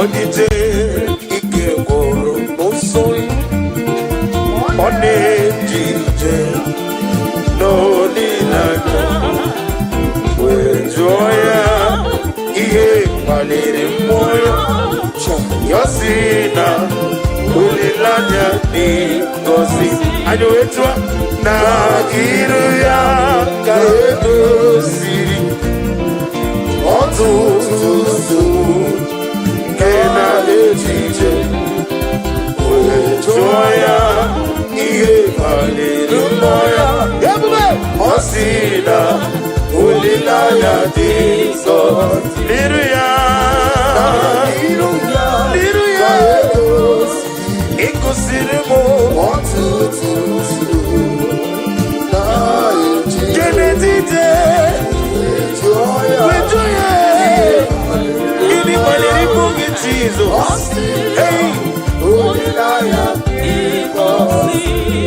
Onije ike gwụrụ n'ụzọ, ọ na-eje ije n'olileanya, wee jụọ ya ihe kpaliri mmụọ ya. Ya sị na olileanya dị ngọzi. Anyị wee tụọ na iru ya ka edoziri ọtụtụ nsogbu nke na-eje ije, wee jụọ ya ihe kpaliri mmụọ ya. Ebube, ọ sị na olileanya dị nsọ n'iru ya. N'iru ya n'iru ya ka edozi ịkụziri m ọtụtụ nsogbu na-eji Kenetite jụọ ya wee jụọ ya gịnị kpaliri mmụọ gị, Jizọs? Ọ sị Hey! olileanya dị ngọzi.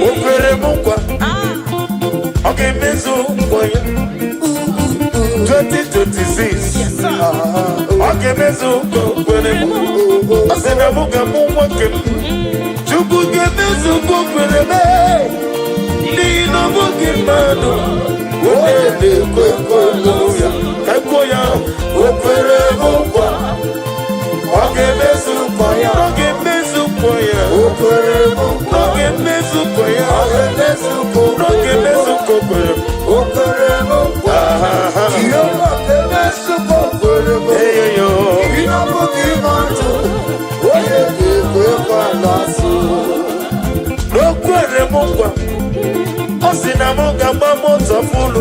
O kwere m nkwa, ọ ga-emezu nkwa ya. 2026, ọ ga-emezu nkwa o kwere m. Ọ sị na mụ ga-amụ nwoke m. Chukwu ga-emezu nkwa o kwere m, n'ihi na ọ bụghị mmadụ onye na-ekwe nkwa ya. Ka kwuo ya, o kwere m nkwa, ọ ga-emezu nkwa ya. Ọ ga-emezu nkwa ya. O kwere m nkwa. Ọ ga-emezu nkwa ya. Ọ ga-emezu nkwa o Ọ ga-emezu nkwa o kwere m. O kwere m nkwa. Aha. Jehova ga-emezu nkwa o kwere m. Eyoyo. Ị na-abụghị mmadụ onye ga-ekwe nkwa na-asụ. O kwere m nkwa, ọ sị na m ga-agba moto full.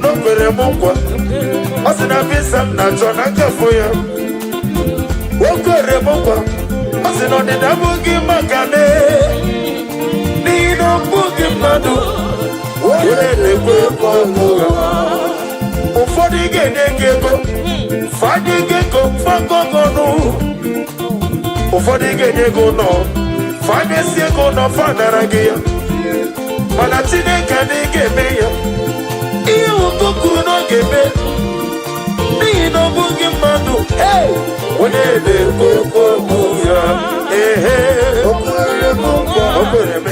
O kwere m nkwa, ọ sị na visa m na-achọ na nkafụ ya. O kwere m nkwa, ọ sị na ọdịda abụghị maka m, n'ihi na ọ bụghị mmadụ onye na-ekwe nkwa ụgha. Ụfọdụ ga-enye gị ego, fanye gị ego fagọgọnụ. Ụfọdụ ga-enye gị ụlọ, fanyesi ego ụlọ, fanara gị ya. Mana Chineke adịghị ga-eme ya ihe nwoke kwuru na ọ ga-eme, n'ihi na ọ bụghị mmadụ. Hey! Onye na-ekwe okwu ya, ehe. O kwere m nkwa. O kwere m.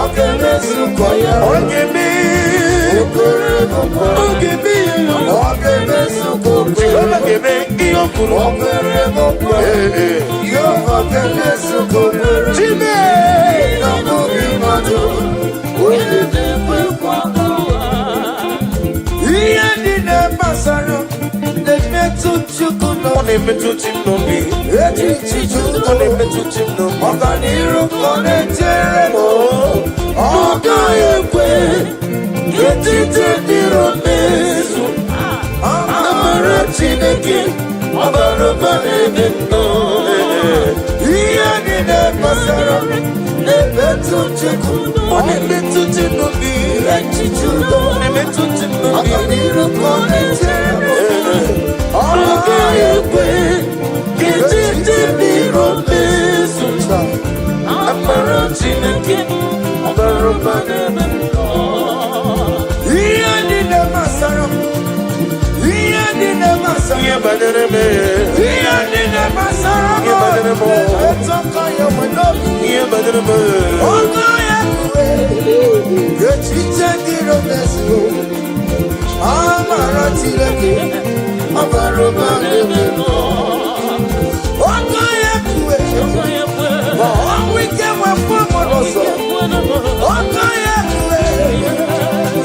Ọ ga-emezu nkwa ya. Ọ ga-eme. O kwere m nkwa. Ọ ga-eme ya. Ọ ga-emezu nkwa o kwere. Jehova ga-eme ihe o kwuru. O kwere m nkwa. Ee. Jehova ga-emezu nkwa o kwere. Chime. Na ọ bụghị mmadụ onye na-ekwe nkwa. Ihe niile gbasara na-emetụ Chukwu Ọ n'obi. na-emetụ chi m n'obi. Echiche Ọ na-emetụ chi m n'obi. Ọganiru ka ọ na-echere m. Ọ gaghị ekwe ka echiche ndị iro mezu. Amara Chineke ọ bara ụba n'ebe m nọ. Ihe niile gbasara m na-emetụ Chukwu. Ọ na-emetụ chi m n'obi. Echiche udo. Ọ na-emetụ chi m n'obi. Ọganiru ka ọ na-echere m. Ọ Ọ gaghị ekwe ka echiche ndị iro mezu. Amara Chineke ọ bara ụba n'ebe m nọ. Ihe niile gbasara m, ihe niile gbasara Ihe banyere m, ihe niile gbasara m Ihe banyere m. na-emetụ aka ya nwe n'obi. Ihe banyere m. Ọgọ ya kpughe echiche ndị iro mezuo. Amara Chineke ọ bara ụba n'ebe m nọ. Ọgọ ya kpughe ma ọnwụ ike nwekwa m n'ụzọ. Ọgọ ya kpughe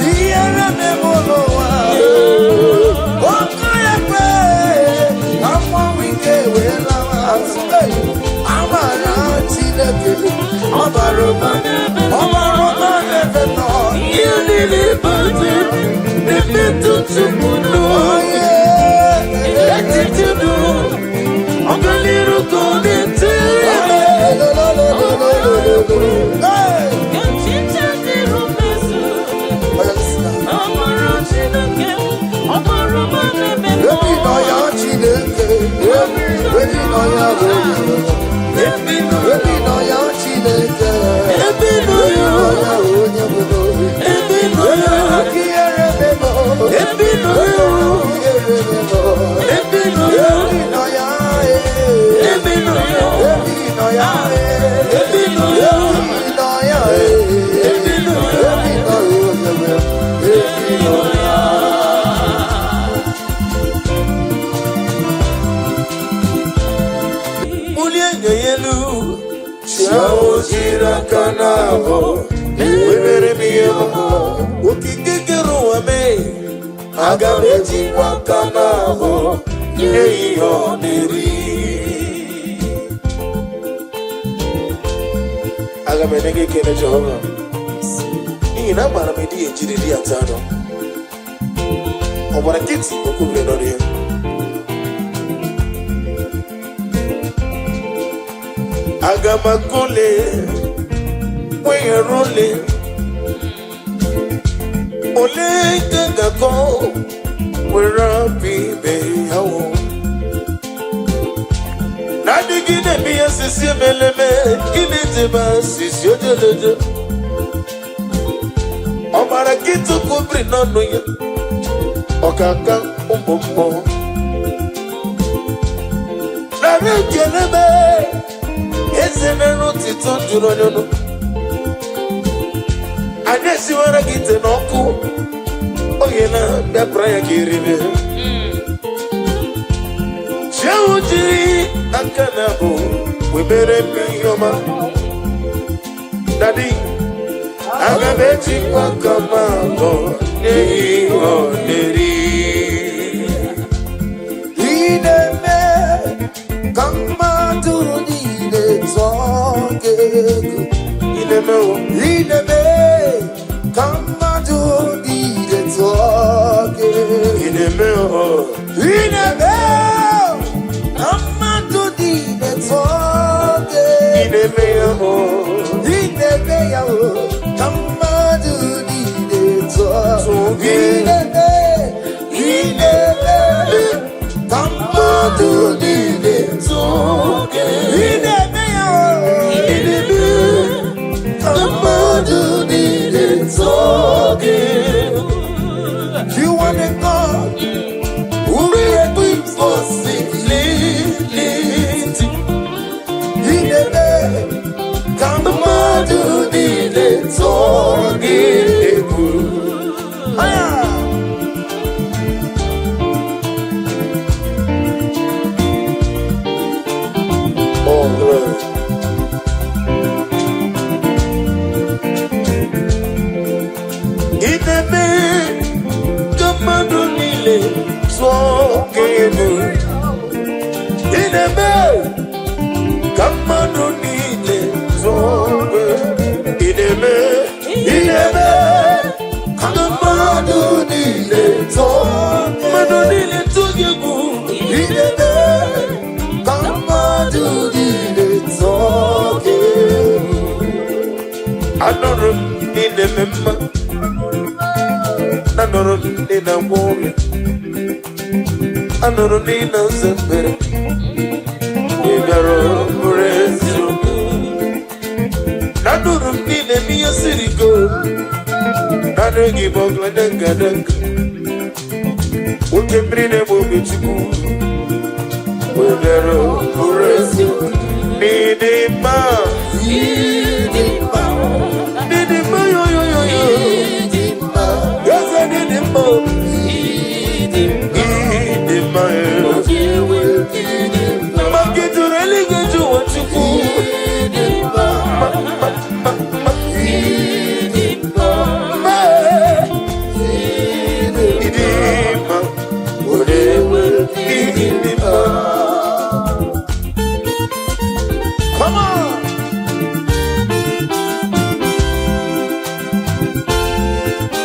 ihere meme n'ụwa. Ọgọ ya kwe ka mmanwụ ike wee lawa azụ. Hey! Amara Chineke ọ bara ụba, ọ bara ụba n'ebe m nọ. Ihe niile banyere na-emetụ Chukwu n'obi. Echiche udo, ọganiru ka ọ na-echere m. Hey! Echiche ndị iro mezu. Amara Chineke ọ bara ụba n'ebe m nọ. Ebi nọ ya Chineke, ebi nọ ya onye, ebi nọ ya Chineke, Ebi nọ ya. ya onye bụ n'obi. Ebi nọ ya. Aka ihere memo, Ebi nọ ya. ihere memo, Ebi nọ ya. ebi nọ ya, eh. ya elu. Chi ahụ jiri aka na-abụ webere m ihe ọma. Okike kere ụwa mee, aga m ejikwa aka na-abụ nye ihe ọ na-eri. Aga m enye gị ekele, Jehova, n'ihi na amaara m ịdị ejiri di atọ anọ. Ọ gbara nkịtị, o kwubiri n'ọnụ ya. Aga m akụle kwenyere ole ole nke ga-akọ were apụ ibe ya wụ na-adịgide eme ihe sisi emeleme ịna-ejebe sisi ojeleje. Ọgbara nkịtị kwubiri n'ọnụ ya, ọkaka ụmụ mmụọ nara ekele m. Eze mere otito juru onye ọnụ. Anyị esiwara gị ite n'ọkụ oge na bịapụra ya ka eribe. Chi ahụ jiri aka na abụ webere m ihe ọma. Daddy, aga m ejikwa aka m abụọ nye ihe ọ na-eri. Ị na-eme ka mmadụ niile tụọ gị egwu. Ị na-eme o. Ị na-eme ka mmadụ niile tụọ gị egwu. Ị na-eme o. Ị na-eme ka mmadụ niile tụọ gị Ị egwu. na-eme ya o. Ị na-eme ya o, ka mmadụ niile tụọ Tụọ gị. Ị na-eme, ị na-eme ka mmadụ niile tụọ Oge. Ị na-eme ya o, Ị na-eme ka mmadụ niile tụọ oge. You are the God who created Possibility. Ị na-eme ka mmadụ niile tụọ gị Egwu. Aya! Oh, glory. Ị na-eme ka mmadụ niile tụọ gị egwu. Ị na-eme ka mmadụ niile tụọ gị egwu. Ị na-eme, ị na-eme ka mmadụ niile tụọ, mmadụ niile tụọ gị egwu. Ị na-eme ka mmadụ niile tụọ gị egwu. Anụrụ m na ị na-eme mma. Anụrụ m na ị na-agwọ ọrịa. Anụrụ m na ị na-aza ekpere. Ị bịara bụrụ eziokwu. Anụrụ m na ị na-eme ihe siri ike. Naanị gị bụ ọgụladanga. Oke mmiri na-egbu oge Chukwu. Ị bịara bụrụ eziokwu. N'ịdị mma. Ịdị mma, N'ịdị mma yo yo yo yo. ịdị mma, Eze n'ịdị mma. Ịdị mma yo. Maka juru eluigwe ju ụwa Chukwu. ịdị mma, Ma, ma, ma, ma, ma. ịdị Ịdị mma. Onye ịdị mma. Come on!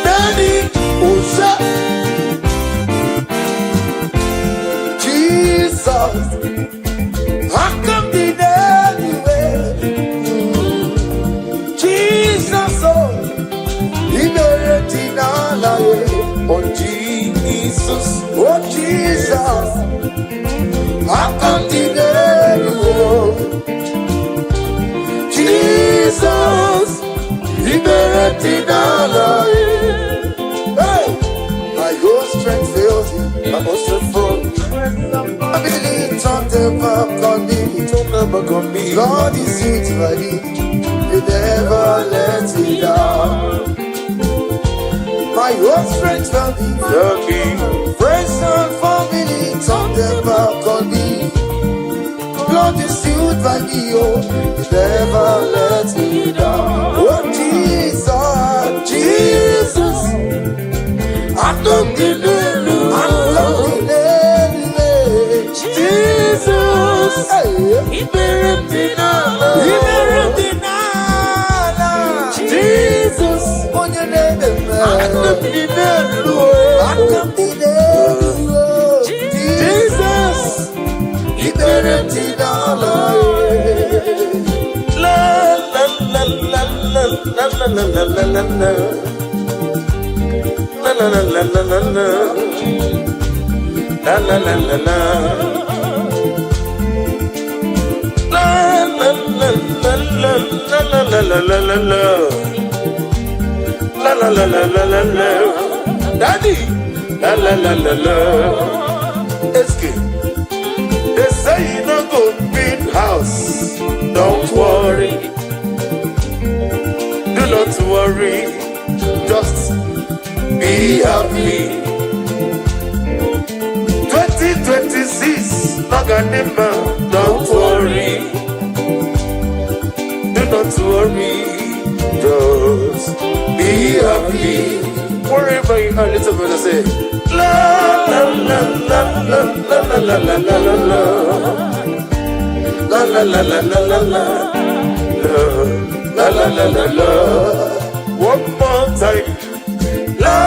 Daddy, ụza. Jesus, aka m dị n'eluigwe. Jesus, oh, ikpere dị n'ala ya. Oh, Jesus. Oh, Jesus, aka m dị n'eluigwe. Jesus, ikpere dị n'ala ya. Hey! My whole strength fails me. My own for Family turn them back on me. Don't never come me. God is with me. He never let me down. My whole strength failed me. Lucky. Friends and family turn them back on me. Lord is still never me, oh, he never let me down. Oh, Jesus, Jesus. Aka m dị n'elu, aka m dị n'elu. Jesus. Hey. Ikpere m dị n'ala. Ikpere m dị n'ala. Jesus. Onye na-eme mma. Aka m dị n'elu. Aka m dị n'elu. Jesus. Ikpere m dị n'ala. La la la la la la la la la la la. La la la la la la la. La la la la la. La la la la la la la la la la la. La la la la la la la. Daddy. La la la la la. Eske. They say you no go build house. Don't worry. Do not worry. Just be happy. 2026, Naganima, don't worry. Do not worry. Just be happy. Wherever you are, little brother say, La la la la la la la la la la la. La la la la la la la. La la la la la. One more time. La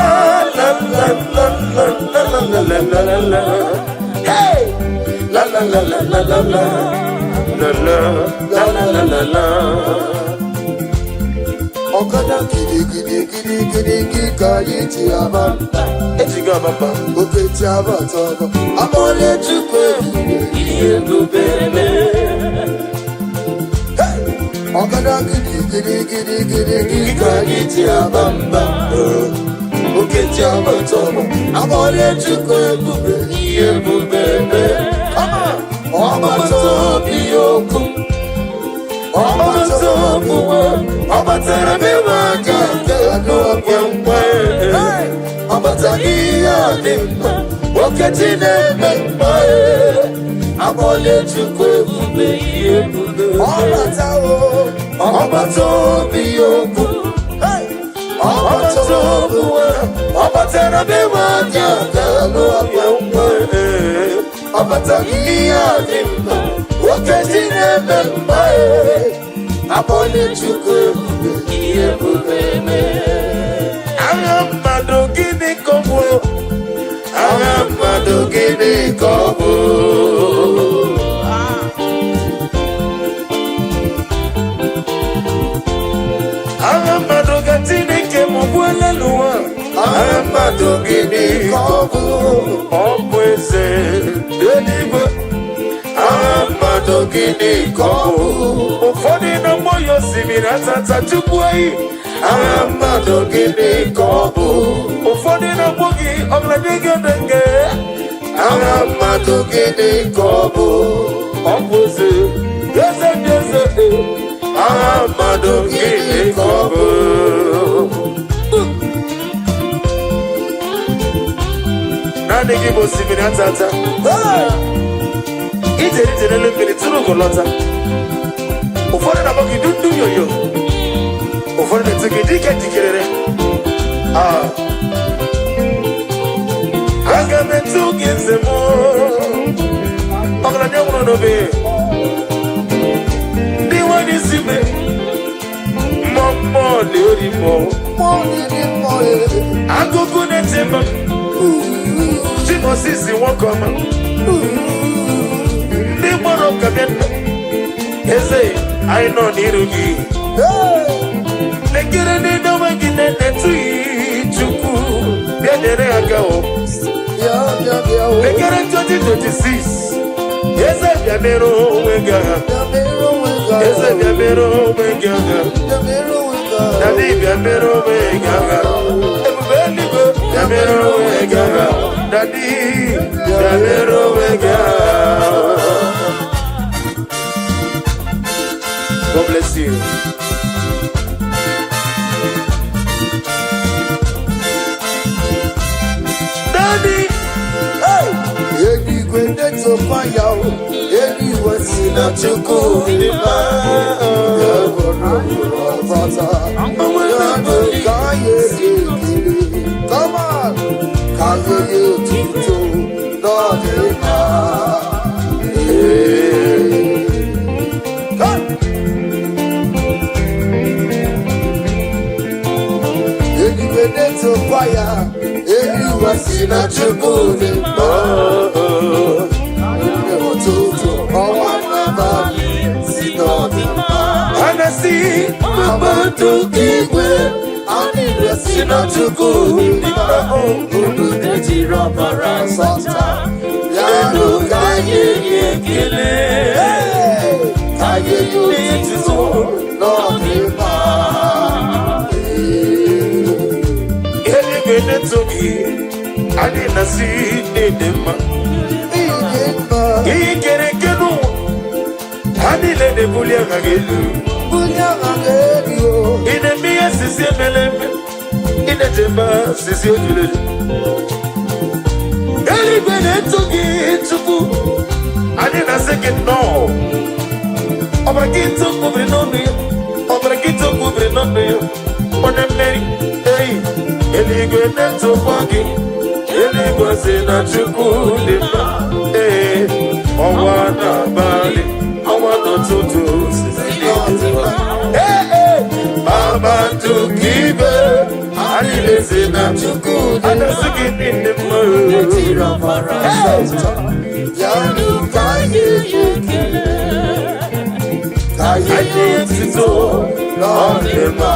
la la la la la la la la la la. Hey! La la la la la la la. La la la la la la la. Ọ̀kadà gidigidi gidigidi ka anyị ji aba mba. Ejigo amamba. Oke ji abata ọbọ. Amọ̀lẹ̀ Chukwu ebube. Ebube Hey! Ọ̀kadà gidigidi gidigidi ka anyị ji aba mba. Oke ji abata ọbọ. Amọ̀lẹ̀ Chukwu ebube. Ebube. Come on! Ọgbata obi okwu. Ọgbata obi ọ batara be aka n'okwe nkwe. Hey! Ọ batara ihe a dị mma. Okechi na-eme mma. Amọ̀lẹ̀ Chukwu ebube. Ebube. Ọbata o. Ọgbata obi okwu. Hey! Ọgbata obi ọ batara be aka n'okwe nkwe. Ọ batara ihe a dị mma. Okechi na-eme mma. Amọ̀lẹ̀ Chukwu ebube. Ebube. Agha mmadụ gịnị ka ọ bụ? Agha mmadụ gịnị ka ọ bụ? Agha mmadụ ka Chineke m gbuola n'ụwa. Agha mmadụ gịnị ka ọ bụ? Ọ bụ eze eluigwe. Agha mmadụ gịnị ka ọ bụ? Ụfọdụ na-agbọ ya osimiri atata chukwu eyi. Agha mmadụ gịnị ka ọ bụ? Ụfọdụ na-agbọ gị ọgọdịgọdịgị. Agha mmadụ gịnị ka ọ bụ? Ọ bụ eze, eze ndị eze. Agha mmadụ gịnị ka ọ bụ? Naanị gị bụ osimiri atata. Hey! Ije ije n'elu mmiri tụrụ ugo lọta. Ụfọdụ na-akpọ gị dundu yoyo. Ụfọdụ na-etu gị dike jikerere. Ah. Aga m etu gị nze m. Ọgaranya nwụrụ n'obe. Ndị nwere isi me. Mmụọ mmụọ na-eri mmụọ. Mmụọ na-eri mmụọ e. Agụgụ na-eti m. Chimosisi nwoke ọma. Ndị gbọrọ ka bịa nna. Eze, anyị nọ n'iru gị. Hey! Lekere ndị onwe gị na-etu Chukwu bịa nyere aka o. Bịa bịa bịa o. Lekere 2026. Eze bịa mere onwe gị agha. Bịa mere onwe gị agha. Eze bịa mere onwe gị agha. Bịa mere onwe gị agha. Daddy bịa mere onwe gị agha. Ebube eluigwe bịa mere onwe gị agha. Daddy bịa mere onwe gị agha. God bless you. Daddy, Hey! Eluigwe na-eto na-etokwa ya o, eluigwe si na Chukwu dị mma. Ya bụrụ ọbata, ya bụ ka anyị esi ekele. Come on, ka anyị nye otuto n'ọdịmma. Ee. Come. Eluigwe na-etokwa ya, eluigwe si na Chukwu dị mma. Ụtụtụ, ọnwa n'abalị si n'ọdịmma. Anasi Kpakpando nke igwe, anyị si na Chukwu dị mma. Unu Ejiri ọbara sọta, bịanụ ka anyị nye ekele. Hey! Ka anyị nye otuto n'ọdịmma. Eluigwe na-eto gị, anyị na-asị n'ịdị mma. Ịdị mma, Ihe kere eke n'ụwa, ha niile na-ebuli aha gị elu. bulie aha gị elu o. Ị na-eme ihe sisi emele eme, ị na-echebe sisi ojulelu. Eluigwe na-eto gị Chukwu, anyị na-asị gị nnọọ. Ọbara gị tụkwubiri n'ọnụ ya, ọbara gị tụkwubiri n'ọnụ ya, onye mmeri, eyi, eluigwe na-etokwa gị, eluigwe sị na Chukwu dị mma, ee, ọnwa n'abalị, ọnwa n'ụtụtụ, sisi dị mma. Ee, ee, kpakpando nke igwe, anyị na-esi na Chukwu dị mma. Anasị gị niile mma. Ejiri ọbara Sọta, bịanụ ka anyị nye ekele. ka anyị nye otuto n'ọdịmma.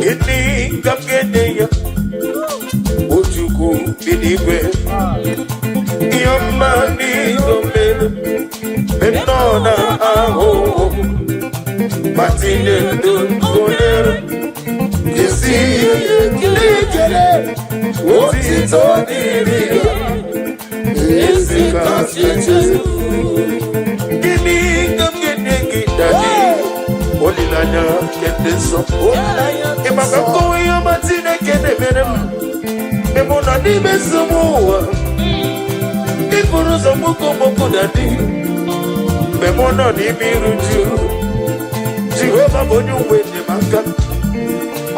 Gịnị ka m ga-enye ya? O Chukwu bi n'igwe, ihe ọma n'ihe o mere, mgbe m nọ na ahụhụ, ma tinye ndụ gonyere, esi ihe ekele, otito dịrị ya, ezi kasị echezu. Gịnị ka m ga-enye gị, Daddy? Olileanya nke ndị nsọ. Ị maka nkọwa ihe ọma Chineke na-emere m mgbe mụ nọ n'ime nsogbu ụwa, ịbụrụ ụzọ mgboko mgboko na dị mgbe mụ nọ n'ime iru ju, Jehova bụ onye uwe enyemaka,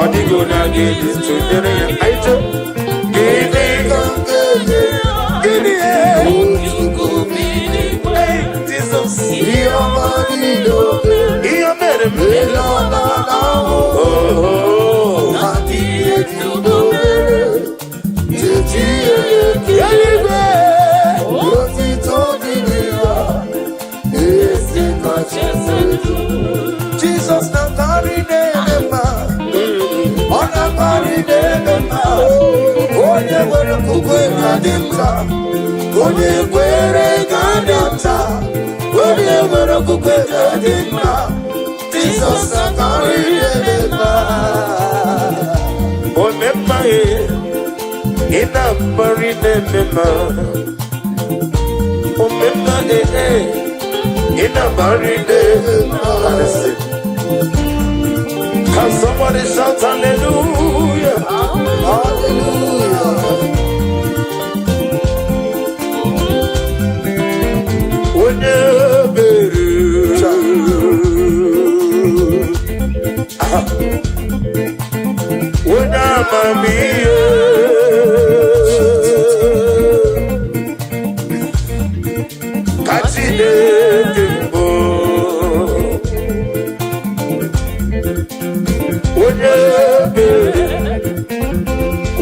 ọ dịghị onye a ga-eji tụnyere ya. Anyị chọọ gịnị? Ka m ga-enye Gịnị? Chukwu Bi n'igwe, Hey, Jizọs, ihe ọma niile o mere, ihe o mere m. ele ọ na-ahụ, Oh, ma ihe dị o mere, chechi ihe ekele. eluigwe. Otito dịrị ya, ezi kacha elu. Jizọs na-akarị na-eme mma, ọ na-akarị na-eme mma. Onye nwere okwukwe ga-adị nta, onye kwere ga-adị nta, onye nwere okwukwe ga-adị mma. Jizọs na-akarị na-eme mma. Omemma ye, ị na-akparị na-eme mma. Omemma e e, ị na-akparị na-eme mma. Can somebody shout hallelujah? Hallelujah. Onye ebere. Ah. Onye amamihe. Ka Chineke mbụ. Onye ebere.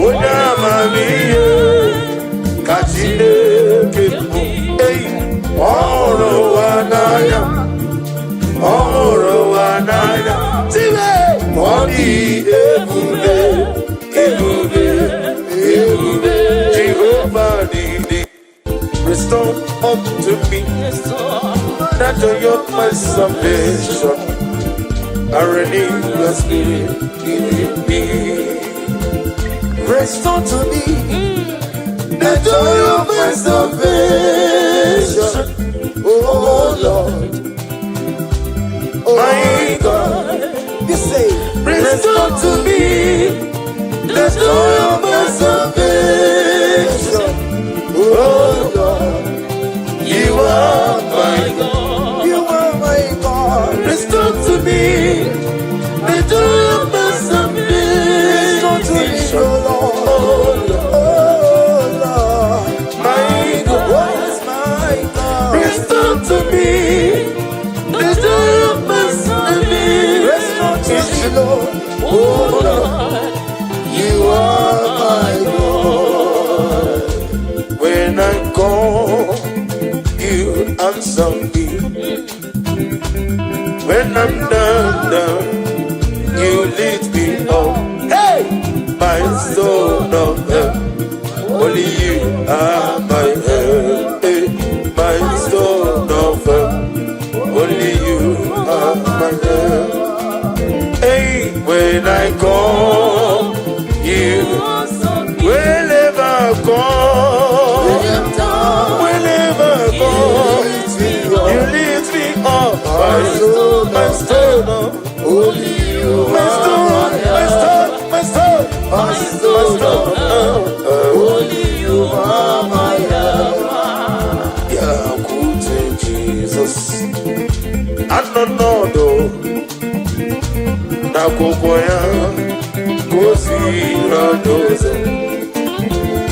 Onye amamihe. Ka Chineke mbụ. Ei, ọ hụrụ ụwa n'anya. Ọ hụrụ ụwa n'anya. Tiwe! Ọ dị ebube, ebube, ebube. Jehova dị dị. Restore unto me the joy of my salvation. I renew your spirit in me. Restore to me the joy of my salvation. Oh Lord, oh My God, you say, restore to me the joy of my salvation. Oh Lord. Oh Lord, you are my God. When I call, you answer me. When I'm down, down, you lift me up. Hey, my soul of help. Only you are my help. Hey, my soul of help. Only you are my help. Hey, when I call, you whenever I call, whenever I call, you lift me up. My soul, Only you my stone, my stone, my stone, my my soul, stone. Only you are my help. Bịakwute Jizọs, anọ n'ọdụ n'akwụkwọ ya gosiri n'ụzọ.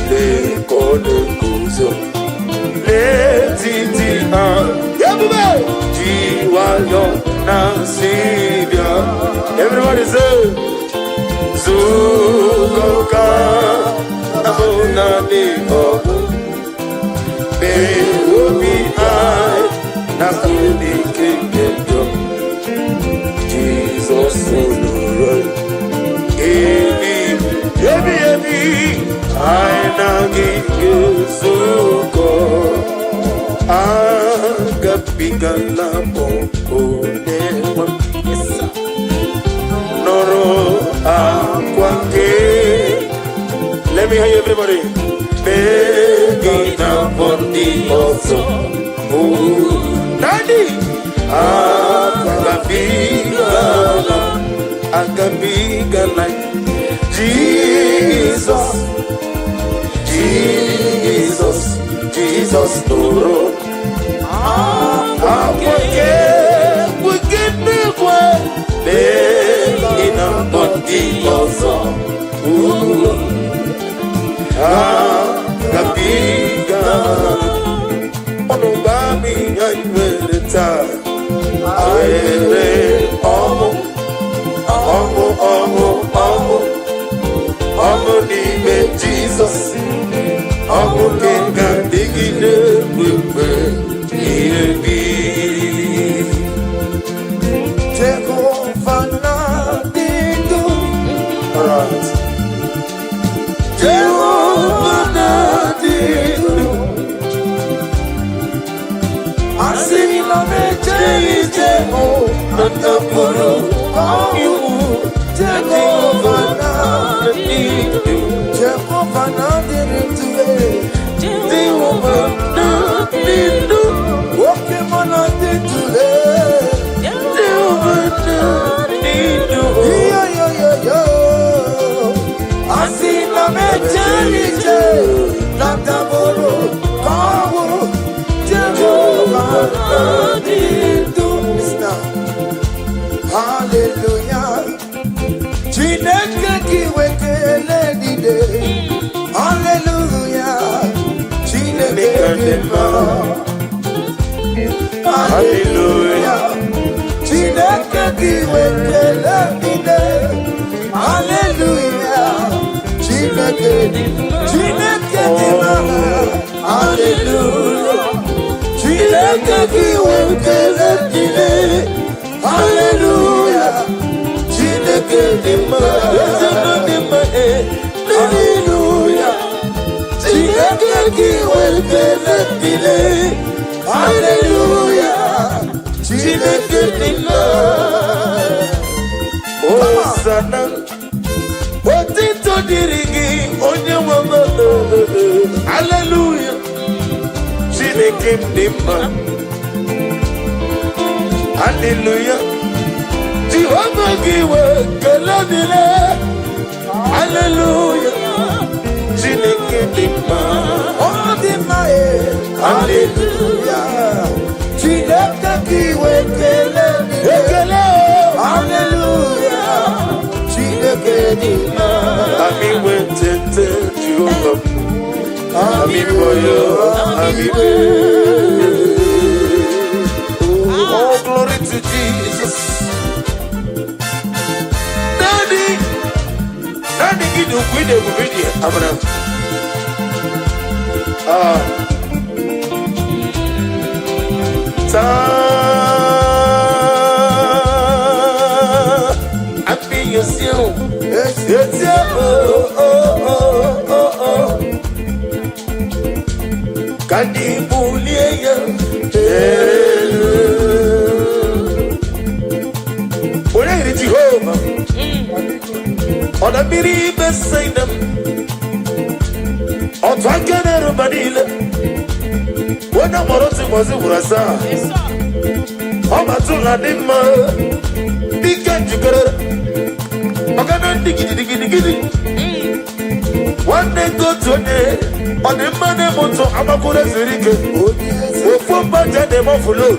Lee ka ọ na-eguzo n'etiti ha, ebube ji nwayọ na-asị bịa. Everybody say, zukọ ka abụ naanị ọgụ mee obi anyị na n'ike nke njọ. Jizọs nụrụ ebi ebi ebi anyị na gị ga-ezukọ. Agabigala m onye nwe m. Nụrụ akwa nke. Let me hear you, everybody. Mee gị na mbọ ndị ọzọ. Oh, Daddy! Agabigala, agabigala, Jesus, Jesus, Jesus nụrụ akwa nke n'igwe mee gị na mbọ ndị ọzọ. Oh, agabigala, ọnụ gba m ihe anyị nwere taa. Nwere ọṅụ, ọṅụ, ọṅụ, ọṅụ, ọṅụ n'ime Jizọs, ọṅụ nke ga-adịgide mgbe ihe bi. Jehova na-adị ndụ. Alright. Jehova na-adị ndụ. Asị na m ejeghị ije hụ na ndapụrụ ọnwụ. Jehova na-adị ndụ. Jehova na-adịrị ndụ. Jehova na-adị ndụ. Oke mụ na-adị ndụ. Jehova na-adị ndụ. Yo, yo, yo, yo. Asị na m ejeghị ije na ndapụrụ ọnwụ. Jehova na-adị ndụ. Listen. Hallelujah. Chineke gị wekele niile. Hallelujah. Chineke dị mma. Hallelujah. Chineke gị wekele niile. Hallelujah. Chineke, Chineke dị mma. Hallelujah. Chineke gị wekele niile. Hallelujah. Chineke dị mma. Eze nọ dị mma, eh. Hallelujah. Chineke gị wekele niile. Hallelujah. Chineke dị mma. Hosanna, otito dịrị gị, onye nwe m. Hallelujah. Chineke m dị mma. Hallelujah. Jehova gị wee kele dịrị. Hallelujah. Chineke dị mma. Ọ dị mma e. Hallelujah. Chineke gị wekele niile. Ekele o. Hallelujah. Chineke dị mma. Ami wetete Jehova m. Ami boyo, ami be. Oh, glory to Jesus. Abana. Ah. Taa. Àfihàn o. Etí o o o o o. Ka ndị bulie ya elu. Onye yiri Jehova? Ọ na mmiri Betsaida m. Otu aka na-eru mba niile. Onye mụrụ otu ụbọchị gwụrụ asaa. Ọ matụla dị mma. Dike njikere. Ọgana ndị gidigidigidi. Nwanne nke otu onye. Ọ dị mma na-eme ụtọ agbakwuru ezuru ike. Ofu mba ji na-eme ọfụlod.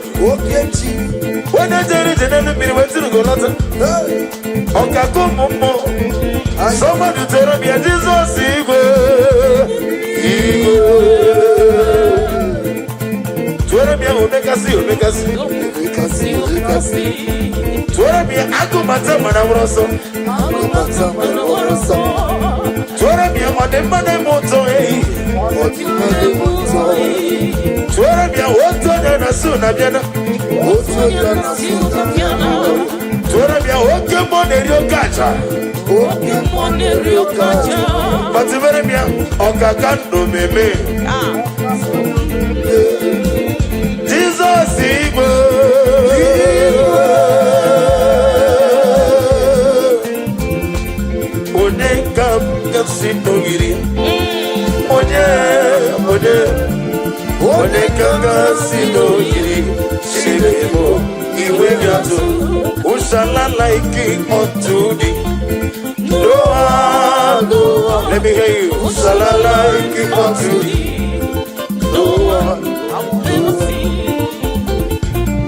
Onye jere ije n'elu mmiri wee tiri golọta. Ọkaka ụmụ mmụọ. Somebody tell me Jesus igwe. Igwe. Tụọrọ m ya omekasị omekasị. Tụọrọ m ya agụmata mana nwụrụ ọsọ. Tụọrọ m ya ọ dị mma na-eme ụtọ ehi. Tụọrọ m ya otu onye na-asụ na bịana. Tụọrọ m ya oke mmụọ na-eri oke aja. Batịbere m ya ọkaka ndụ meme. Jizọs igwe. Onye ka m ga-esi n'ogiri? Onye, onye, onye ka m ga-esi n'ogiri? Chineke bụ iwe ga-atụ. Ushalala ike otu dị. Noah, Noah. Let me hear you. Ushalala ike otu dị. Noah.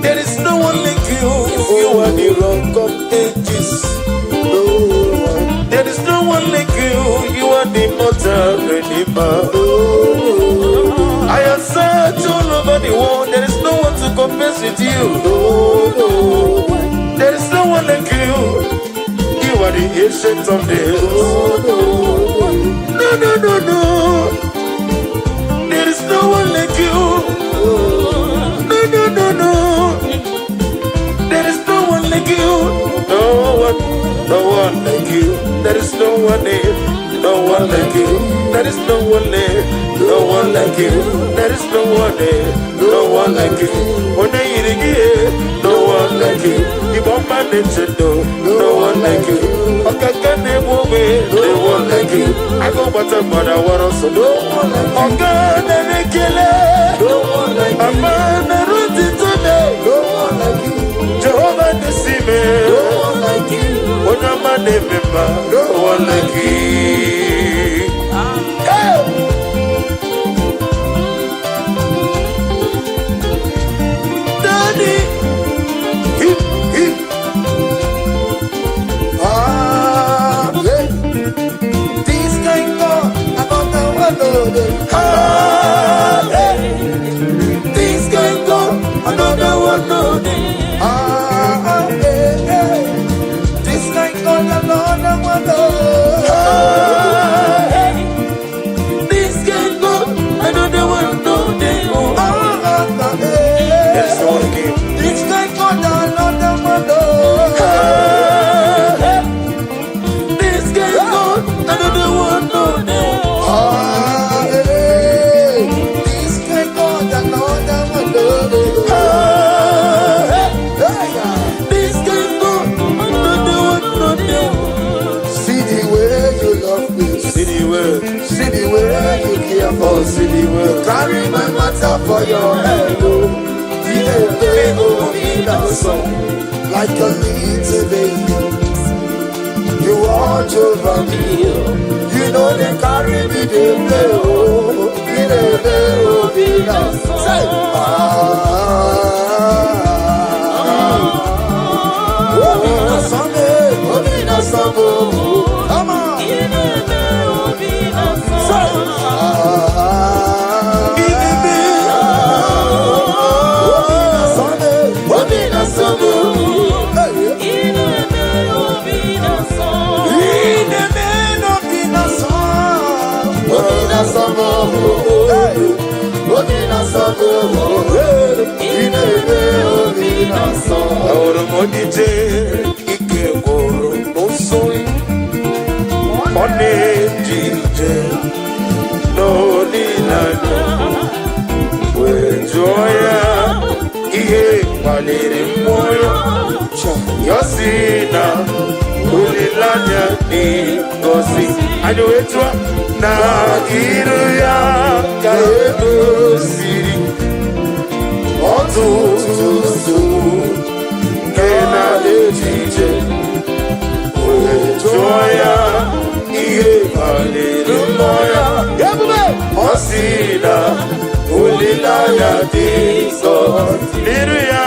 There is no one like you. You are the rock of ages. There is no one like you. You are the mortal redeemer. I have searched all over the world. There is no one to compare with you. There is no one like you. You are the ancient of days. No, no, no, no. There is no one like you. No, no, no, no. There is no one like you. No one, no one like you. There is no one here. No one like you. There is no one there. No one like you. There is no one there. No one like you. Onye yiri gị ihe. No one like you. Igbo mma na-eche ndo. No one like you. Ọkaka na-egbu ogbe. No one like you. Agụ gbata mmadụ awara ọsọ. Ọga na-ekele. Ama na-eru ntịtụ na. Jehova na-esi me. Onye ọma na-eme mma. No one like you. Hey! Daddy, hip, hip. Ah, hey. This can go, another one no day. Ah, hey. This can go, another one no day. Oh, there is no one again. Ah, hey. This can go, another one no day. Ah, hey. This can go, another one no day. See the way you love me. See the world, See the way you care for oh, see the world. Carry my matter for your head, oh. The day oh, in the sun, like a little baby. You watch over me, you know they carry me, they play, oh. The day oh, in the sun. Say, ah, oh, in the sun, eh, oh, in the sun, oh. Come on, say, ah. Obi na kpaliri mmụọ ya. Ya sị na olileanya dị ngọzi. Anyị wee tụọ na iru ya ka edoziri ọtụtụ nsogbu nke na-echiche. Wee jụọ ya ihe kpaliri mmụọ ya. Ebube. Ọ sị na olileanya dị ngọzi n'iru ya.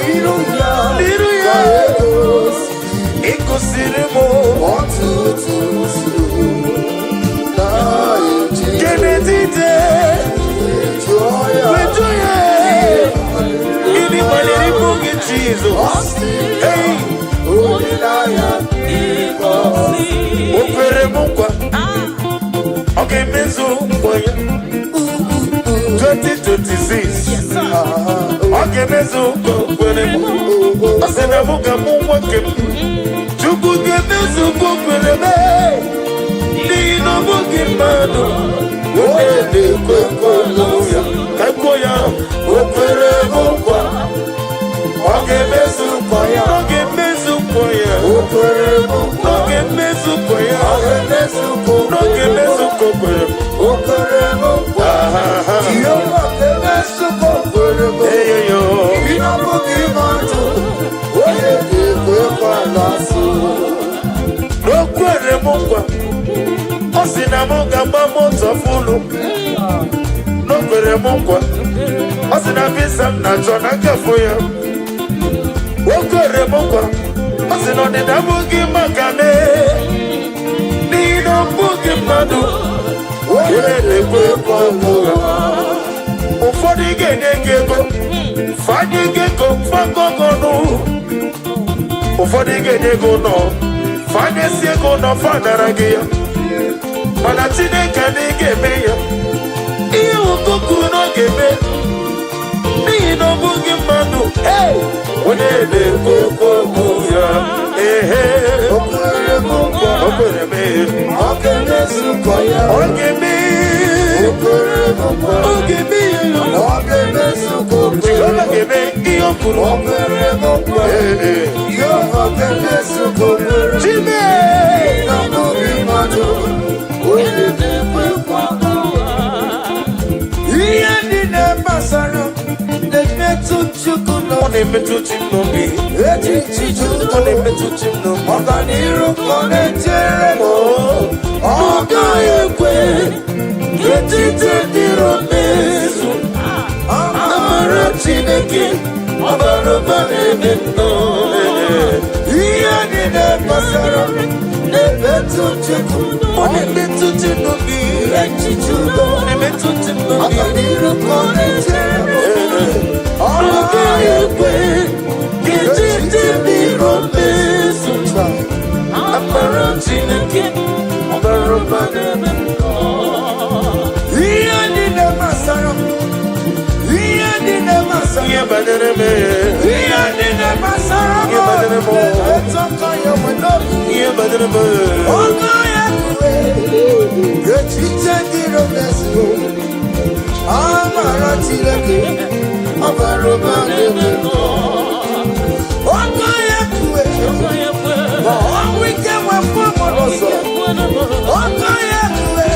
N'iru ya N'iru ya. ka edoziri Ịkụziri m ọtụtụ nsogbu na-echiche. nke n'etiti. Jụọ ya Wee jụọ ya gịnị kpaliri mmụọ gị, Jizọs? Ọ sị Hey! olileanya O kwere m nkwa, ọ ga-emezu nkwa ya. 2026, ọ ga-emezu nkwa o kwere m. Ọ sị na mụ ga-amụ nwa nke m. Chukwu ga-emezu nkwa o kwere m, n'ihi na ọ bụghị mmadụ onye na-ekwe nkwa ya. Ka kwuo ya, o kwere m nkwa, ọ ga-emezu nkwa ya. Ọ ga-emezu nkwa ya. O kwere m nkwa. Ọ ga-emezu nkwa ya. Ọ ga-emezu nkwa o Ọ ga-emezu nkwa o kwere m. O kwere m nkwa. Aha. Jehova ga-emezu nkwa o kwere m. Eyoyo. Ị na-abụghị mmadụ onye ga-ekwe nkwa na-asụ. O kwere m nkwa, ọ sị na m ga-agba moto fụlụ. O kwere m nkwa, ọ sị na visa m na-achọ na nkafụ ya. O kwere m nkwa, ọ sị na ọdịda abụghị maka m, n'ihi na ọ bụghị mmadụ onye na-ekwe nkwa ụgha. Ụfọdụ ga-enye gị ego, fanye gị ego fagọgọnụ. Ụfọdụ ga-enye gị ụlọ, fanyesi ego ụlọ, fanara gị ya. Mana Chineke na ị ga-eme ya ihe ụkọ kwuru na ọ ga-eme, n'ihi na ọ bụghị mmadụ onye na-ekwu okwu ya. Ehe. O kwere m nkwa. O kwere m ihe. Ọ ga-emezu nkwa ya. Ọ ga-eme. O kwere m nkwa. Ọ ga-eme ya. Ọ ga-emezu nkwa o kwere Jehova m. ga-eme ihe o kwuru. O kwere m nkwa. Ee. Jehova ga-emezu nkwa o kwere m. Chime. Na bụghị mmadụ onye na-ekwe nkwa. Ihe niile gbasara na-emetụ Chukwu Ọ n'obi. na-emetụ chi m n'obi. Echiche Ọ na-emetụ chi m n'obi. Ọganiru ka ọ na-echere m. Ọ gaghị ekwe ka echiche dịrị mezu. Amara Chineke ọ bara ụba n'ebe m nọ. Ihe niile gbasara m na-emetụ Chukwu. Ọ na-emetụ chi m n'obi. Echiche udo. Ọ na-emetụ chi m n'obi. Ọganiru ka ọ na-echere m. Ọ Ọ gaghị ekwe ka echiche dịrị mezu. Amara Chineke ọ bara ụba n'ebe m nọ. Ihe niile gbasara m, ihe niile gbasara Ihe banyere m, ihe niile gbasara m Ihe banyere m. na-emetụ aka ya nwe n'obi. Ihe banyere m. Ọgọ ya kure echiche dịrị mezu. Amara Chineke ọ bara ụba n'ebe m nọ. Ọgọ ya kure ma ọnwụ ike wepụ m n'ụzọ. Ọgọ ya kure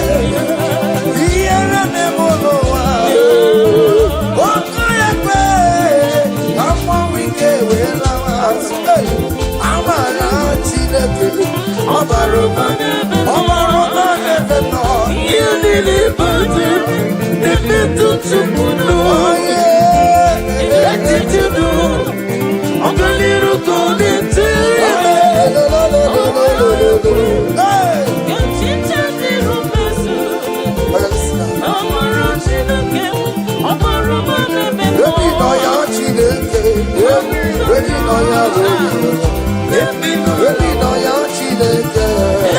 ihere na-eme n'ụwa. Ọkụ ya kwe ka mmanwụ ike wee lawa azụ. Hey! Amara Chineke ọ bara ụba, ọ bara ụba n'ebe m nọ. Ihe niile banyere na-emetụ Chukwu n'obi. Onye Echiche udo, ọganiru ka ọ na-echere m. Hey! Ebi nọ ya Chineke, ebi nọ ya onye, ebi nọ ya Chineke,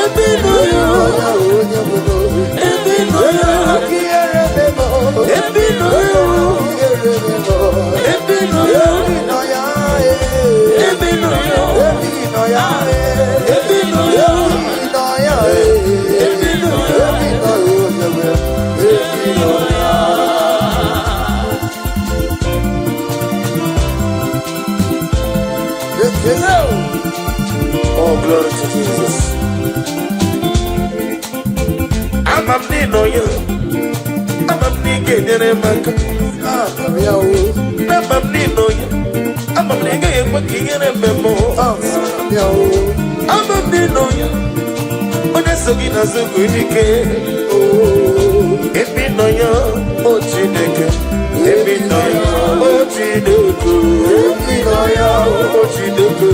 Ebi nọ ebi ya, nọ ya onye bụ n'obi. ebi nọ ya, Ihere memo, ebi nọ ya, ihere memo. ebi nọ ya, Ebi nọ ya, eh. ebi nọ ya, Ebi nọ ya, eh. ebi nọ ya, Ebi nọ ya, eh. ebi nọ ya. Ebi nọ ya, onye nwe m. Ebi nọ ya. Hello. Oh, glory to Jesus. Ama m na ị nọ ya. Ama m na ị ga-enyere m aka. Ah, ya o. Ama m na ị nọ ya. Ama m na ị gaghị ekwe ka ihere mee m. Ah, ya o. Ama m na ị nọ ya. Onye so gị n'azụ bụ dike. Oh. Ebe ị nọ ya, o Chineke. Ebe ị nọ ya, o Chineke. Ebi nọ ya o. O Chineke.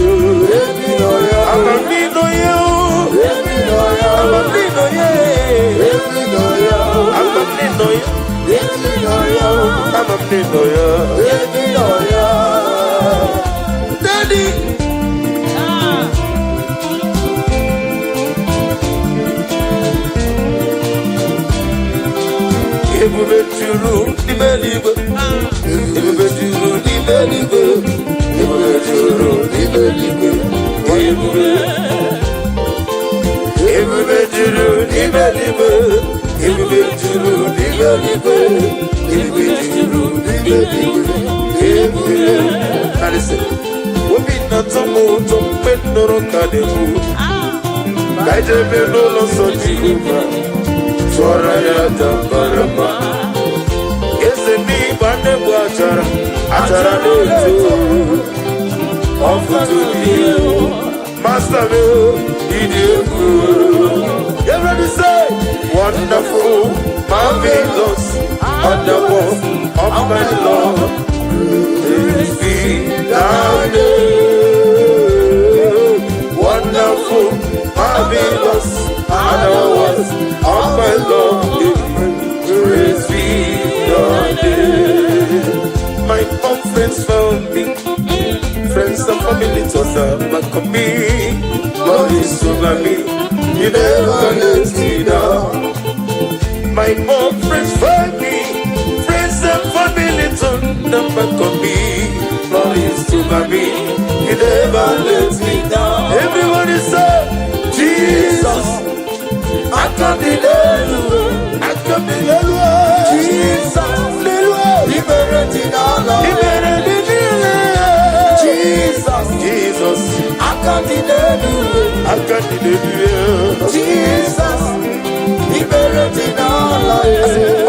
Ebi nọ ya o. Ama m na ị nọ ya. Ebi nọ ya o. Ama m na ị nọ ya. Ebi nọ ya o. Ama m na ị nọ ya. Ebi nọ ya o. Ama m na ị nọ ya. Ebi nọ ya. Daddy. Ebube juru n'ime eluigwe. Ebube juru n'ime eluigwe. Ebube juru n'ime eluigwe. Ebube. Ebube juru n'ime eluigwe. Ebube juru n'ime eluigwe. Ebube juru n'ime eluigwe. Ebube. Now listen. Obi na-atọ m ụtọ mgbe m nụrụ ka na-ekwu. Ka anyị jebe n'ụlọ nsọ Jehova. Tụọrọ ya dabara mma. Eze n'ịgba na-egbu achara, achara na-eto. Ọfụtụ dị egwu. Master m, ịdị egwu. Everybody say, wonderful, marvelous, wonderful, of my Lord. Praise be thy name. Wonderful, marvelous, and of my Lord. Praise be thy name. My own friends found me, friends and family turned their back on me. God is over me, He never lets me down. My own friends find me, friends and family turn their back on me. God is over me, He never lets me down. Everybody say, Jesus, Aka dị n'elu. I come in Jesus. Ibere dị n'ala. Jesus. Jesus, Aka dị n'elu. I can't do Jesus. Ibere dị n'ala.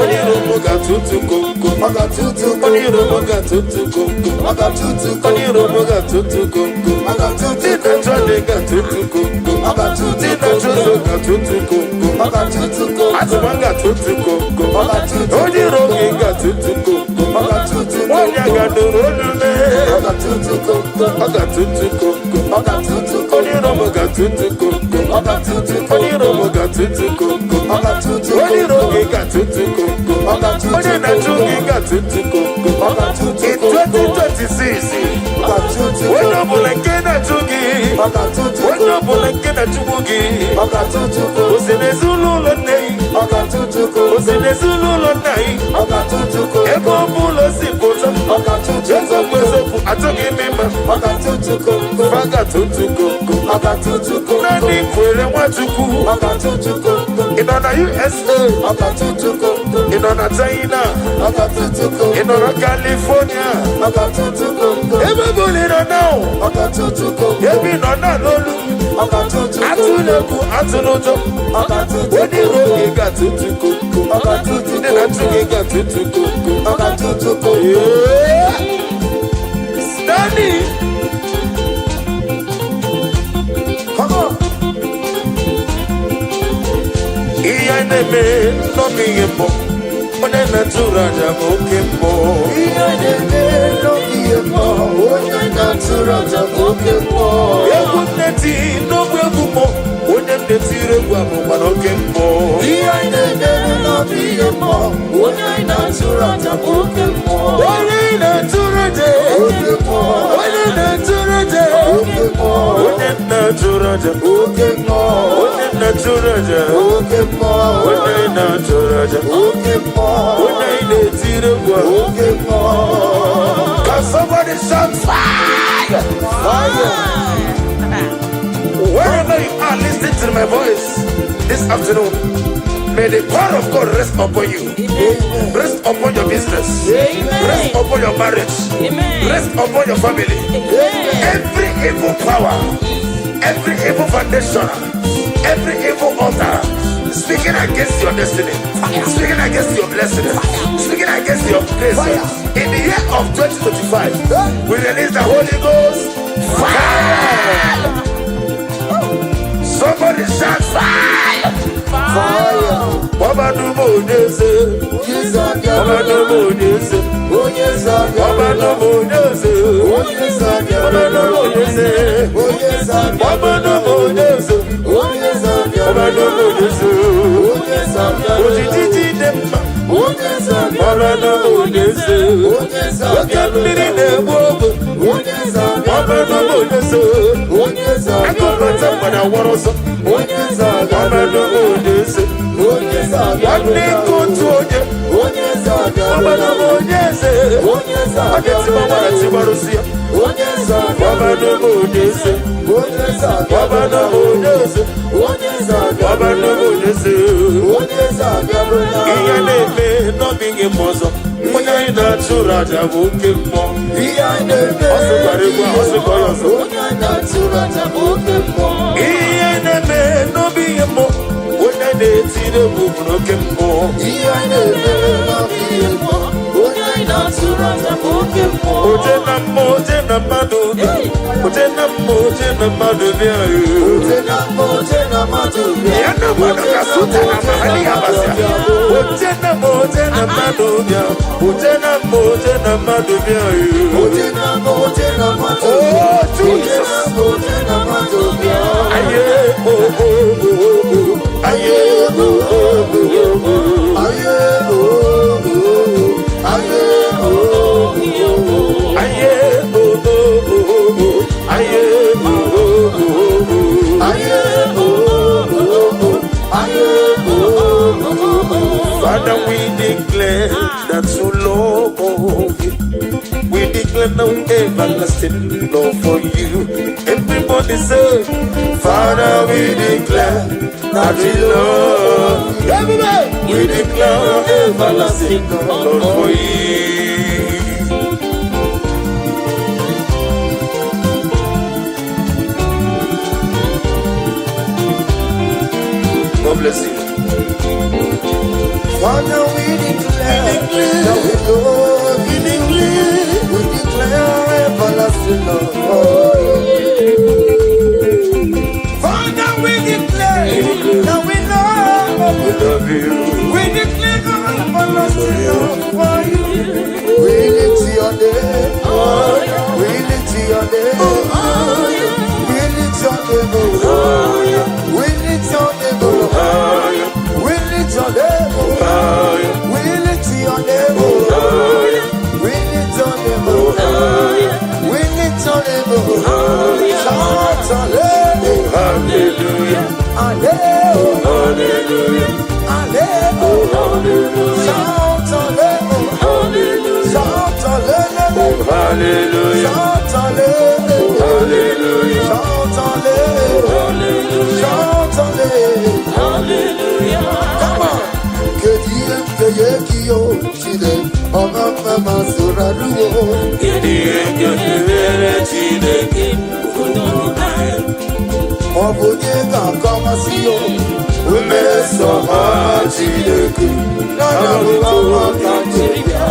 Onye iro m ga-atụtụ komkom. Ọ ga-atụtụ Onye iro m ga-atụtụ komkom. Ọ ga-atụtụ Onye iro m ga-atụtụ komkom. Ọ ga-atụtụ Ndị na-achọ ndị ga-atụtụ komkom. Ọ ga-atụtụ Ndị na-achọ ụzọ ga-atụtụ komkom. Ọ ga-atụtụ Atụma ga-atụtụ komkom. Ọ ga-atụtụ Onye iro gị ga-atụtụ komkom. Ọ ga-atụtụ Nwaanyị a ga-adọrọ olu mee. Ọ ga-atụtụ Ọ ga-atụtụ komkom. Ọ ga-atụtụ Onye iro m ga-atụtụ komkom. Ọ ga-atụtụ Onye iro m ga-atụtụ komkom. Ọ ga-atụtụ Onye iro gị ga-atụtụ komkom. Ọ ga-atụtụ Onye na-achụ gị ga-atụtụ komkom. Ọ ga-atụtụ In 2026, Ọ ga-atụtụ onye ọbụla nke na-achụ gị, Ọ ga-atụtụ onye ọbụla nke na-achụgbu gị, Ọ ga-atụtụ o si n'ezinụlọ nne gị, Ọ ga-atụtụ o si n'ezinụlọ nna gị, Ọ ga-atụtụ ebe ọ bụla o si pụta, Ọ ga-atụtụ eziokwu eziokwu achọghị m ịma, Ọ ga-atụtụ fa ga-atụtụ komkom. Ọ ga-atụtụ Naanị kwere Nwachukwu, Ọ ga-atụtụ ị nọ na USA, Ọ ga-atụtụ ị nọ na China, Ọ ga-atụtụ ị nọ na California, Ọ ga-atụtụ ebe ọ bụla ị nọ na Ọ ga-atụtụ ebe ị nọ na n'olu, Ọ ga-atụtụ atụla egwu, atụla ụjọ, Ọ ga-atụtụ onye iro gị ga-atụtụ komkom. Ọ ga-atụtụ Ndị na-achụ gị ga-atụtụ komkom. Ọ ga-atụtụ Yeah. Stanley. Come on. Ihe anyị na-eme n'ọbụ ihe mbụ, onye na-atụrụ aja bụ oke mbụ. Ihe na-eme n'oge mmụọ, onye na-atụrụ aja bụ oke mmụọ. Egwu m na-eti n'ogbe egwu mbụ, onye m na-etiri egwu abụkwa n'oke mbụ. Ihe na-eme n'oge mmụọ, onye na-atụrụ aja bụ oke mmụọ. Onye na-atụrụ aja, Oke mmụọ, onye na-atụrụ aja, oke mmụọ, onye na-atụrụ aja, oke mmụọ, onye na-atụrụ aja, oke mmụọ, onye na-atụrụ aja, oke mmụọ, onye na-etiri egwu a. oke mmụọ. Can somebody shout fire? Fire! Wherever you are listening to my voice this afternoon, may the power of God rest upon you, Amen. rest upon your business, Amen. rest upon your marriage, Amen. rest upon your family. Amen. Every Evil power, every evil foundation, every evil altar speaking against your destiny, speaking against your blessing, speaking against your grace. Fire. In the year of 2025, we release the Holy Ghost fire. Somebody shout fire. Fire. Ọbadumo Onyeze, Onye Ọbadumo Onyeze, Onye Ọbadumo Onyeze, Onye Ọbadumo Onyeze, Onye Ọbadumo Onyeze, Onye Ọbadumo Onyeze. Onye Ojiji dị mma, Ọbadumo Onyeze. Oke mmiri na-egbu ogbe, Ọbadumo Onyeze. Akụkọta mgbada wọrọ ọsọ, Ọbadumo Onyeze. Nwanne ike otu onye, Ọbadumo Onyeze. Ọ ga-etigba gbara tigbarụsi ya, Ọbadumo Onyeze. Ọbadumo Onyeze. Ọbadumo Onyeze. Ihe na-eme n'ọbịghị m ọzọ, onye anyị na-achụrụ aja bụ oke mmụọ. Ihe anyị na-eme. Ọ sịkwara egwu a, ọ sịkwa ya ọzọ. Onye anyị na-achụrụ aja bụ oke mmụọ. Ihe na-eme n'obi ihe mmụọ, onye na-etiri egwu bụ n'oke mmụọ. Ihe anyị na-eme n'ọbịghị mmụọ. Onye anyị na-achụrụ aja bụ oke mmụọ. Oje na mmụọ, oje na mmadụ bịa. Oje na mmụọ, oje na mmadụ bịa. Oje na mmụọ, oje na mmadụ bịa. Ya na mmadụ ka suta na mahali ya basịa. Oje na mmụọ, oje na mmadụ bịa. Oje na mmụọ, oje na mmadụ bịa. Oje na mmụọ, oje na mmadụ Oh, bịa. Oje Jesus. na mmụọ, oje na mmadụ bịa. Aye, oh, oh, oh, oh. Aye, oh, oh, oh, oh. Aye, oh, oh, oh. Aye, oh, oh, oh. Aye, oh, oh, oh, oh. Aye, oh, oh, oh, oh. Aye, oh, oh, oh. Aye, oh, oh, oh. Father, we declare that you love you. We declare no everlasting love for you. Everybody say, Father, we declare that we love you. Everybody, we declare everlasting love for you. God bless you. Father, we declare that we love you. We declare everlasting love for you. Father, we declare that we love We you. love you. We declare everlasting love for you. We lift your name. We lift your name. We lift your name, oh. We lift your name, oh. We lift your name, oh. We lift your name, oh. We lift your name, oh. We lift your name, oh. Shout hallelujah. Hallelujah. Hallelujah. Hallelujah. Hallelujah. Shout hallelujah. Shout hallelujah. Hallelujah. Shout hallelujah. Hallelujah. Shout hallelujah. Shout hallelujah. Come on. Kedu ihe m ga-enye gị o Chineke ọma mma ma soro arụwo? Kedu ihe m ga-emere Chineke? Ọ bụ onye ga-akọwasị o Mmeso ọma Chineke na bụ ọma ka m jiri bịa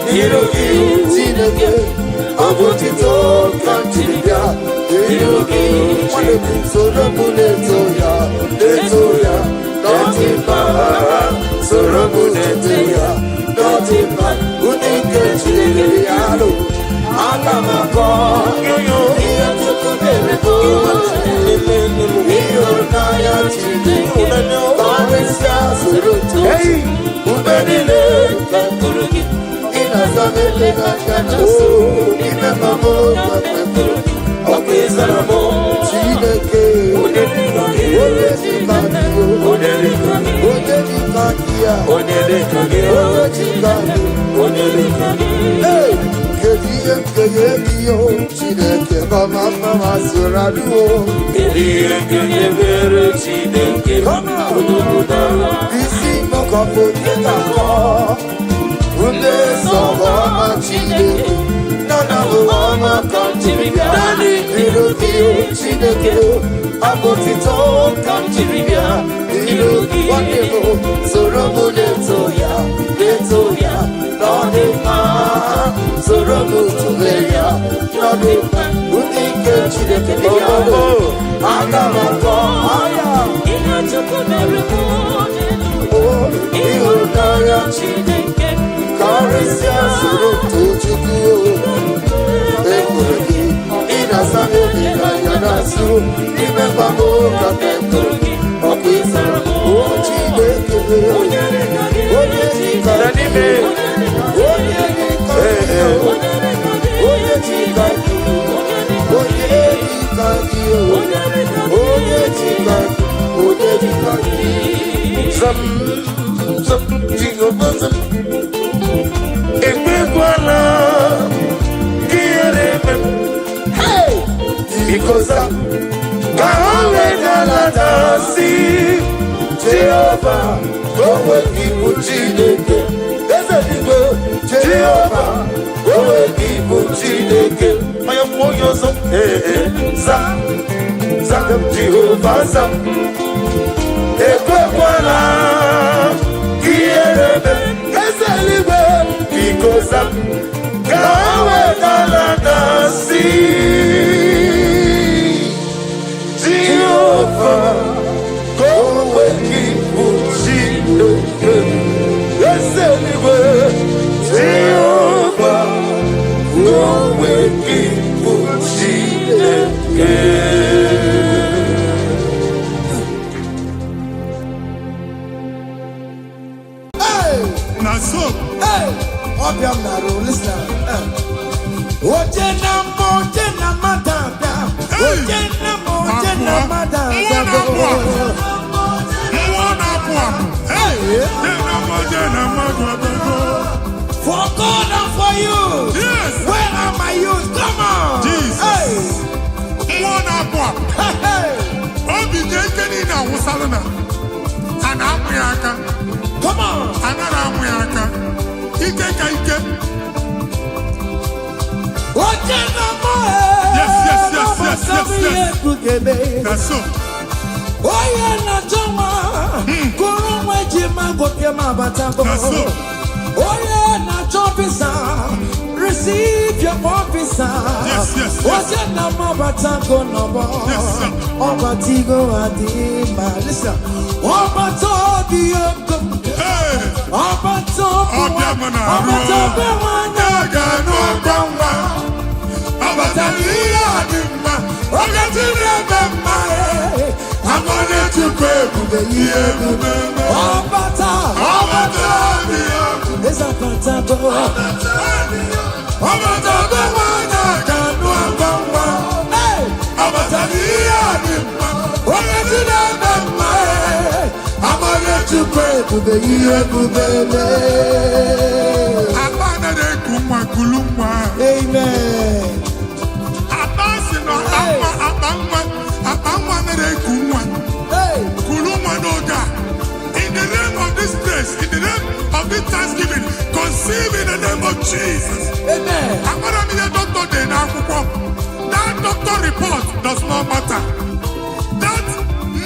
n'iru gị. Chineke, ọ bụ otito ka m jiri bịa n'iru gị. Nwanne m, soro m na-eto ya, na-eto ya n'ọdị mma. Soro m na-eto ya n'ọdị mma. Ụdị nke Chineke ya alụ ana m akọ Yoyo. ihe Chukwu mere bụ ịhụnanya Chineke karịsịa. Soro too Hey. mgbe niile ị na-aza m eleghị anya n'azụ ime ma m mepụrụ Ọkụ ịzara m. Chineke. Onye dịka gị. Onye dịka gị. Onye dịka gị. Onye dịka gị ya. Onye dịka gị. Onye dịka gị. Onye dịka gị. Hey! Kedu ihe m ga-enye gị o Chineke mama mma ma soro arụo? Kedu ihe m ga-emere Chineke? Come on. Isi mọkọpụ onye ga-akọ mmeso ọma Chineke nana bụ ọma ka m jiri bịa n'iru gị. Abụ otito ka m jiri bịa n'iru gị. Nwanne m, soro m na-eto ya, na-eto ya na ọ dị mma. Soro m tụle ya na ọ dị mma. Ndị nke Chineke dị ya, aga m akọ aya. Ihe Chukwu mere mụ n'elu. Ịhụnanya Chineke karịsịa, soro too Chukwu. Ekwuru gị, ị na-asa m obi n'anya na-asụ n'ime mkpa m ka m ekwuru gị, ọkụ ịsara m, o Chineke. Onye dịka gị? Onye dịka Na n'ime. Onye dịka gị? Onye dịka gị? Onye dịka gị? Onye dịka gị? Onye dịka gị? Zam, zam, Jehova zam. Ekwekwala ka ihere eme m. Hey! Biko zam, ka ha wee galata si Jehova, ka o nwee gị bụ Chineke. Eze dịgbo. Jehova, ka o nwee gị bụ Chineke. Onye kwuo onye ọzọ. Ee, ee, zam, zam, Jehova zam. Ekwekwala ka ihere eme m. Eze eluigwe. Biko zam, ka ha wee galata si Jehova, ka o nwee gị bụ Chineke. Eze eluigwe. Jehova, ka o nwee gị bụ Chineke. Hey! Na so. Hey! Ọbịa m na-arụ, listen. Eh. Oje na mma, oje na mmadụ abịa. Hey! Oje na mma, oje na Abụọ. mmadụ Mmụọ abịa. na-apụ apụ. Mmụọ na-apụ apụ. Hey! Jena mma, jena mmadụ abịago. For God and for you. Yes. Where are my youth? Come on. Jesus. Hey! Mmụọ na-apụ apụ. Hey, hey. Obi dị ike niile awụsalụ na a na-amụ ya aka. Come on. Anaghị amụ ya aka. Ike ka ike. Oje na mma. Yes. Na so. Onye na-achọ nwa kụrụ nwa eji ma gote ma abatago. Na so. Onye na-achọ visa, receive your visa. Yes. Oje na mma abatago n'ọgbọ. Yes, sir. Ọbatigo adị mma. Listen. Ọbata obi ego. Hey! Ọbata obi Ọbịa m na-arụ. ọbata obi nwanyị. A ga-anụ ọkwa nwa. Ọ batara ihe a dị mma. Oge na-eme mma. Amara Chukwu ebube, ihe ebube mee. Ọbata. Ọbata obi ọkụ. Eze abatago. Ọbata obi nwanyị a ga-anụ ọkwa nwa. Hey! Ọ batara ihe a dị mma. Oge na-eme mma. Amara Chukwu Ebube, ihe ebube mee. Akpa anaghị eku nwa, kulu nwa. Amen. Akpa si na akpa nwa, akpa nwa, akpa nwa anaghị eku nwa. Hey! Kulu nwa n'oge a. In the name of this place, in the name of this thanksgiving, conceive in the name of Jesus. Amen. Amara m ihe dọkịta dị n'akwụkwọ. That doctor report does not matter. That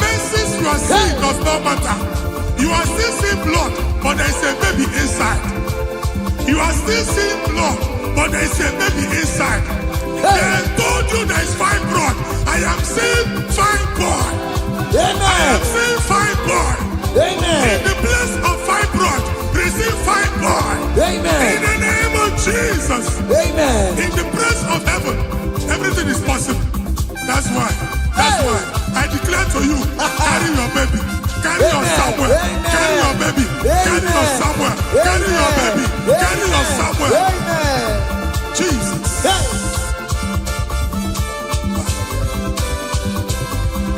menses you are seeing does not matter. You are still seeing blood, but there is a baby inside. You are still seeing blood, but there is a baby inside. They told you there is fibroid. I am seeing fibroid. I Amen. am seeing fibroid. In Amen. the place of fibroid, receive fibroid. In Amen. the name of Jesus. Amen. In the place of heaven, everything is possible. That's why. That's why I declare to you, carry your baby. Carry your Amen. Samuel. Amen. Carry your baby. Carry your Amen. Samuel. Carry your baby. Carry your Samuel. Amen. Jesus. Hey!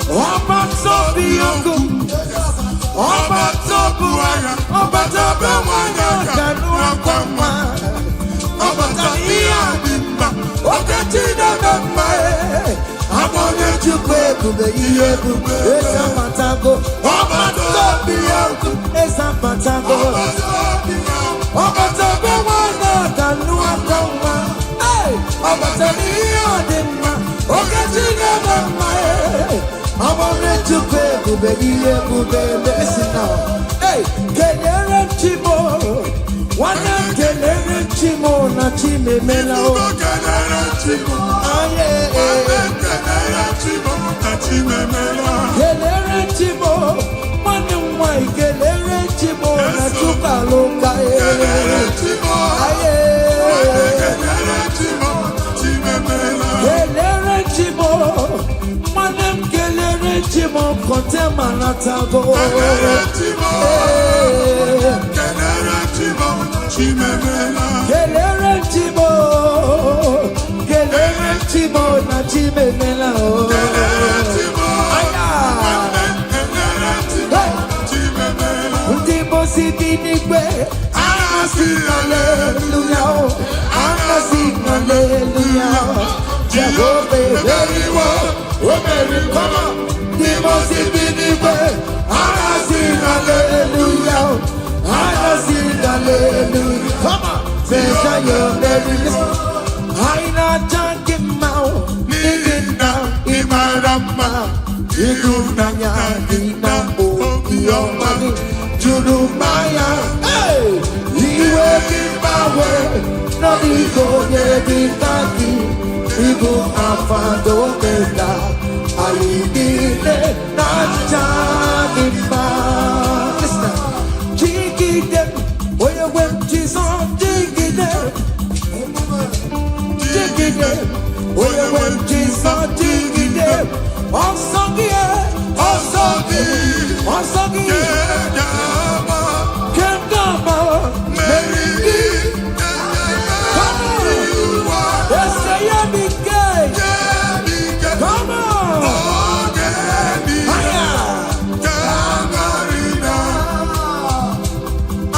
Ọba tó bí ogun, ọba tó bu agha, ọba tó bẹ nwanyị aka n'akwa nwa, ọba tó ihe a dị mma, oke Chineke mma, ama onye Chukwu ebube, ihe ebube, eze amatago, ọba tó bí ogun, eze amatago, ọba tó bẹ nwanyị aka n'akwa nwa, ọba tó ihe a dị mma, oke Chineke mma, Amara Chukwu ebube, ihe ebube mesi na. Hey, kelere m Chimo, nwanne m, kelere m Chimo na Chimemela o. Ifugo kelere Chimo. Aye. Nwanne kelere Chimo na Chimemela. Kelere Chimo, nwanne m nwanyị, kelere Chimo na Chukwu alụka. Kelere Chimo. Aye. Nwanne kelere Chimo na Chimemela. Kelere Chimo, nwanne m, kelere Chimo kọtema natago. Kelere Chimo. Ee. Kelere Chimo na Chimemela. Kelere Chimo, kelere Chimo na Chimemela o. Kelere Chimo. Aya. Nwanne kelere Chimo na Chimemela. Ndị mosi bi n'igwe Anasị haleluya o, anasị haleluya, Jehova emeriwo, o meriri. Come on. Ndị mosi bi n'igwe anasị haleluya o, anasị haleluya. Come on. Mesaya meriri. Anyị na-aja gị mma o, n'ihi na ị mara mma, ịhụnanya gị na obiọma gị juru mmanya. Hey! Iwe gị gbanwe n'ọdịgo onye dị ka gị, ịbụ Alfa na Omega, anyị niile na-aja gị mma. Listen. Jigide, onye nwe m Jizọs, jigide, jigide, onye nwe m Jizọs, jigide. Ọsọ gị, ọsọ gị, ọsọ gị ga-agba kemgbe mmeri gị ụwa. Ese ya bụ ike. Ga-ebike. Come on. Oge niile Aya. ga-agarị na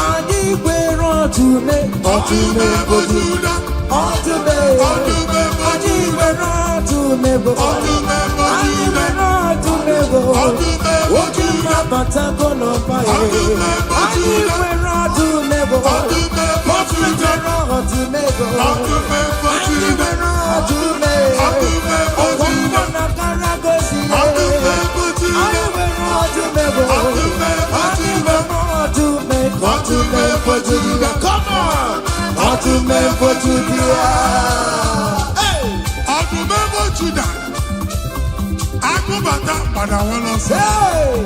Anyị gwere ọtụme. Ọtụme bụ Juda. Ọtụme. Ọtụme bụ Anyị gwere ọtụme bụ. Ọtụme bụ Anyị Juda. gwere ọtụme bụ. Ọtụme bụ Oke Juda. mmabatago n'ọba ya. Ọtụme bụ Anyị Juda. gwere ọtụme bụ. Ọtụme bụ Juda. Gwere ọtụme bụ. Ọtụme bụ Anyị Juda. gwere ọtụme. Ọtụme bụ Juda. Ọgwụgwọ na karagosi. Ọtụme bụ Juda. Anyị nwere ọtụme bụ. Ọtụme bụ Anyị Juda. nwere ọtụme. Ọtụme bụ Juda. Come on. Ọtụme bụ Juda. Hey! Ọdụm ebo Juda, agụbata gbadawala ọsọ. Hey!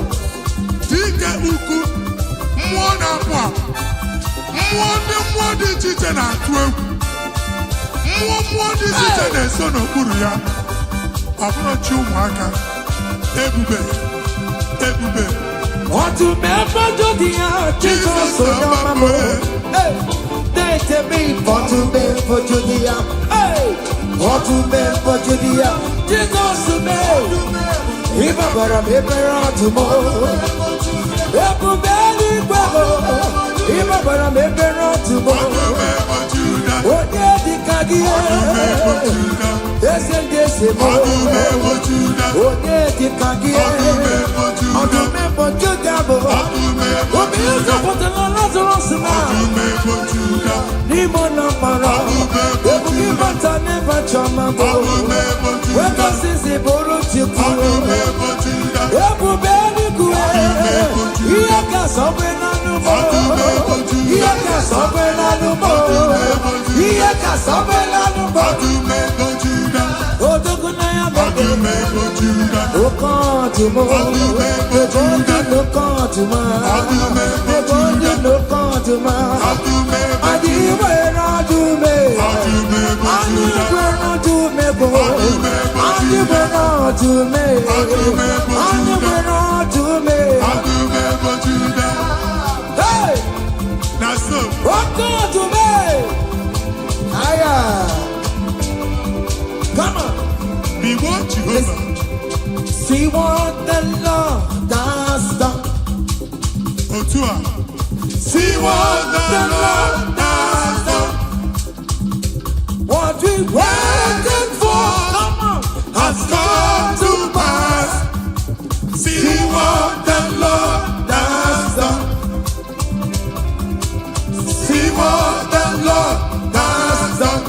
Dike ukwu, mmụọ na-apụ apụ, mmụọ ndị mmụọ dị iche iche na-atụ egwu, mmụọ mmụọ dị iche iche na-eso n'okpuru ya. Ọ bụrụ chi ụmụaka, ebube, ebube. Ọtụme bụ Juda, Jizọs onye ọma m. Hey! Na-etebe ọtụme bụ Juda. Hey! Ọtụme bụ Juda, Jizọs mee. Ịgbabara m ebere ọdụm. Ebube eluigwe bụ. Ịgbabara m ebere ọdụm. Ọdụm ebo Juda. Onye dịka gị? Ọdụm ebo Juda. Eze ndị eze m. Ọdụm ebo Juda. Onye dịka gị? Ọdụm ebo Juda. Ọdụm ebo Juda bụ. Ọdụm ebo Obi Juda. ụzọpụtara Lazarus na Ọdụm ebo Juda. n'ime ụlọ mkpọrọ. Ọdụm ebo Ebube Juda. ịbata n'ebe chọma bụ. Ọdụm ebo Juda. Wekọsisi bụrụ Chukwu. Ọdụm ebo Juda. Ebube eluigwe. Ihe ka sọgbe n'anụ mọ. Ọdụm ebo Juda. Ihe ka sọgbe n'anụ mọ. Ọdụm ebo Juda. Ihe ka sọgbe n'anụ mọ. Ọdụm ebo Juda. Odogwu na ya bụ. Ọdụm ebo Juda. Oke ọdụm. Ọdụm ebo Ebe Juda. ndị n'oke ọdụm. Ọdụm ebo Ebe ndị Juda. n'oke ọdụm. Ọdụm ebo Anyị nwere ọdụm. Ọdụm ebo Anyị Juda. nwere ọdụm bụ. Ọdụm ebo Anyị Juda. nwere ọdụm. Ọdụm ebo Anyị Juda. nwere ọdụm. Ọdụm ebo Juda. Hey! Na so. Oke ọdụm. Aya. Come on. Igbo Jehova. See what the Lord has done. Otu a. See what the Lord has done. What we waited for, come on, has come to pass. See what the Lord has done. See what the Lord has done.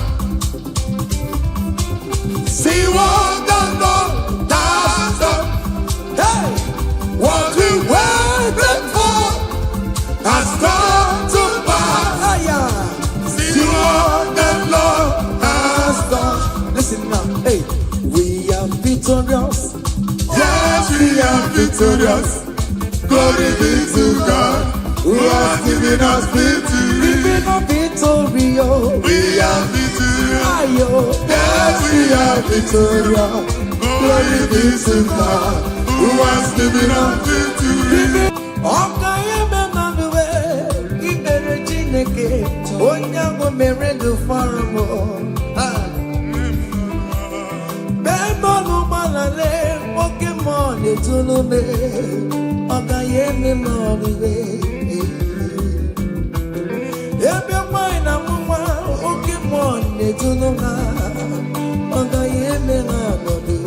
See what the Lord has done. victorious. Glory be to God who has given us victory. Living a victory, oh. We are victorious. Ayo. Yes, we are victorious. Glory be to God who has given us victory. Ọka ya memanụwe ikpere Chineke, onye ahụ mere ndụ fọrọ m. Bemọlụ gbalale oke mmụọ na-etulu me, ọka ya eme m ọlụwe. Ebe nwanyị na mụ nwa, oke mmụọ na-etulu ha, ọka ya eme ha ọnọdụ.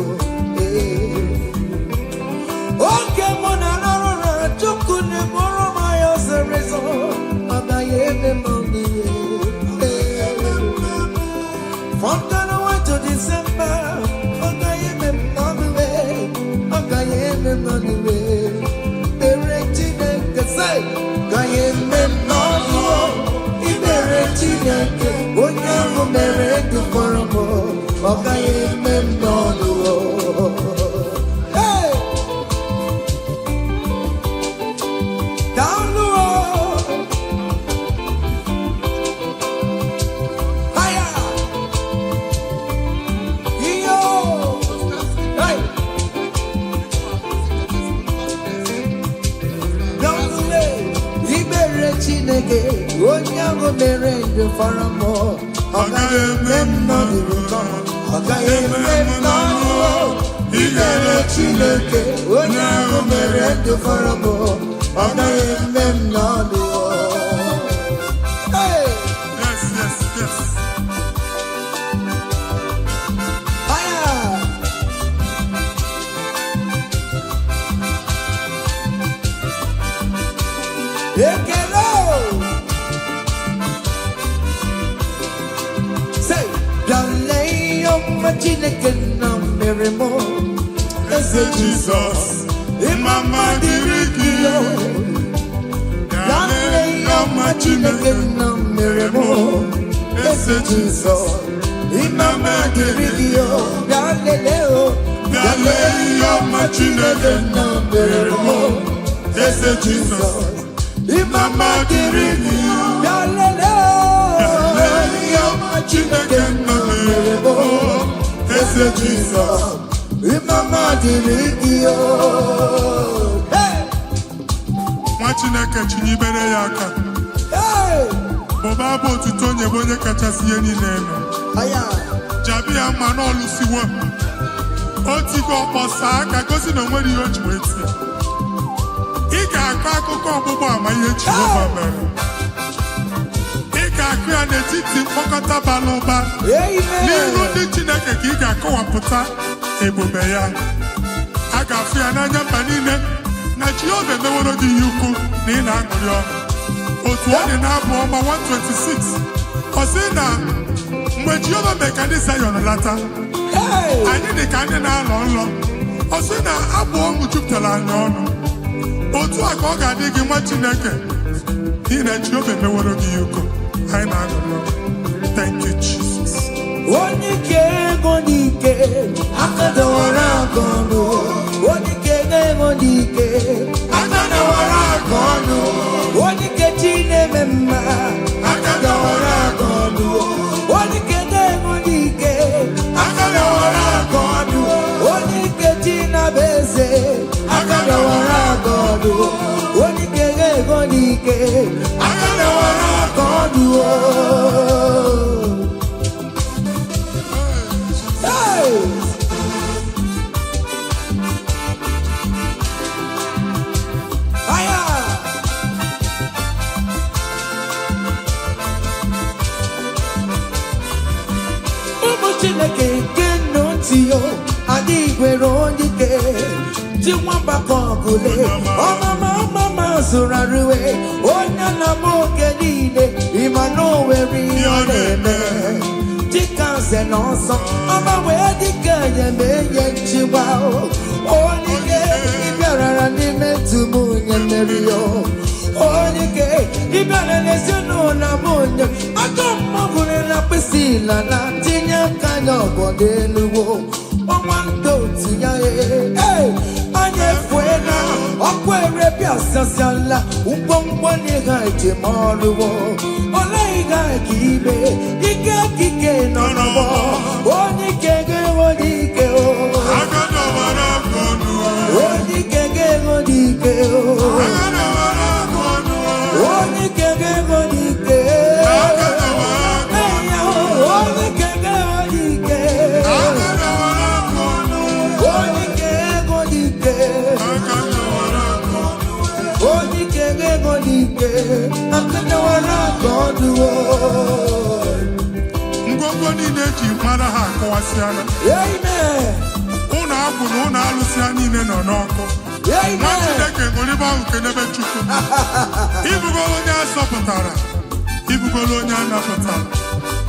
Oge mụ na arụ ụra, Chukwu na-eburu m anya ọsịrịsọ, ọ gaghị eme m n'ihe. From January to December, ọ gaghị eme m n'ọnụwe, ọ gaghị eme m n'ọnụwe. Ekpere Chineke sị, gaghị eme m n'ọnụ. Ikpere Chineke, onye ahụ mere ndụ fọrọ m, ọ gaghị eme m n'ọnụ. Hey! Daalụ o. Haya! Iyo! Hey! Daalụ e. Ikpere Chineke, onye ahụ mere ndụ fọrọ m, ọ gaghị eme m n'ọdụrụ, ọ gaghị eme m n'ọnụ. Ikpere Chineke, onye ahụ mere ndụ fọrọ m, ọ gaghị eme m n'ọnụ. Hey! Yes, yes, yes. Haya! Ekele o! Say, bịale ihe ọma Chineke nna mere mụ, eze Jizọs, Jizọs, ịma mma dịrị gị. yo. Bịale ihe ọma Chineke nna mere mụ, eze Jizọs, ịma mma dịrị gị yo. Bịa lelee o, Bịa lee ihe ọma Chineke nna mere mụ, Eze Jizọs, ịma mma dịrị gị. Bịa lelee o, lee ihe ọma Chineke nna mere mụ. Eze Jizọs, ịma mma dịrị gị o. Hey! nwa Chineke chinyebere ya aka. Hey! Bụba abụ otuto nye bụ onye kachasị ihe niile elu. Aya! Jabi ya mma n'ọlụsiwo. O tigo ọkpọ saa aka gosi na o nwere ihe o ji wee tie. Ị ga-akọ akụkọ ọgbụgba ama ihe Jehova mere. Ị ga-akụ ya n'etiti mkpọkọta bara ụba. N'ihu Amen! ndị Chineke ka ị ga-akọwapụta ebube ya. A ga-afụ ya n'anya mba niile na Jehova emeworo gị ihe ukwu, na ị na-aṅụrị ọṅụ. Otu ọ dị na-abụ ọma 126, ọ sị na mgbe Jehova mee ka ndị Zayọn lata, Hey! anyị dị ka ndị na-alọ nlọ. Ọ sị na abụ ọṅụ jupụtara anyị ọnụ. Otu a ka ọ ga-adị gị, nwa Chineke, n'ihi na Jehova emeworo gị ihe ukwu. Anyị na-aṅụrị ọṅụ. Thank you, Jesus. Onye ike ego n'ike, aka dọwara aka ọnụ. Onye ike ego n'ike, aka dọwara aka ọnụ. Onye ike chi na-eme mma, aka dọwara aka ọnụ. Onye ike ego n'ike, aka dọwara aka ọnụ. Onye ike chi na-abụ eze, aka dọwara aka ọnụ. Onye ike ego n'ike, aka dọwara aka ọnụ. Hey! Aya! Ụmụ Chineke nke nnu ntị yo, adịghị gwere onye ike ji nwamba ka ọgụle ọmama ọmama zụrụ arụwe onye na m oge niile, ịma na o nwere ihe ọ na-eme dịka nze na ọzọ ọma wee dịka enyemenye nchịkwa onye ike ịbịarara n'ime ntụm onye mmeri yo, onye ike ịbịara n'ezinụlọ m, onye ajọ mmọgwụrụ na mkpịsị na tinye aka n'ọgọdọ eluwo ọnwa ndị otu ya, ee, anyị efuela. Asasịala ngwongwo n'ihe njem ọrụwo ole ihe ka ime ike kike nọ n'ọgbọ onye ike ga-enwe onye ike o. Aka dọwara aka ọnụ. Onye ike ga-enwe onye ike o. Aka dọwara aka ọnụ. Onye ike ga-enwe onye ike. Aka dọwara aka. Ee, ya, onye ike ga-enwe onye ike. Aka dọwara aka ọnụ. Onye ike ga-enwe onye ike. Aka dọwara aka ọnụ. Onye ike ga-enwe onye ike. Aka dọwara aka ọnụ o. Ngwongwo niile eji mara ha akụwasịala. Amen. Ụlọ agwụ na ụlọ alụsị ha niile nọ n'ọkụ. Nwa Amen. Chineke ṅụrịba ahụ kenebe Chukwu. Ịbụgoro onye a zọpụtara, ịbụgoro onye a napụtara.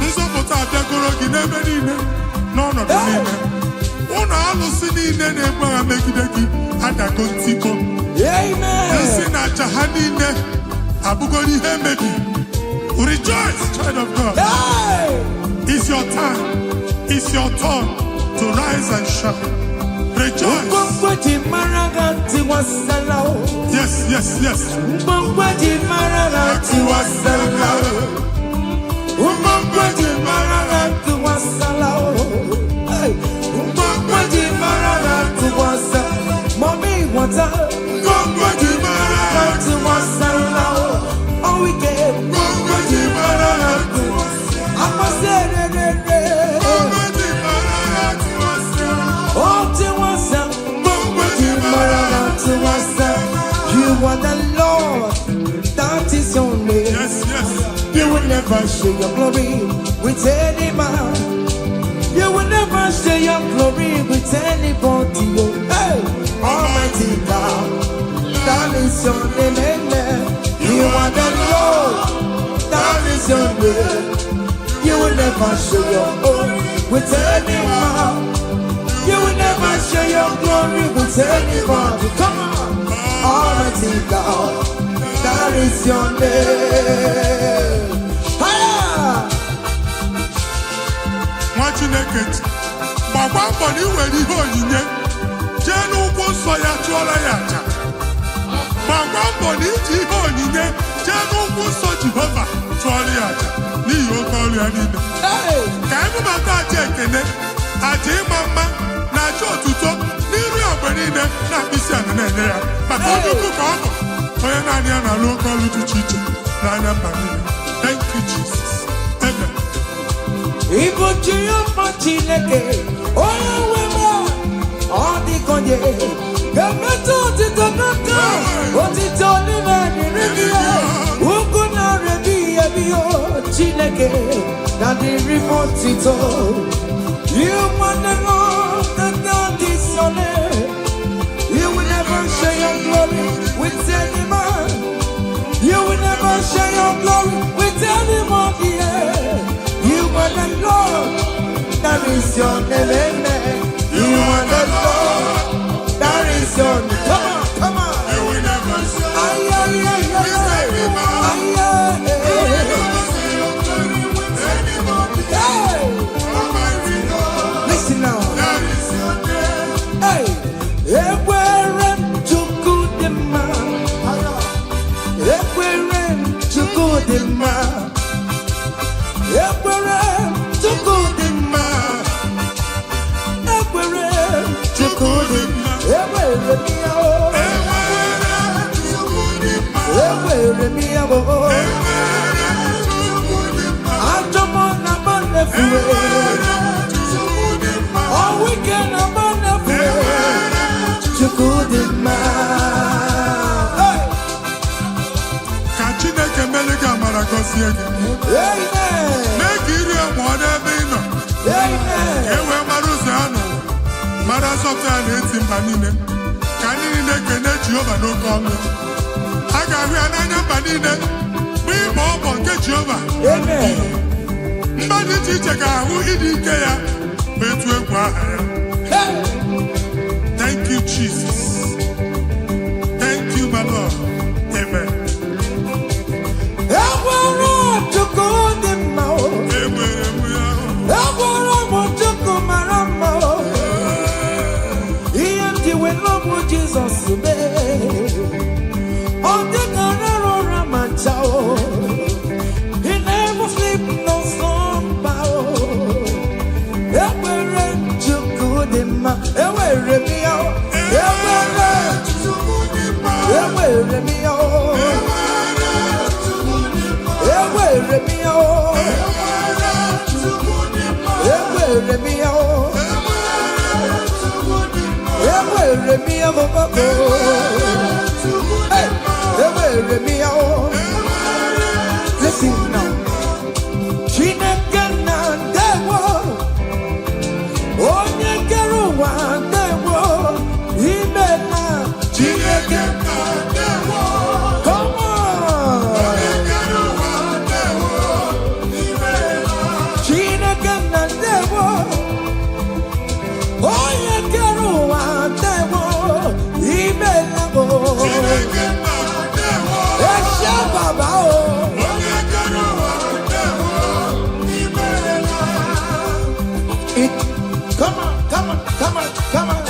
Nzọpụta abịagoro gị n'ebe niile, n'ọnọdụ niile. Ụlọ alụsị niile na-ebu agha megide gị adago ntikọ. Amen. Nsị na aja ha niile abụgoro ihe mebiri. Rejoice, child of God. Hey! It's your time. It's your turn to rise and shine. Rejoice. Ngwongwo ji mara ha tiwasala o. Yes. Ngwongwo ji mara ha tiwasala o. Ngwongwo ji mara ha tiwasala o. Hey! Ngwongwo ji mara ha tiwasala. Mommy water. Ngwongwo ji mara Ha tiwasala o. Oh, we get. Ngwongwo ji mara ha. Akwasi re re re. Ngwongwo ji mara ha tiwasịa. Oh, tiwasa. Ngwongwo ji mara ha. Tiwasa. You are the Lord. That is your name. Yes. You will never share your glory with any man. You will never share your glory with anybody. Oh, hey, Almighty God, that is your name. Amen. You are the Lord, that is your name. You will never share your own with any man. You will never share your glory with anybody. Come on, Almighty God, that is your name. Higher! Nwa Chineke, gbakwa mbọ na ị nwere ihe onyinye jee n'ụkwụ nsọ ya chụọrọ ya aja. Gbakwa mbọ na iji ihe onyinye jee n'ụkwụ nsọ Jehova chụọrọ ya aja n'ihi oke ọrụ ya niile. Hey! Ka anyị bubata aja ekene, aja ịma mma na aja otuto n'iru ya mgbe niile na mkpịsị ala na-enye ya maka onye ukwu ka ọ bụ onye naanị ya na-alụ oke ọrụ dị iche iche n'anya mba niile. Thank you, Jesus. Amen. Ịbụ Jehova Chineke, onye nwe m, ọ dịka onye ga-emetụ otito n'aka, otito n'ime dịrị gị, ugwu na-arị ebighị ebi o Chineke, na dịrị m otito. You are the Lord, the God is your name. You will never share your glory with any man. You will never share your glory with anybody. Yeah. You are the Lord, that is your name. Amen. You are the Lord, that is your name. Come on, come on. You will never share. Ay, ay, ay, ay, ay. Ay, ay, ay. Your glory with anybody. Hey! Almighty God, Listen now. that is your name. Hey! Ekwere m Chukwu dị mma. Ekwere m Chukwu dị mma. Ekwere m Chukwu dị mma. Ekwere m Chukwu dị mma. Ekwere m ya o. Enwere Chukwu dị mma. Ekwere m ya o. Enwere Chukwu dị mma. Ajọ mmụọ na mma na-efuwe. Enwere Chukwu dị mma. Ọnwụ ike na mma na-efuwe. Enwere Chukwu dị mma. Hey! Ka Chineke mere gị amara, gọzie gị. Amen. Mee ka iri ya mụọ n'ebe ị nọ. Amen. Ka e wee mara ụzọ ya n'ụwa, mara nzọpụta ya na-eti mba niile. Ka ndị niile kene Jehova n'oke ọnụ. A ga-ahụ ya n'anya mba niile bụ ịbọ ọbọ nke Jehova. Amen. Mba dị iche iche ga-ahụ ịdị ike ya bụ etu egwu aha ya. Hey! Thank you, Jesus. Thank you, my Lord. Amen. Enwere Chukwu dị mma o. Enwere m ya. Enwere m Chukwu mara mma o. Ihe m ji wee lọbụ Jizọs mee. Enwere m ya o. Enwere m ya o. Hey, enwere m ya o. Listen now. Chineke na ndewo. Onye kere ụwa, ndewo. Imela. Chineke nna, ndewo. Come on. Onye kere ụwa, ndewo. Imeela. Chineke na ndewo. Onye kere ụwa, ndewo. Imela o. Chineke nna, ndewo. Ẹ ṣé bàbá o. Onye kere ụwa, ndewo. Imeela. Come on, come on, come on, come on.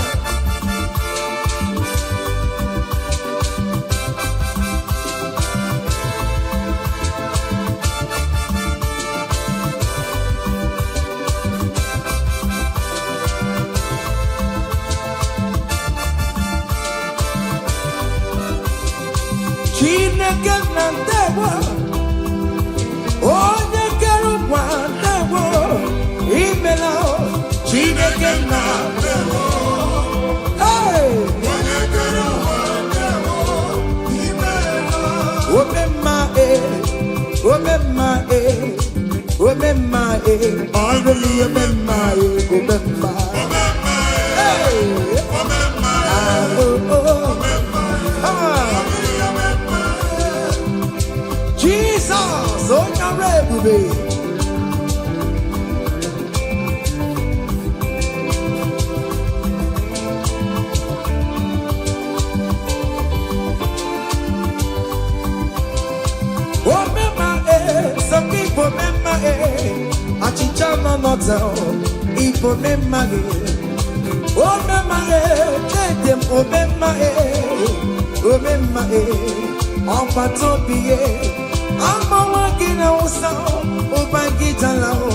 Chineke na ndewo. Onye kere ụwa, ndewo. Imela o. Chineke nna, ndewo. Hey! Onye kere ụwa, ndewo. Imeela. Omemma e, omemma e, omemma e, ọrụli omemma e, omemma. Omemma. Hey! Omemma. Ah, oh, oh. Ah. Omemma. Jesus, onye ọrụ ebube. Omemma e, some people omemma e, achịcha nọ n'ọta, ibo omemma e. Omemma e, dede m, omemma e, omemma e, ọgbata obi e, agbawa gị na Hausa, ụba gị jala o,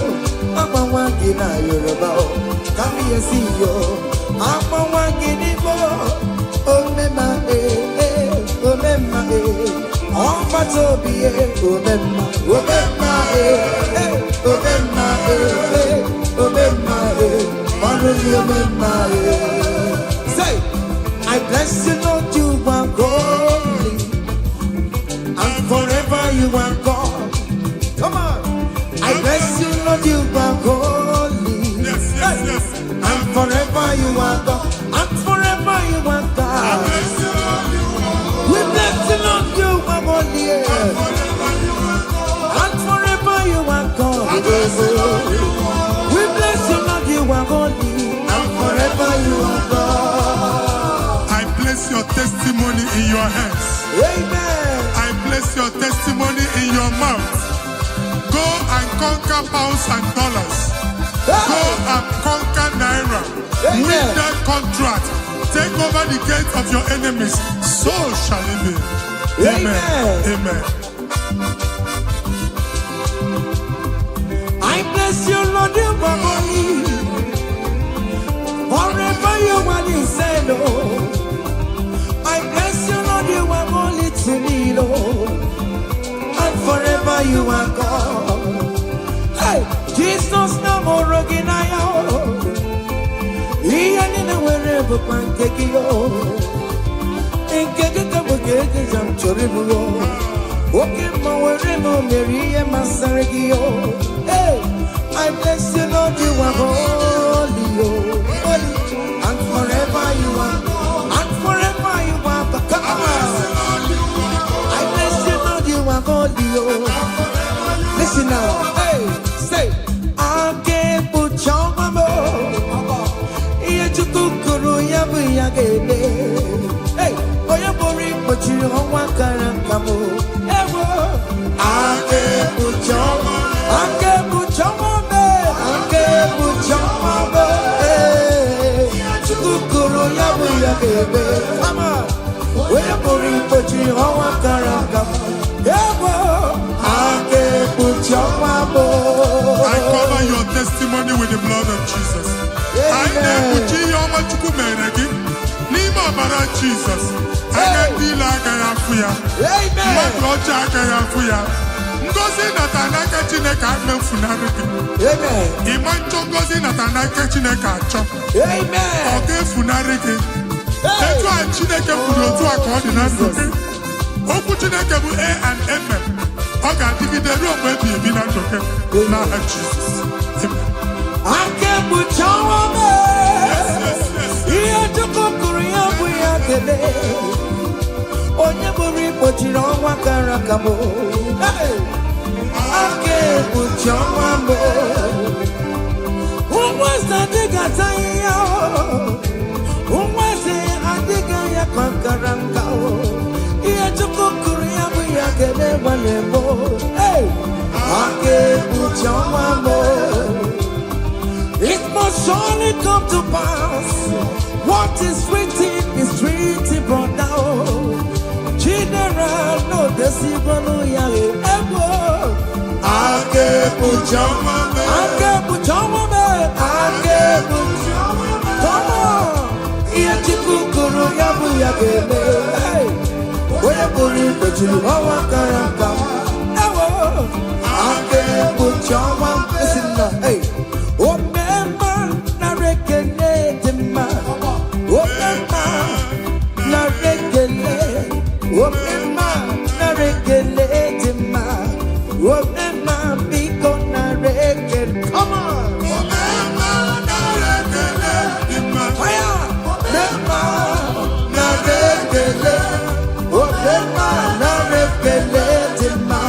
agbawa gị na Yoruba o, kábíyèsí yo, agbawa gị n'Igbo, omemma e, e, omemma e, ọgbata obi e, omemma, omemma e, e, omemma e, e, omemma e, ọrụ gị omemma e. Say, I bless you, Lord, you are holy, and forever you are God. Come on. I bless you, Lord, you are holy. Yes. And forever you are God. And forever you are God. Bless you, Lord, you are We bless you, Lord, you are holy. forever you are God. And forever you are God. Bless you, Lord, you are We bless you, Lord, you are holy. And forever you are God. I bless your testimony in your hands. Amen. I bless your testimony in your mouth. Go and conquer pounds and dollars. Go and conquer naira. Amen. Win that contract. Take over the gate of your enemies. So shall it be. Amen. Amen. Amen. I bless you, Lord, you are holy. Forever you are the same, oh. I bless you, Lord, you are holy to me, Lord. And forever you are God. Hey, Jesus na mụrụ gị n'anya o. Ihe niile nwere bụkwa nke gị o. Nke gị ka bụ ka eji m chọrọ ịbụ o. Oke mma were m mere ihe masịrị gị o. Hey, I bless you, Lord, you are holy, oh, holy, and forever you are, and forever you are. Come on. I bless you, Lord, you are holy, oh. Listen now, hey, say, aka ekpuchi ọnwa m, ihe Chukwu kwuru ya bụ ya ga-eme. Hey, onye pụrụ ikpochiri ọnwa kara nka m? Ewo, aka ekpuchi ọnwa, aka ekpuchi ọnwa m, aka ekpuchi ọnwa m. Ee, Chukwu kwuru ya bụ ya ga-eme. Come on. Onye pụrụ ikpochiri ọnwa kara nka m? Ewo, aka ekpuchi ọnwa m. I cover your testimony with the blood of Jesus. Anyị na-ekpuchi ihe ọma Chukwu mere gị n'ime ọbara Jizọs. Anya ndị ile agaghị afụ ya. Amen. Mmadụ ọjọọ agaghị afụ ya. Ngozi nata n'aka Chineke ama efunarị gị. Amen. Ịma nchọ ngozi nata. chọtara n'aka Chineke achọ. Amen. Ọ ga-efunarị gị. Etu a Chineke kwuru, otu a ka ọ dị na ndụ gị. Okwu Chineke bụ e and amen. Ọ ga-adịgide ruo mgbe ebi ebi na ndụ gị, n'aha Jizọs. Amen. Aka ekpuchi ọnwa m. Yes. Ihe Chukwu kụrụ, ya bụ ya kele. Onye bụrụ ikpochiri ọnwa kara aka m. Hey! Aka ekpuchi ọnwa m. Ụmụ eze adịghị ata ahịhịa o. Ụmụ eze adịghị anya ka nkara nka o. Ihe Chukwu kụrụ, ya bụ ya kele gbanye m. Hey! Aka ekpuchi ọnwa m. It must surely come to pass. What is written is written, brother. General, no decibel ya ego. Aka ekpuchi ọnwa mee. Aka ekpuchi ọnwa m. Aka ekpuchi ọnwa m. Come on. Ihe Chukwu kwuru, ya bụ ya ga-eme. Hey. Onye pụrụ ikpochiri ọnwa kara aka. Ewo. Aka ekpuchi ọnwa m. Esi na, hey. Omemma, nara ekele dị mma. Omemma, nara ekele. Omemma, nara ekele dị mma. Omemma, biko nara ekele. Come on. Omemma, nara ekele dị mma. Fire! Omemma, nara ekele. Omemma, nara ekele dị mma.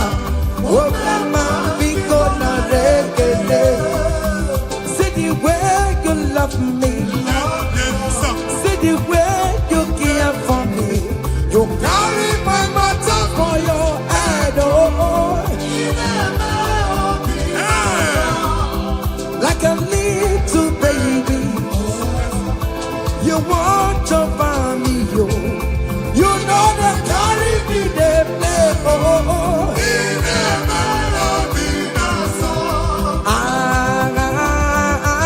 Omemma, biko nara ekele. See the way you love me. Yes, sir. See the way you care for me. You carry my matter for your head, oh, Hey. like a little baby. You watch over me, yo. You know they carry me, they play, oh. Ị na-eme obi na-asọ. Ah, ah, ah.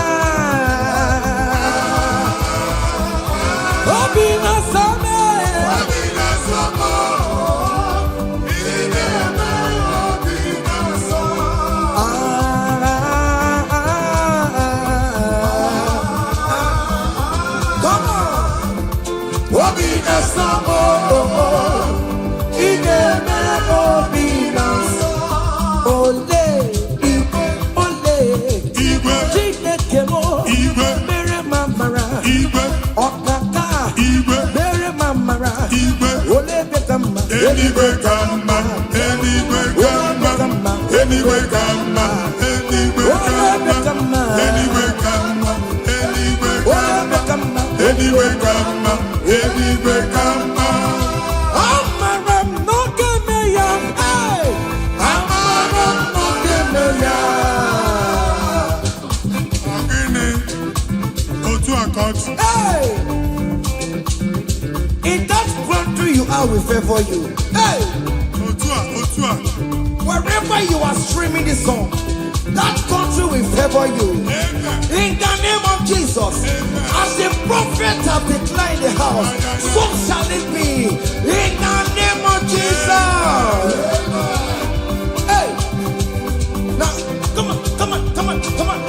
Obi na-asọ m. Obi na-asọ m. Ị na-eme obi na-asọ. Ah, ah, ah. Come on. Obi na-asọ m. Ị na-eme obi na-asọ. Ole igwe, ole Igwe, Chineke m Igwe. mere m amara. Igwe, Ọkaka Igwe, mere m amara. Igwe. Ole ebe ka mma? Eluigwe ka mma, eluigwe ka mma, eluigwe ka mma, eluigwe ka mma, eluigwe ka mma, eluigwe ka Ole ebe mma, ka mma? Eluigwe ka mma, eluigwe ka mma. Amara m n'oge me ya. Hey! Amara m n'oge me ya. Ọ gịnị? Otu a ka ọ dị. Hey! In that country you are will favor you. Hey! Otu a, otu a. Wherever you are streaming this song, that country will favor you. Amen. In the name of Jesus, as the prophet have declared the house, so shall it be. In the name of Jesus. Hey, now come on, come on, come on, come on.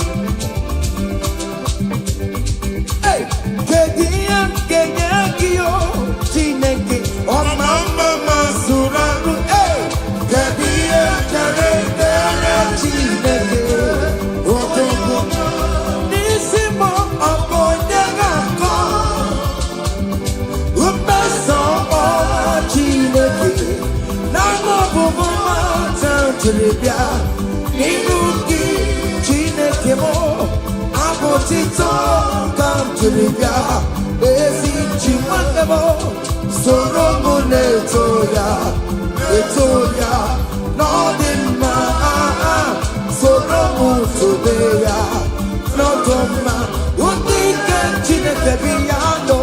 Hey, kedu ihe m ga-enye gị o Chineke ọma mma ma zuru arụ? Hey, kedu ihe m kere kere Chineke odogwu n'isi m? Ọ bụ onye ga-akọ mmeso ọma Chineke n'anụ ọbụbụ mata jiri bịa n'ihu gị, Chineke m? Abụ tito ka m jiri bịa. Ezi chi nwanne m, soro m na-eto ya, eto ya n'ọdị mma. Soro m tobe ya n'ọdụ mma. Ndị ike Chineke bi ya nọ,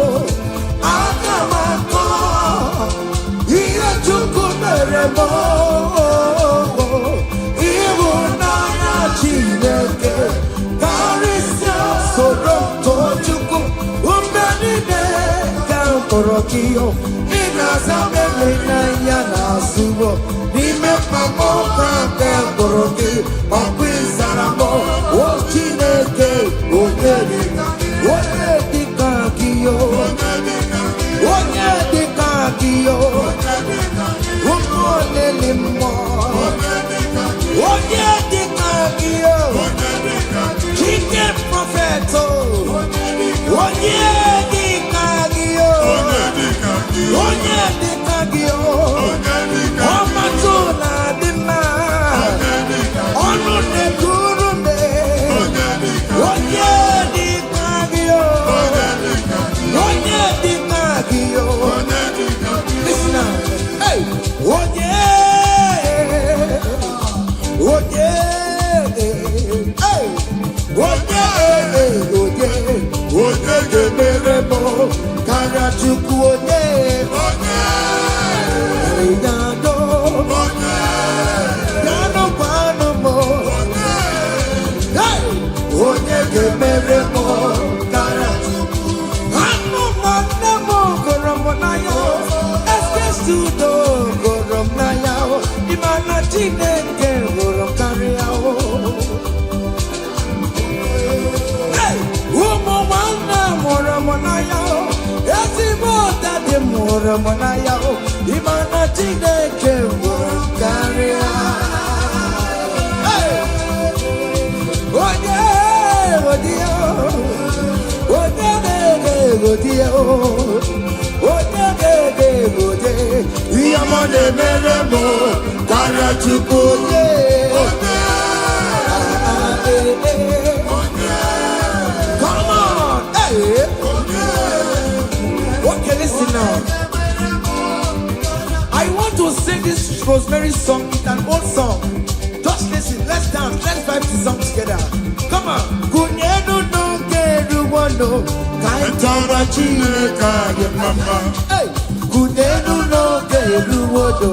aga m akọ ihe Chukwu mere m. Ịhụnanya Chineke karịsịa. Soro m too Chukwu mgbe niile ka m kpọrọ gị. Ị na-aza m ele n'anya na-azụwo n'ime mkpagbu ka nke kpọrọ gị. Ọkwa ịzara m, o Chineke onye Onye, onye ga-emere m karịa Chukwu? Onye? Onye? Ịnado. Onye? Yanụ gwanụ m. Onye? Hey! Onye ga-emere m karịa Chukwu? Anụ m nne m gụrụ m n'anya, Ekesudo gụrụ m n'anya, ịma na Chineke hụrụ m karịa o. Hey! Ụmụ nwanne mụrụ m n'anya o. Ezigbo daddy mụrụ m n'anya o. Ịma na Chineke hụrụ m karịa. Hey! Onye odi ya, onye na-ege egodi ya, onye ga-ege egode ihe ọma na-emere m karịa Chukwu? Onye? Onye? Ah, eh, eh. Onye? Come on! Hey! Onye? Okay, listen now. I want to sing this Rosemary song. It's an old song. Just listen. Let's dance. Let's vibe the song together. Come on. Kunyenu n'oge eruwono ka anyị Tọrọ Chineke anyị mma. Hey! Kunyenu n'oge eruwono.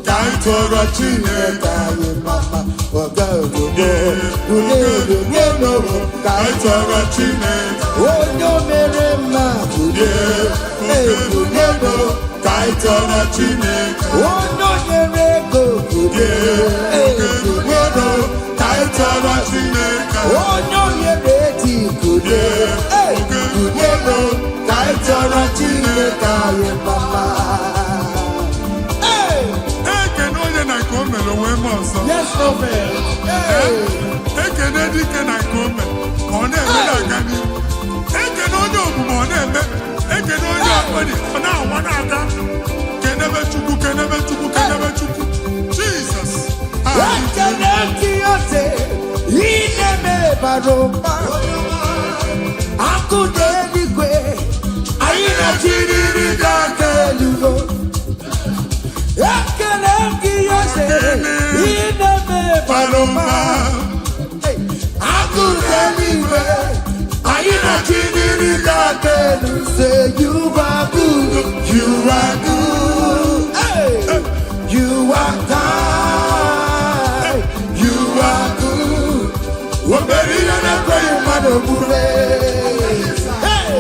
Ka anyị tọrọ Chineke. Ka anyị mama ọga obodo. Kunyenu nyenu ka Ka anyị anyị tọrọ Chineke. Onye o mere mma, kunye. Hey, kunyenu. Ka anyị tọrọ Chineke. Onye o nyere ego, kunye. Hey, kunyenu. Ka anyị tọrọ Chineke. Onye o nyere eti, kunye. Hey, kunyenu ka anyị tọrọ Chineke anyị mama. Hey! Ekene onye na nke o mere onwe m ọzọ. Yes, prophet. Hey! Ekene dike na nke o mere ka ọ na-eme na-aga n'ihu. Ekene onye omume, ọ na-eme. Ekene onye ọkpọrị, ọ na-awa na-aga. Kenebe Chukwu, kenebe Chukwu, kenebe Chukwu. Jesus. Ekele gị ose ị na-eme bara ụba. Akụ dị eluigwe, anyị na-achịrịrị gị aka elugo. Ekele gị ose ị na-eme bara ụba. Akụ dị eluigwe, anyị na-achịrịrị gị aka elu. Say you are good, you are good. Hey! You are kind, you are good. O mere ihe na-ekweghị mmadụ omume. Hey!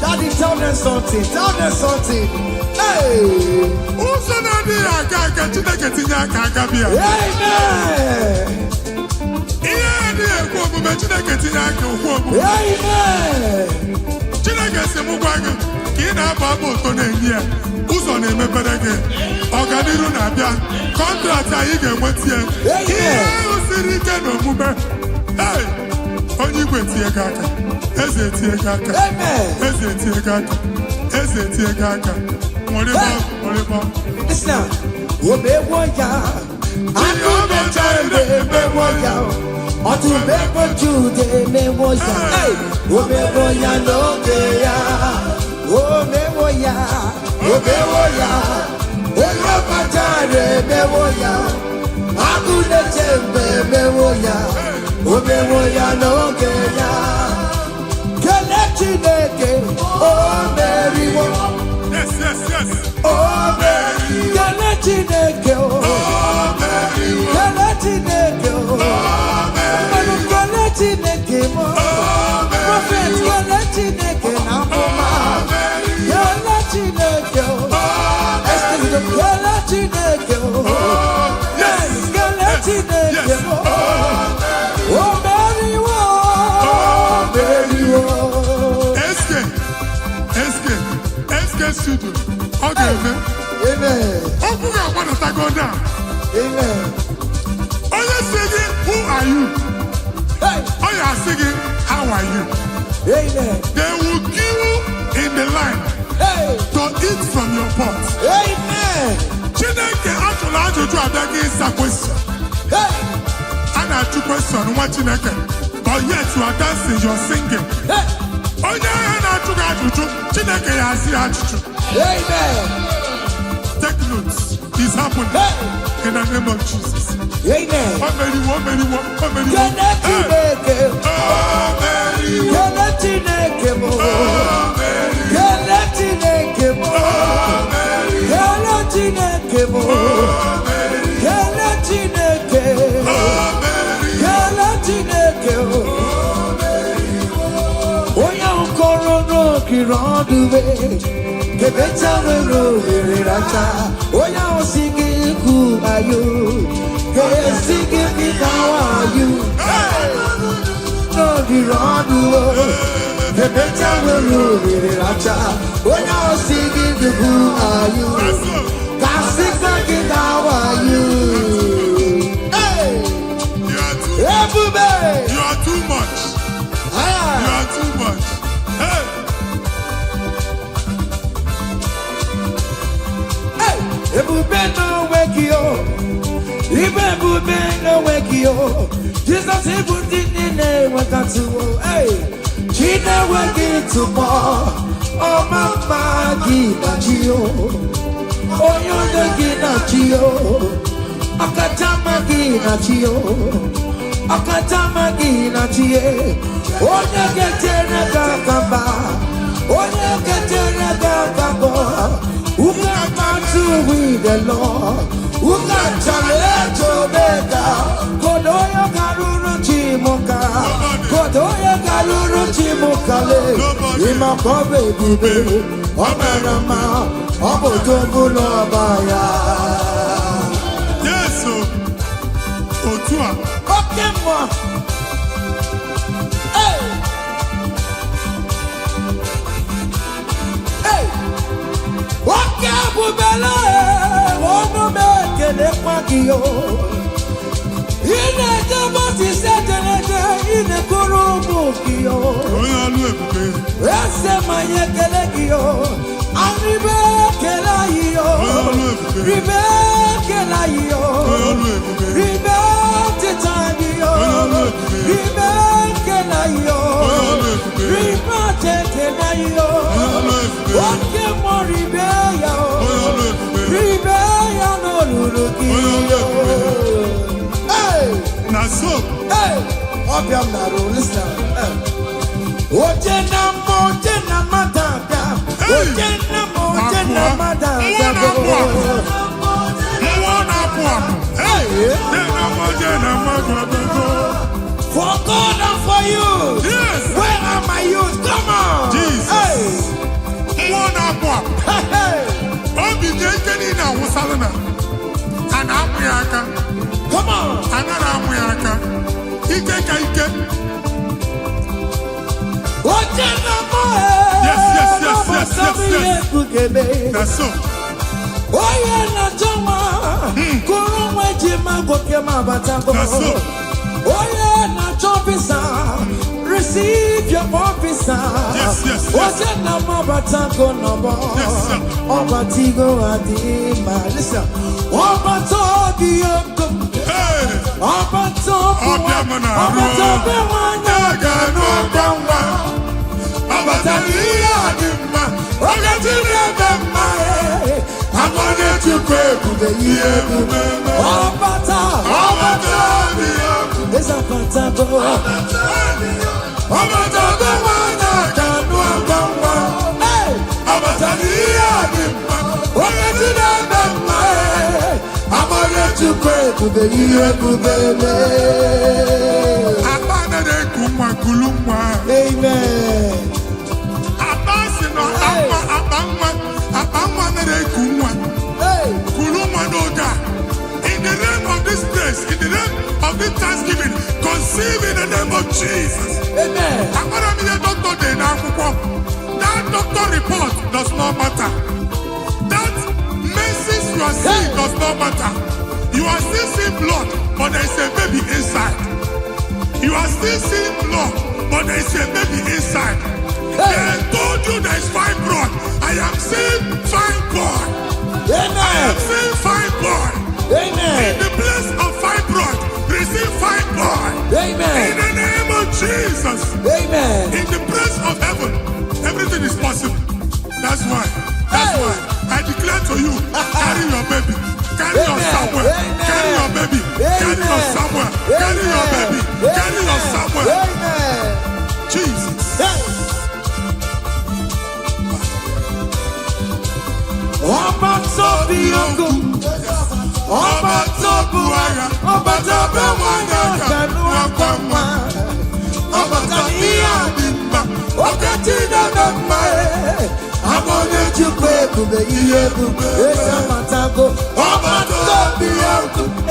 Daddy, tell them something. Tell them something. Hey! Ụzọ na-adịghị aga aga, Chineke tinye aka aka bịa. Amen. Ihe adịghị ekwe omume, Chineke tinye aka okwu omume. Amen. Chineke si m gwa gị ka ị na-abụ abụ ụtọ na-enye ya, ụzọ na-emepere gị, ọganiru na-abịa, contract anyị ga-enweta ya. Ihe ahụ siri ike na omume. Hey! Onye igwe tie gị aka, eze tie gị aka. Amen. Eze tie gị aka, eze tie gị aka. Nwere nwere. Listen now. Omewo ya. Akụnecha emewo ya. Ọtụmegbo Jude emewo ya. Hey! Omewo ya n'oge ya. Omewo ya. Omewo ya. Onye ọkpachara emewo ya. Agụneche mgbe emewo ya. Omewo ya n'oge ya. Kelee Chineke, o meriwo. Yes. O meriwo. Kelee Chineke, o. Kelee Chineke, o. Mmanụ, kelee Chineke mo. Prophet, kelee Chineke na amụma. Kelee Chineke, o. Esther, kelee Chineke, o. Yes, kelee Chineke mo. O meriwo, o meriwo. SK, SK, SK Studio. Ọ ga-eme. Amen. Okwu ga-agbadatago down. Amen. Onye si gị, "Who are you?" Hey. Ọ ya asị gị, "How are you?" Amen. They will queue in the line Hey. to eat from your pot. Amen. Chineke ajụrụ ajụjụ abịaghị ịsa question. Hey. A na-ajụ question nwa Chineke, but yet you are dancing, you are singing. Hey. Onye ahịa na-ajụ gị ajụjụ, Chineke ya asị ya ajụjụ. Amen. Take notes. It's happening. Hey. In the name of Jesus. Amen. O meriwo, o meriwo, o meriwo. Kele Hey. Chineke. O meriwo. n'okiri ọdụ we kebecha nwere ohere racha onye ahụ si gị ikwu ayo ga-esi gị gị gawa ayo n'okiri ọdụ we kebecha nwere ohere racha onye ahụ si gị ikwu ayo ga-asịkwa gị gawa ayo. Hey! You are too, Ebube! you are too much. Ah! You are too much. Hey. Hey! Ebube n'onwe gị o, ibe ebube n'onwe gị o, Jizọs, ịbụ ndị niile enwetatụwo. Hey! Chi na-enweghị ntụpọ, ọma mma gị na chi o, onye onye gị na chi o, ọkacha mma gị na chi o, ọkacha mma gị na chi e, onye ga-echere gị aka mba, onye ga-echere gị aka mbọ. Who can battle with the Lord? Who can challenge Omega? Kodoyo karuru chimuka. Kodoyo karuru chimuka le. Imakobe ebube. Ọ mara mma, ọ bụ odogwu n'ọba ya. Yes, o. Otu a. Oke mmụọ. Hey! Hey! Oke ebubele, ọnụ m ekelekwa gị o. Ị na-eje Moses ejereje, ị na-ekuru ụmụ gị o. Onye ọlụ ebube. Eze ma anyị ekele gị o. Arịbe ekele anyị o. Onye ọlụ ebube. Ribe ekele anyị o. Onye ọlụ ebube. Ribe ọchịcha anyị o. Onye ọlụ ebube. Ribe ekele anyị o. Onye ọlụ ebube. Ribe ọcha ekele anyị o. Onye ọlụ ebube. Oke mmụọ, ribe ya o. Onye ọlụ ebube. Ribe ya n'olulu gị Onye ọlụ o. ebube. Hey! Na so. Hey! Ọbịa m na-arụ, listen. Hey. Oje na mma, oje na mmadụ abịa. Hey! Oje na mma, oje na Abụọ. mmadụ Mmụọ abịa. na-apụ apụ. Mmụọ na-apụ apụ. Hey! Jee na mma, jee na mmadụ abịago. For God and for you. Yes. Where are my youth? Come on. Jesus. Hey. Mmụọ na-apụ apụ. Hey, hey. Obi dị ike niile awụsala na a na-amụ ya aka. Come on. Anaghị amụ ya aka. Ike ka ike. Oje na mma. Yes. Yes. Na so. Onye na-achọ nwa, kụrụ nwa eji ma gwoke ma abatago. Na so. Onye na-achọ visa, receive your visa. Yes. Oje na m abatago n'ọgbọ. Yes, sir. Ọbatigo adị ma. Listen. Ọbata obi oko. Hey! Ọbata obi Ọbịa m na-arụ. ọbata obi nwanyị. A ga-anụ ọkwa nwa. Ọ batara ihe a dị mma. Oge chi na-eme mma. Amara Chukwu ebube, ihe ebube mee. Ọbata. Ọbata obi ọkụ. Eze abatago. Ọbata obi nwanyị a ga-anụ ọkwa nwa. Hey! Ọ batara ihe a dị mma. Oge chi na-eme mma. Amara Chukwu Ebube, ihe ebube mee. Akpa anaghị eku nwa, kulu nwa. Amen. Akpa si na akpa akpa nwa, akpa nwa anaghị eku nwa. Hey! Kulu nwa n'oge a. In the name of this grace, in the name of this thanksgiving, conceive in the name of Jesus. Amen. Amara m ihe dọkịta dị n'akwụkwọ. That doctor report does not matter. That menses you are seeing does not matter. You are still seeing blood, but there is a baby inside. You are still seeing blood, but there is a baby inside. They told you there is fibroid. I am seeing fibroid. I Amen. am seeing fibroid. In Amen. the place of fibroid, receive fibroid. In Amen. the name of Jesus. Amen. In the place of heaven, everything is possible. That's why. That's Hey. why I declare to you, carry your baby. Carry your Amen. Samuel. Amen. Carry your baby. Carry your Amen. Samuel. Carry your baby. Carry your Samuel. Amen. Jesus. Hey. Ọba tó bí ogun, ọba tó bu agha, ọba tó bẹ nwanyị aka n'akwa nwa, ọba tó ihe a dị mma, oke Chineke mma. ebube, ihe ebube, eze abatago. Ọbata obi ya.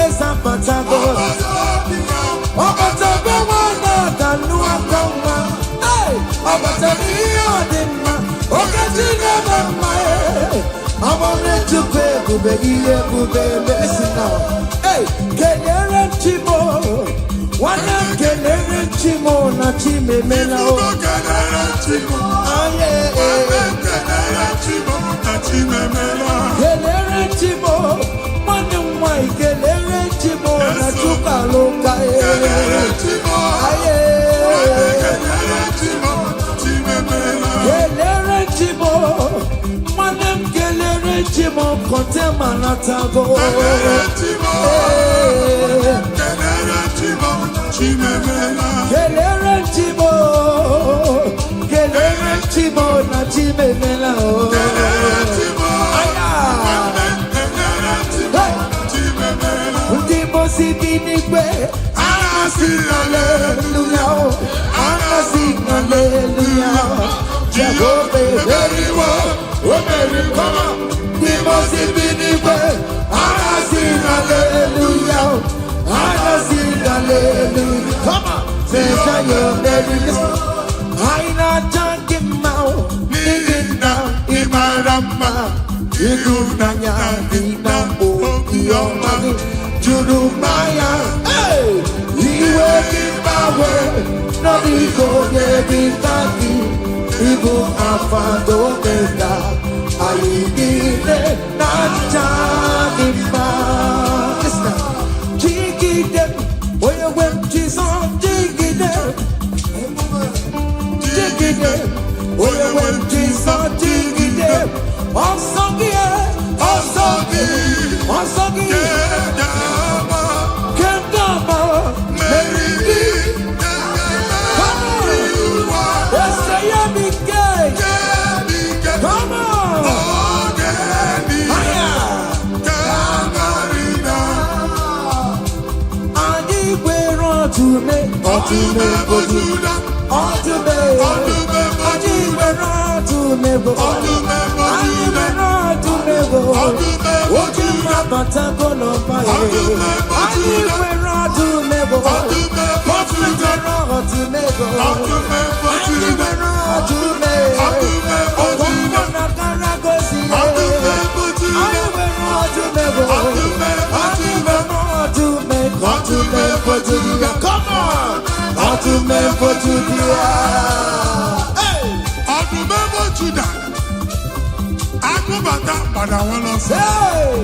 Eze abatago. Ọbata obi ya. Ọbata be nwa na-aka nnu aka nwa. Hey! Ọbata bụ ihe ọ dị mma, okechi na-eme mma. Ee! Amara Chukwu ebube, ihe ebube esi na. Hey! Kelere Chimo, nwanne m, kelere Chimo na Chimemela o. Ifugo kelere Chimo. Aye. Nwanne m, kelere Chimo na Chimemela. Kelere Chimo, nwanne m nwanyị, kelere Chimo na Chukwu alụka. Kelere Chimo. Aye. Nwanne, kelere Chimo na Chimemela. Kelere Chimo, nwanne m, kelere Chimo kọntema natago. Kelere Chimo. Ee. Kelere Chimo na Chimemela. Kelere Chimo, kelere Chimo na Chimemela o. Kelere Chimo. Aya. Nwanne m, kelere Chimo na Chimemela. Ndị mosi bi n'igwe Anasị haleluya o, anasị haleluya, Jehova emeriwo, o meriwo. Ndị mosi bi n'igwe anasị haleluya o, anasị haleluya. Come on, Mesaya emeriwo. Anyị na-aja gị mma o, N'ihi na ị mara mma, ịhụnanya gị na obiọma gị juru mmanya. Hey! Iwe gị gbanwe n'ọdịgo onye dị ka gị, ịbụ Alfa na Omega, anyị niile na-aja gị mma. Listen. Jigide, onye nwe m Jizọs, jigide, jigide, onye nwe m Jizọs, jigide. Ọsọ gị, Ọsọ gị ọsọ gị ga-agba, kemgbe mmeri gị ga-eme ụwa. ese ya bụ ike. Ga-ebike Come on. oge niile Aya. ga-amarị na Anyị gwere ọtụme. Ọdụm ebo Juda, Ọtụme. Ọdụm ebo Anyị Juda, gwere ọtụme bụ. Ọdụm ebo Anyị Juda, gwere ọtụme bụ. Ọdụm ebo Oke Juda, mmabatago n'ọba ya. Ọdụm ebo Anyị Juda, gwere ọtụme bụ. Ọdụm ebo Juda, Gwere ọtụme bụ. Ọdụm ebo Anyị Juda, gwere ọtụme. Ọdụm ebo Juda, Ọgbọmmọ na karagosi ya. Ọdụm ebo Juda, Anyị nwere ọdụm ebo. Ọdụm ebo Anyị Juda, nwere ọdụm ebo. Ọdụm ebo Juda. Come on! Ọdụm ebo Juda. Hey! Ọdụm ebo Juda, agụbata gbadawala ọsọ. Hey!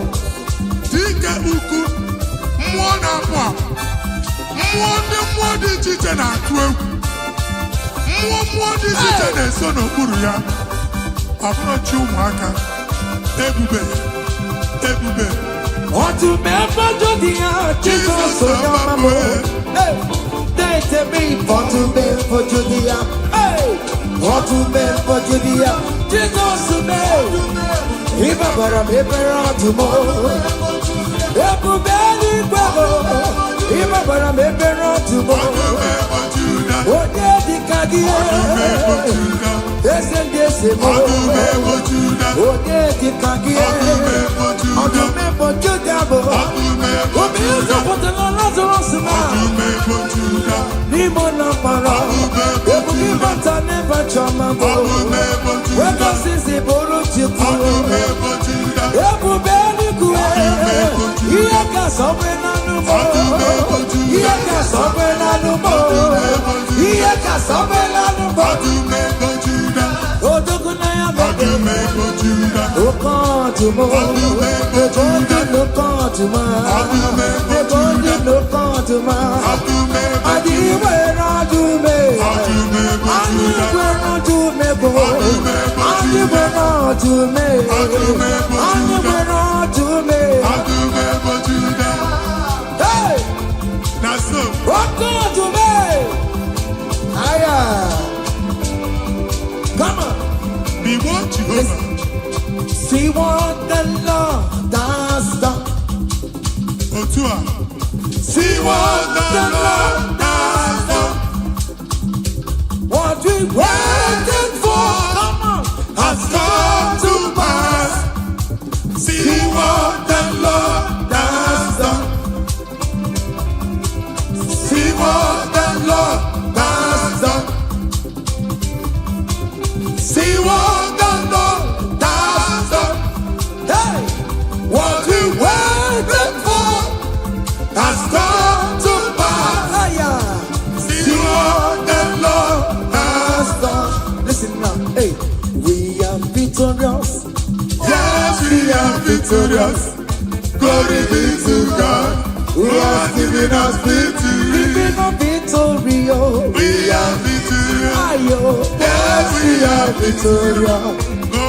Dike ukwu, mmụọ na-apụ apụ, mmụọ ndị mmụọ dị iche iche na-atụ egwu, mmụọ mmụọ dị iche iche na-eso n'okpuru ya. Ọ bụrụ chi ụmụaka, ebube, ebube. Ọdụm ebo Juda, Jizọs onye ọma m. Hey! Tete m, ọdụm ebo Juda. Hey! Ọdụm ebo Juda, Jizọs mee. Ịbabara m ebere ọdụm. Ebube eluigwe bụ ịgbabara m ebere ọdụm. Ọdụm ebo Juda, Onye dịka gị? Ọdụm ebo Juda, Eze ndị eze m. Ọdụm ebo Juda, Onye dịka gị? Ọdụm ebo Juda, Ọdụm ebo Juda bụ Ọdụm ebo obi Juda, ụzọpụtara Lazarus na Ọdụm ebo Juda, n'ime ụlọ mkpọrọ. Ọdụm ebo Ebube Juda, ịbata n'ebe chiọma bụ Ọdụm ebo Juda, wegosisi bụrụ Chukwu. Ọdụm ebo Juda, Ebube eluigwe, ihe ka sọgbe n'anụ m, ihe ka sọgbe n'anụ m, ihe ka sọgbe n'anụ m. Ọdụm ebo Juda, Odogwu na ya bụ Ọdụm ebo Juda, oke ọdụm, ebe ndị n'oke ọdụm, Ọdụm ebo ebe ndị Juda, n'oke ọdụm. Ọdụm ebo Adị nwere ọdụm, Ọdụm ebo anyị Juda, nwere ọdụm bụ, anyị nwere ọdụm, Ọdụm ebo anyị Juda, nwere ọdụm. Ọdụm ebo Juda, Hey! na so. Oke ọdụm! Aya! Come on! Bigbo Jehova, See what the Lord has done. Otu a. See what the Lord has done. What we waited for, come on, Has come to pass. See what the Lord has done. Hey! What we waited for has come to pass. Aya! See what the Lord has done. Listen now. Hey, we are victorious. Yes, we are victorious. Glory be to God who has given us victory. We are victorious. We are victorious. Ayo. Yes, we are victorious.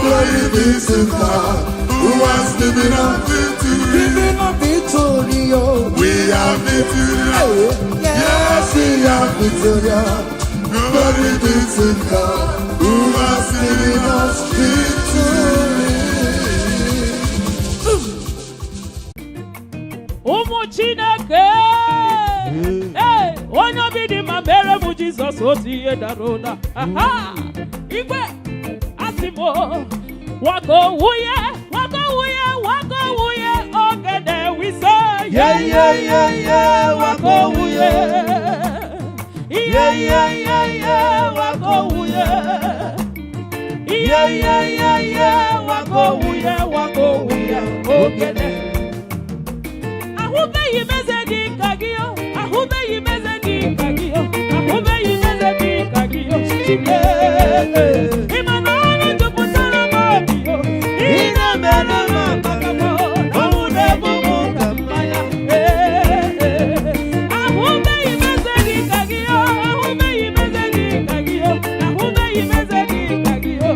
Glory be to God who has given us victory. We are victorious. We are victorious. Hey, yes, we are victorious. Glory be to God who has given us victory. Ụmụ Chineke, ee, onye obi dị mma, mere m Jizọs otu ihe dara ụda. Aha! Igwe asị m o, wako wuye, wako wuye, wako wuye, ogede wise. Yeah, yeah, wako wuye. Yeah, wako wuye. Yeah, wako wuye, wako wuye, ogede. Ahụbeghị m eze dị ka gị o, ahụbeghị m eze dị ka gị o, ahụbeghị m eze dị ka gị o. Ị ma na ọrụ jupụtara m obi o, ị na-emere m amaka m o, ọnwụ na-egbu m ka mmanya. Ahụbeghị m eze dị ka gị o, ahụbeghị m eze dị ka gị o, ahụbeghị m eze dị ka gị o.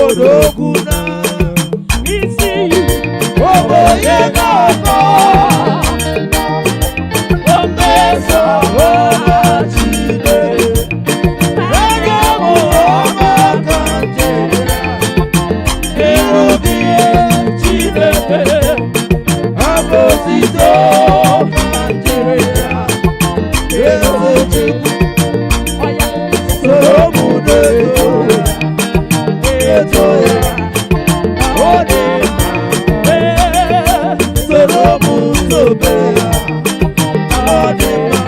Odogwu na Isi oboye ga-akọ omeso ọma Chineke. Ege m ọma ka njere ịrụbi Chineke abụ otito ka njere ya. Eze Chukwu ọya soro m na-eto ya, eto ya, ọ dị mma. ee Soro m tobe ya, ọ dị mma.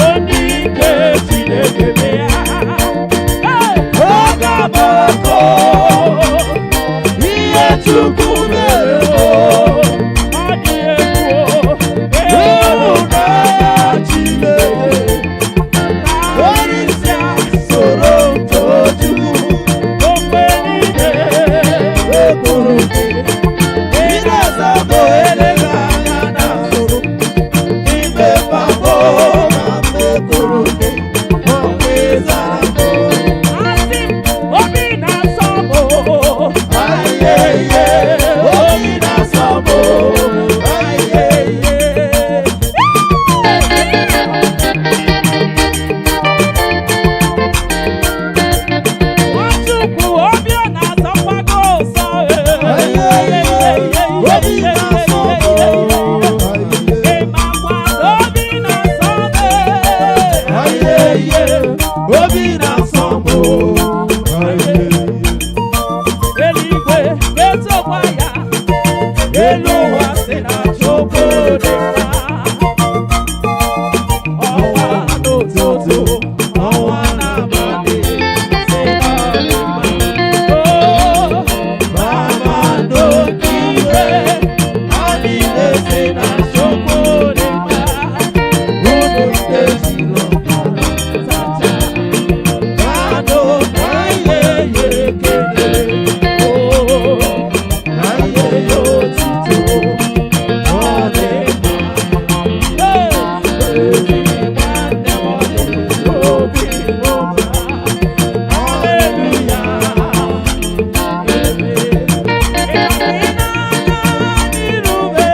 Onye ike Chineke bịa. Hey! Aga m akọ ihe Chukwu mere m. Ọ dị egwu o. Ịhụnanya Chineke, Karịsịa soro m too Chukwu. okwe niile. Ekwuru gị, ị na-aza bụ eleghị anya na nsogbu. Ime mkpagbu na mmekwuru gị, ọkwa ịzara m. Asị m, obi na-asọ m o. Ayeye, obi na-asọ m o. Ayeye. Nwachukwu, obi ọ na-asọkwa gị ụsọ, Ayeye, obi na-asọ m o. Ị makwa na obi na-asọ m Ayeye, obi na-asọ m o. Ayeye. Eluigwe na-etokwa ya, elu ụwa sị na Chukwu dị mma. Ọnwa n'ụtụtụ, ọnwa n'abalị, sị na ọ dị mma. Oh, Kpakpando nke igwe, ha niile sị na Chukwu dị mma. Unu ndị zuru ọbara sacha, kado ka ihe ya ekele, oh, ka ihe ya otito, ọ dị mma. hey. Ezi nwanne m ọ dị obi ọma. Haleluya, amen. Ị na-aga n'irube,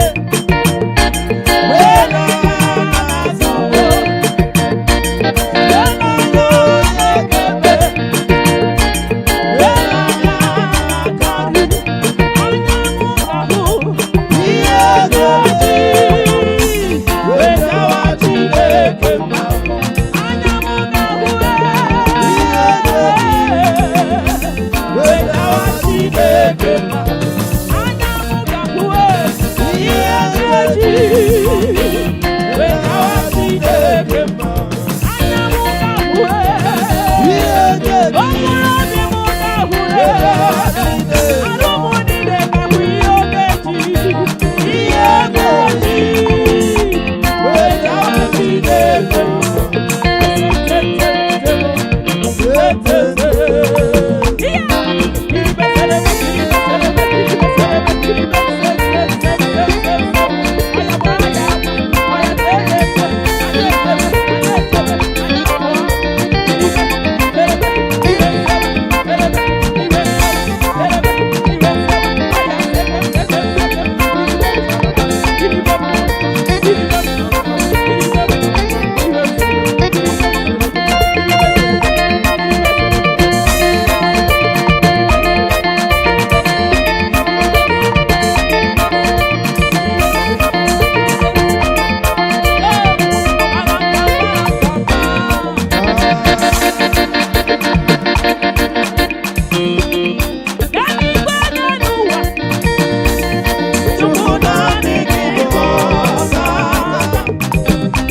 anyanwụ ga-ahụ anyanwụ ga-ahụ anyanwụ ga-ahụ anyanwụ ga-ahụ Okporo obi m ga-ahụ arụ m niile ga-ahụ ihe ogeji ihe ogeji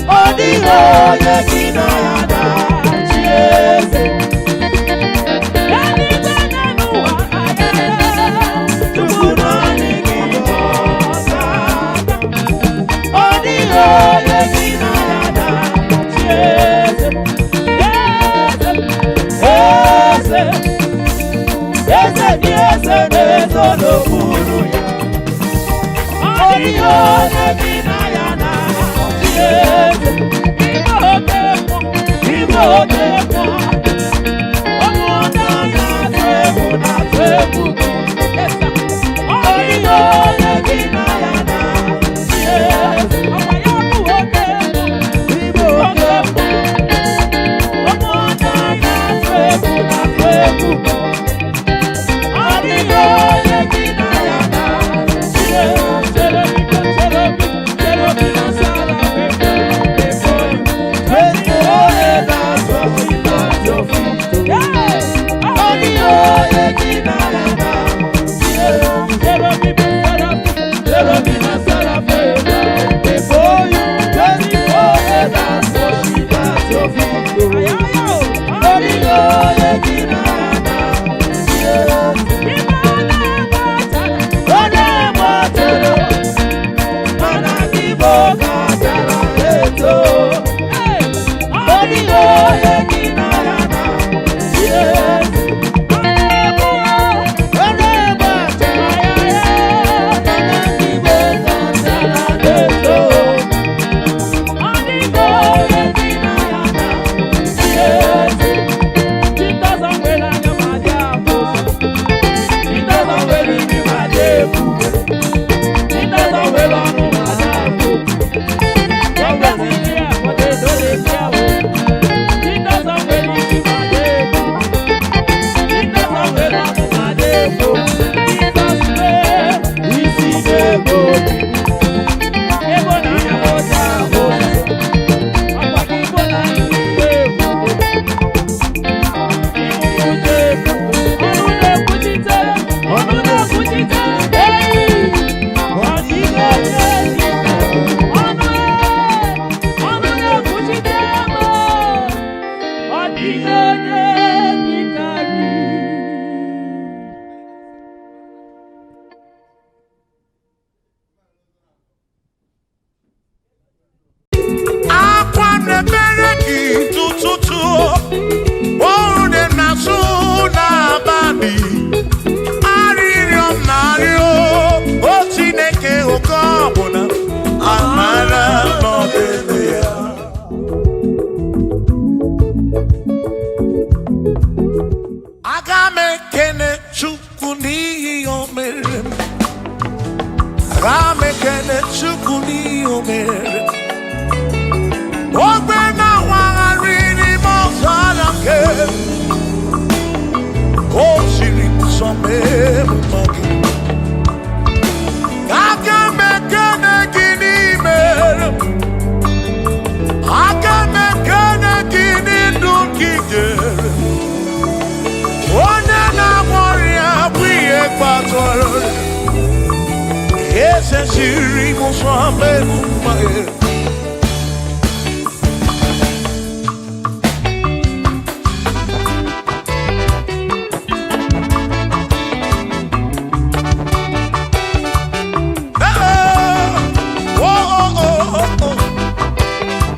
Ọ dịghị onye gị na ya na-achị eze. Chukwu naanị gị bụ ọka. Ọ dịghị onye gị na ya na-achị eze. Eze, eze dị eze na-ezo n'okpuru ya. Ọ dịghị onye gị na ya na-achị eze. Ime oke mmụọ, ụmụ na-atụ egwu na-atụ egwu. dị. Arịrịọ m na-arịọ, o Chineke, oke ọbụla amara n'ọdịnihu ya. Aga m ekene Chukwu n'ihi o mere m. Aga m ekene Chukwu n'ihi o mere m. Ogbe na-awagharị n'ime ọzara nke o siri nsọ mee m mma gị. Aga m ekene gị n'ime m. Aga m ekene gị n'ndụ gị nyere. Onye na-agwọ ọrịa bụ ihe kpatara eze siri m ụzọ mee m mma gị. Oh, oh, oh, oh, oh.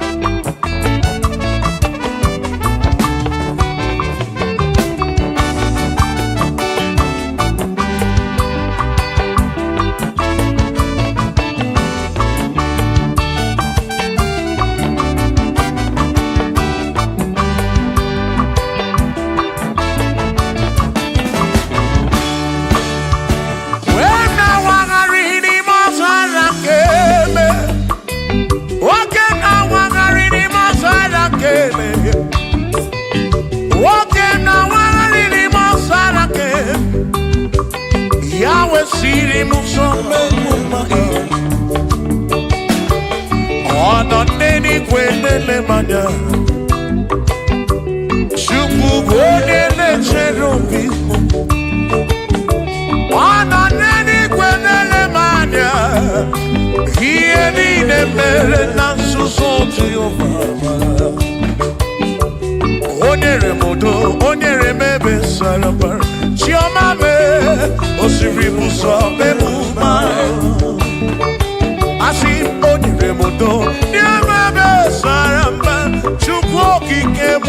Wee na-awagharị n'ime ọzara nke eme. Nwoke na-awagharị n'ime ọzara nke eme. Nwoke na-awagharị n'ime ọzara nke eme. Ya wesịrị m ụzọ mee m mma. Ọ nọ n'eluigwe na-ele m anya. Chukwu bụ onye na-echere obi m. Ọ nọ n'eluigwe na-ele m anya. Ihe niile mere na nzuzo Jehova. O nyere m udo, o nyere m ebe sara mbara. Chiọma mee, o siri m ụzọ mee m mma. Asị m, o nyere m udo, nye m ebe sara mbara. Chukwu okike m.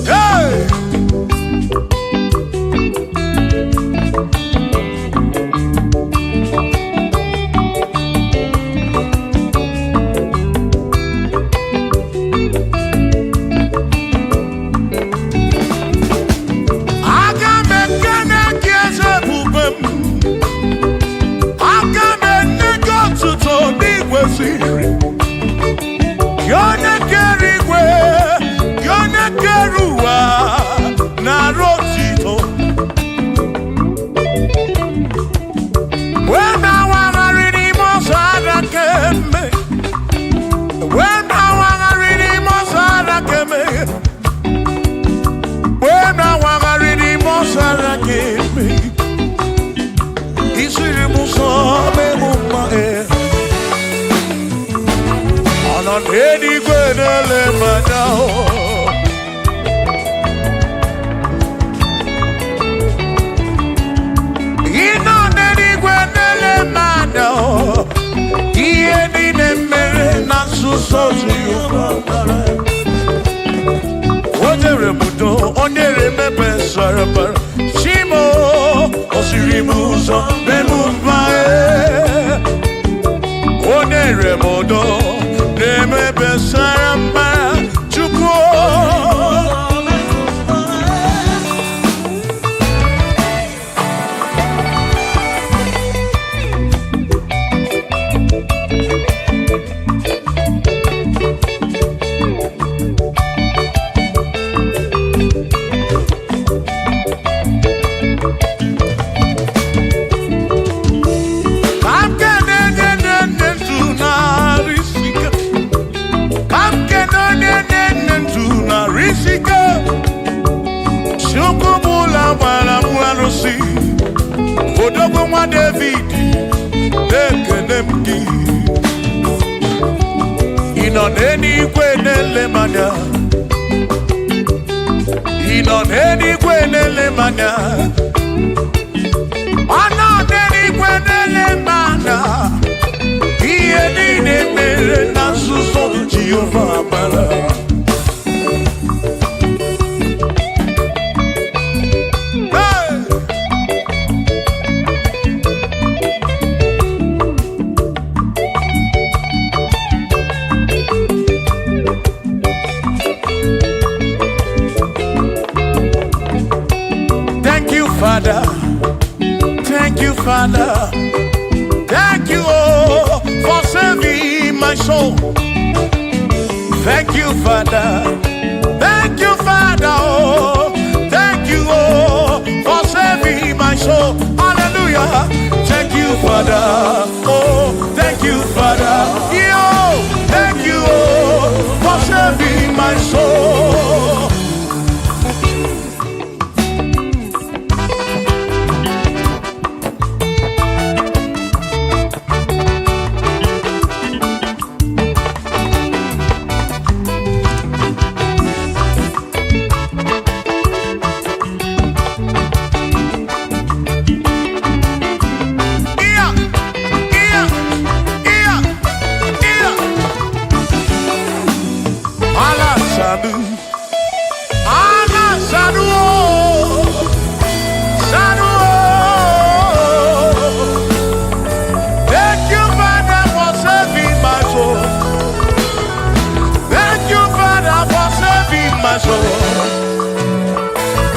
Hey! Aga m ekene gị, eze ebube m. Aga m enye gị otuto n'igwe siri. Gị onye kere igwe, gị onye kere ụwa, na-arụ otito. Wee na-awagharị n'ime ọzara kemgbe. Wee na-awagharị n'ime ọzara kemgbe. Wee na-awagharị n'ime ọzara kemgbe. Isiri m ụzọ mee m mma e. Ọ nọ n'eluigwe na-ele m anya o. Ị nọ n'eluigwe na-ele m anya o. Ihe niile mere na nzuzo Jehova. O nyere m udo, o nyere m ebe sara mbara. Chimo, o siri m ụzọ mee m mma e. O nyere m udo na-eme ebe sara mbara. Chukwu. Ka m kene onye na-enye ndụ narị isi ike. Ka m kene onye na-enye ndụ narị isi ike. Chukwu bụ ụlọ gbara m arụsị. Odogwu nwa David, na-ekene m gị. Ị nọ n'eluigwe na-ele m anya. Ị nọ n'eluigwe na-ele m anya. Ọ nọ n'eluigwe na-ele m anya. Ihe niile mere na nzuzo, Jehova mara. Hey! Thank you, Father. Thank you, Father. Thank you, oh, for saving my soul. Thank you, Father. Thank you, Father. Oh, thank you, oh, for saving my soul. Hallelujah. Thank you, Father. Oh, thank you, Father. Yo, thank you, oh, for saving my soul. Yeah, yeah. Allah Sadu, Allah Sadu, oh, Sadu, oh. Thank you, Father, for saving my soul. Thank you, Father, for saving my soul.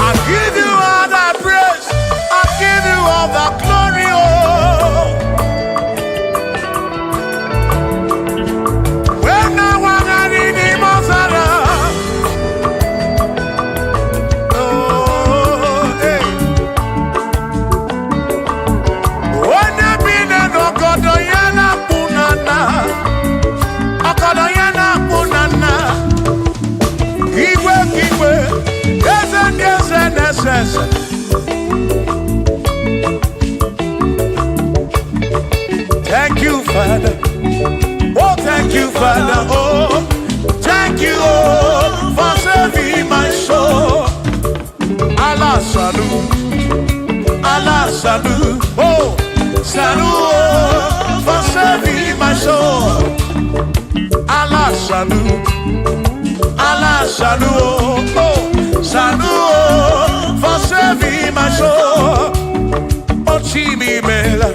I give you all the praise. I give you all the glory. Oh. When I was in the Mozara, oh, hey. Onye bi n'ọgọdọ ya na-akpụ na nna, ọgọdọ ya na-akpụ na nna, igwe ka igwe, eze ndị eze na-ese ese. Thank you, Father. Oh, thank you, Father. Oh, thank you, oh, for saving my soul. Allah Salu, Allah Salu, oh, Salu, oh, for saving my soul. Allah Salu, Allah Salu, oh, oh, Salu, oh, for saving my soul. Oh, Chimi Mela.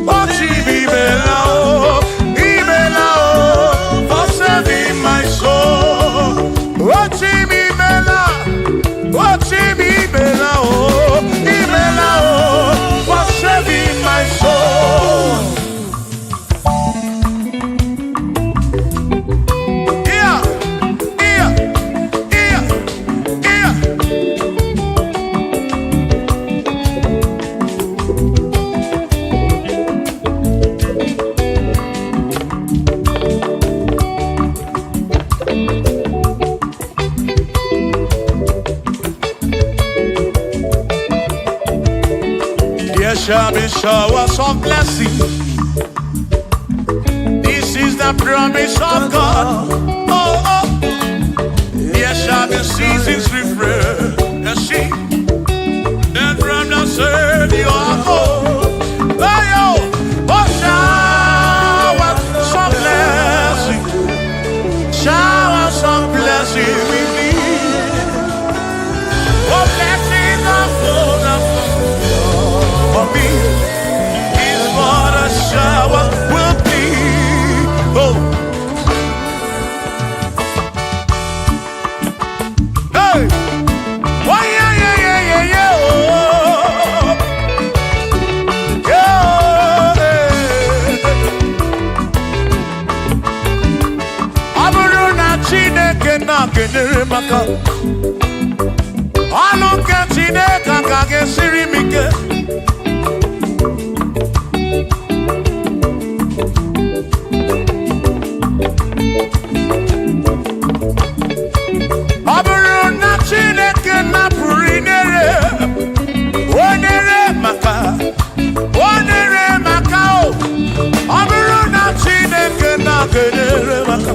Oh, Chimi Mela, oh, Imela, oh, for saving my soul. Oh, Chimi Mela, oh, Chimi Mela, oh, Imela, oh, for saving my soul. Yeah. There shall be showers of blessing. This is the promise of God. Oh. There shall be seasons refreshing. And from the Savior. Oh, oh, oh, shower some blessing. Shower some blessing with me. Oh, blessings are full for me is what a shower will be. Oh, hey, why, yeah, oh, yeah. Ọ bụrụ na Chineke na-kenyere m aka, ọlụ nke Chineke aka ga-esiri m ike. Ọ bụrụ na Chineke napụrụ inyere o nyere maka o nyere maka o, ọ bụrụ na Chineke na-kenyere maka,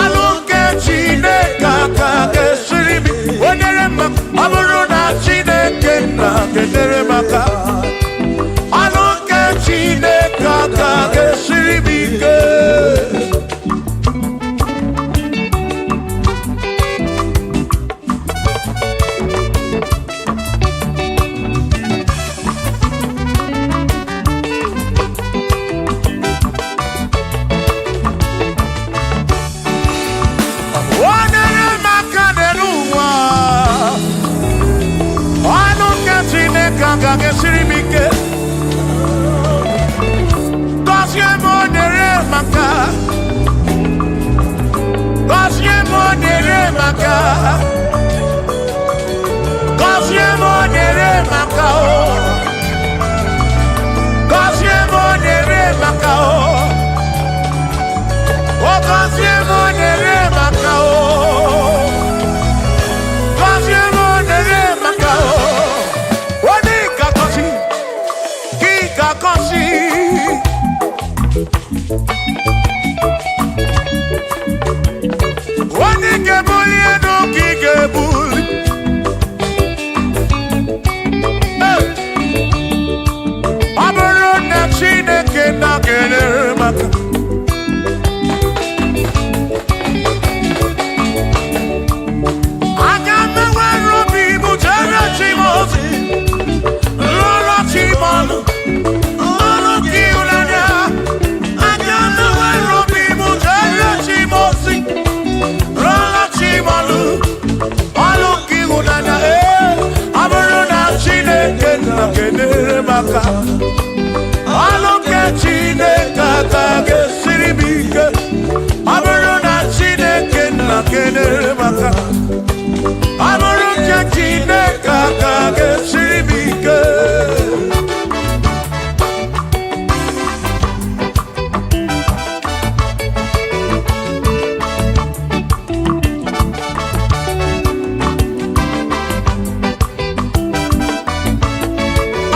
ọlụ nke Chineke aka ga-esiri m o nyere maka, ọ bụrụ na Chineke na-kenyere maka. Gọzie m, nyere m aka o. Gọzie m, nyere m aka o. O gọzie m, nyere m aka o. Gọzie m, nyere m aka o. Onye ga-agọzi, gị ga-agọzi. Onye ga-ebuli elu ka ị ga-ebuli. Hey! Ọ bụrụ na Chineke nọgidere maka aga m enwere obi m jere chi m ozi, rụọrọ chi m ọlụ, ọlụ nke ịhụnanya. Aga m enwere obi m jere chi m ozi, rụọrọ chi m ọlụ, ọlụ nke ịhụnanya. Ee, ọ bụrụ na Chineke nọgidere maka ọlụ nke Chineke, aka ga-esiri m ike. Ọ bụrụ na Chineke nọgidere maka ọ bụrụ nke Chineke, aka ga-esiri m ike.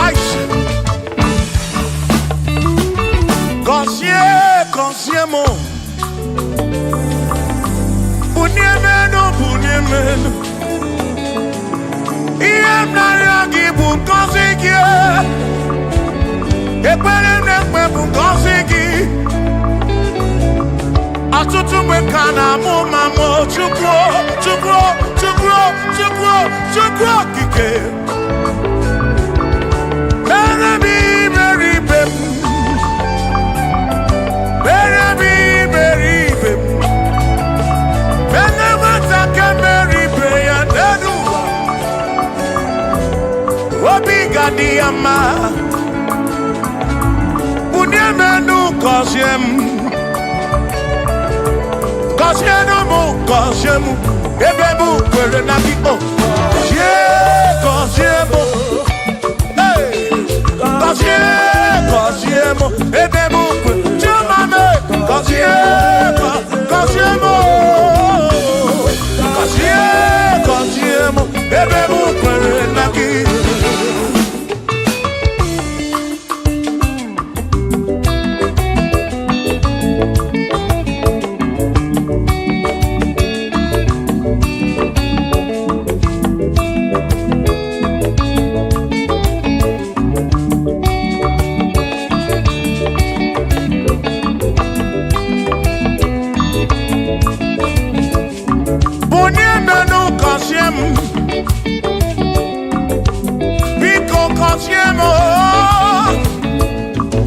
Aisha. Gọzie, gọzie m, bunie m elu, bunie m elu. Ihe m na-arịọ gị bụ ngọzi gị. Ekpere m na-ekpe bụ ngọzi gị. Ọtụtụ mgbe ka na-amụ ma mụ, Chukwu, Chukwu, Chukwu, Chukwu, Chukwu okike, mere m imere ibe m, mere m imere ibe m, mere nwata ka mere ibe ya n'elu ụwa, obi ga-adị ya mma. Bunie m enu, gọzie m, gọzienụ m, gọzie m, ebe m kwere na gị o. Gọzie, gọzie m. Hey! Gọzie, gọzie m, ebe m kwere chioma m. Gọzie, gọzie m o. Gọzie, gọzie m, ebe m kwere na gị. Bunie m enu, gọzie m, biko gọzie m o.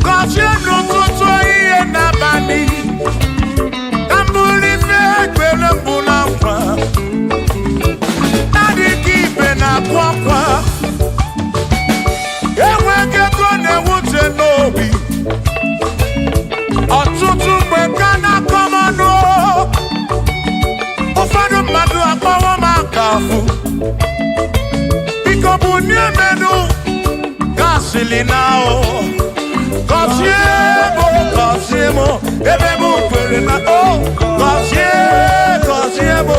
Gọzie m n'ụtụtụ, ehihie n'abalị, ka m bụrụ ife ekpere mbụ na nkwa na-adịghị ibe na-akụ akwa. Enweghị ego na-ewute n'obi. Ọtụtụ mgbe ka na-akọ m ọnụ, ụfọdụ mmadụ akpọwọ m aka afụ. Biko bunie m enu, gasịlị na o. Gọzie m, gọzie m, ebe m kwere na o. Gọzie, gọzie m,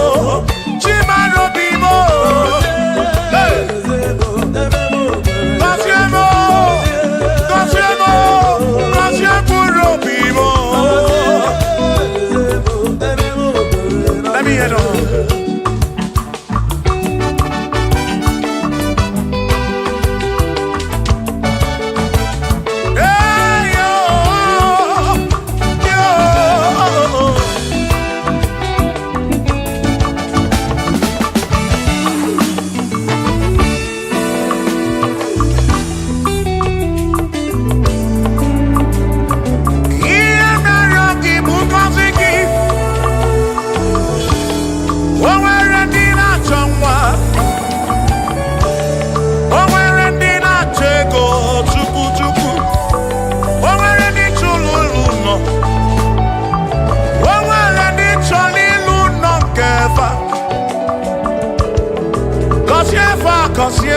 chimarobi m. Hey! Gọzie m, gọzie m, gọzie mkpụrụ obi m. Let me hear them. Hey, yo, yo. Ihe mere gị bụ ngọzi gị. O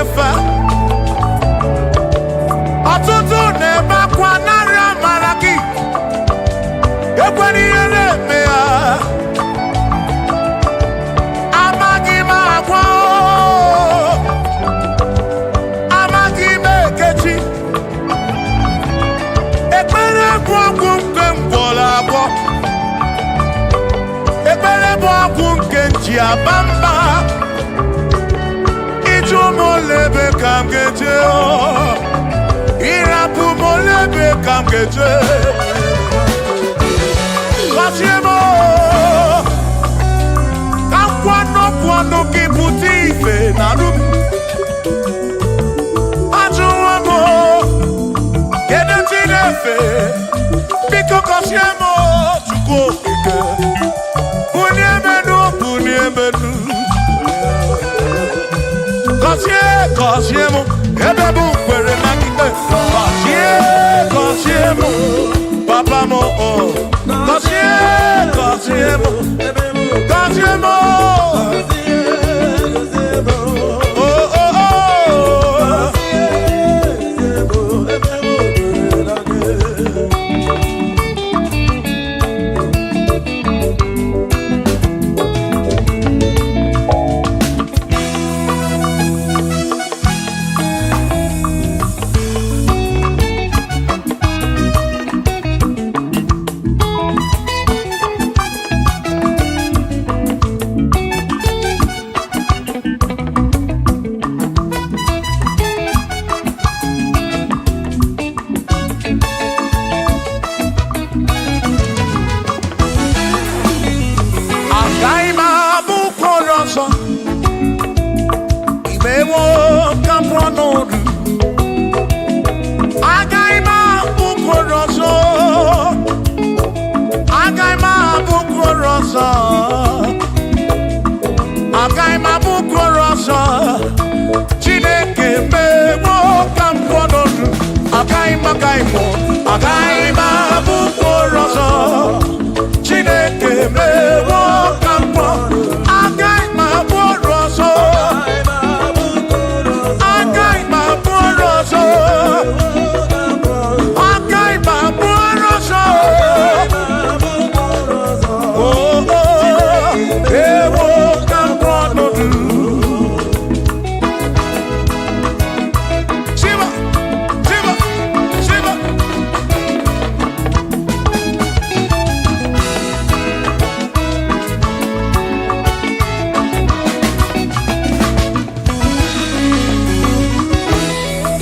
na-efe. Ọtụtụ na-ebe akwa narị amara gị. Ekwela ihe na-eme ya. Amaghị m agwa o. Amaghị m ekechi. Ekpere bụ ọgwụ nke m gwọrọ agwọ. Ekpere bụ ọgwụ nke m ji aba mba. Ịjụ m ole ebe ka m ga-eje o. Ịrapụ m ole ebe ka m ga-eje. Gọzie m o. Ka nkwanụ ọnụ gị pụta ife na arụ m. Ajụwo m o. Kedu ndị na-efe? Biko gọzie m o, Chukwu okike. Bulie m enu, bulie m enu. Gọzie, gọzie m, ebe m kwere na gị. Gọzie, gọzie m, papa m o. Gọzie, gọzie m, gọzie m o. Oh, oh, oh. Agaghị m abụ ụkwụ ọzọ. Imewo ka m pụọ n'oru. Agaghị m abụ ụkwụ ọzọ. Agaghị m abụ ụkwụ ọzọ. Agaghị m abụ ụkwụ ọzọ. Chineke mewo ka m pụọ n'oru. Agaghị m, agaghị m, agaghị m abụ ụkwụ ọzọ. Chineke mewo ka m pụọ. Agaghị m abụ ọrụ ọzọ. Agaghị m abụ ọrụ ọzọ. Agaghị m abụ ọrụ ọzọ. Oh, oh, ewo ka m pụọ n'odu. Shiva, Shiva, Shiva.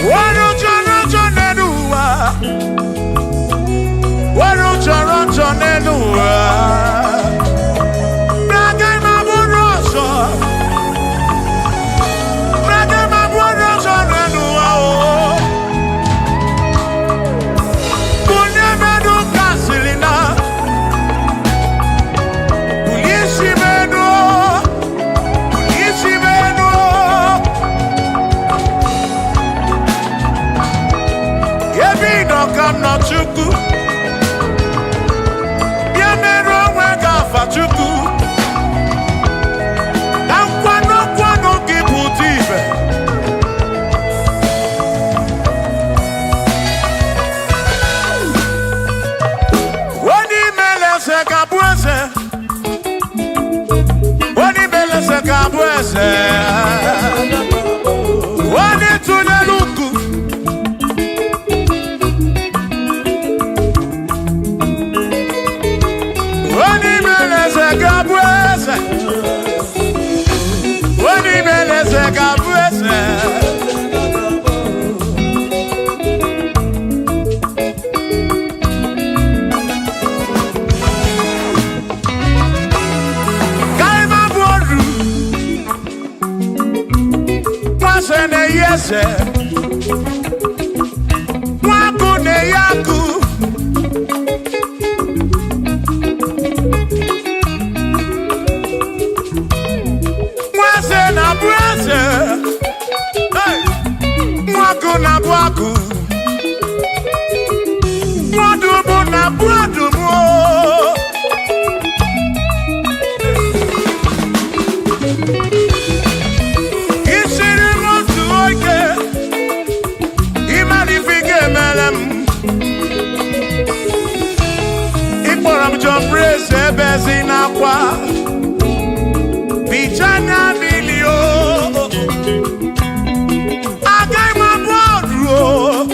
Wọ́n jọrọ jọ nínú wa. Wọ́n jọrọ jọ nínú wa. Brage ma bụrụ ọzọ. Brage ma bụrụ ọzọ nínú wa o. Bunye mẹ́nu kasịrị na. Bulie isi mẹ́nu o. Bulie isi mẹ́nu o. Ebe ị nọ ka m nọ Chukwu. Bịa merụ onwe gị afa Chukwu. Ka nkwado nkwado gị pụta ibe. Onye imele eze ga-abụ eze. Onye imele eze ga-abụ eze. Onye tụnyere uku. Onye imele eze ga-abụ eze. Onye imele eze ga-abụ eze. Ka ị ma bụ oru. Nwa na-eyi eze. Nwa agụ na-eyi agụ. Nwa eze na-abụ eze. Hey! Nwa agụ na-abụ agụ. Nwa ọdụm na-abụ ọdụm o. Isiri m otu. Ebezi n'akwa, bicha anya mmiri o. Agaghị m abụ ọrụ o,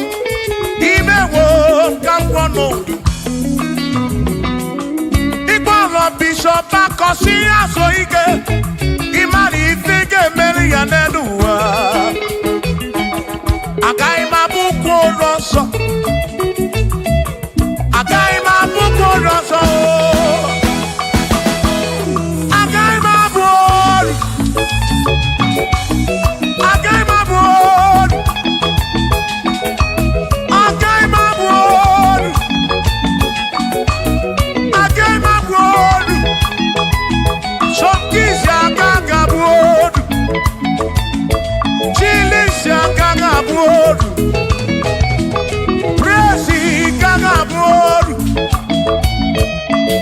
imewo ka m gwọ n'ụdụ. Ịkpọrọ Bishọp Akọsi azụ ike, ịmara ife ị ga-emeri ya n'elu ụwa. Agaghị m abụ ụkwụ ụlọ nsọ. Agaghị m abụ ụkwụ ụlọ nsọ o. Agaghị m abụ ọrụ. Agaghị m abụ ọrụ. Agaghị m abụ ọrụ. Agaghị m abụ ọrụ. Sọmkisi aka ga-abụ ọrụ. Chilisi aka ga-abụ ọrụ. Presi ka ga-abụ ọrụ.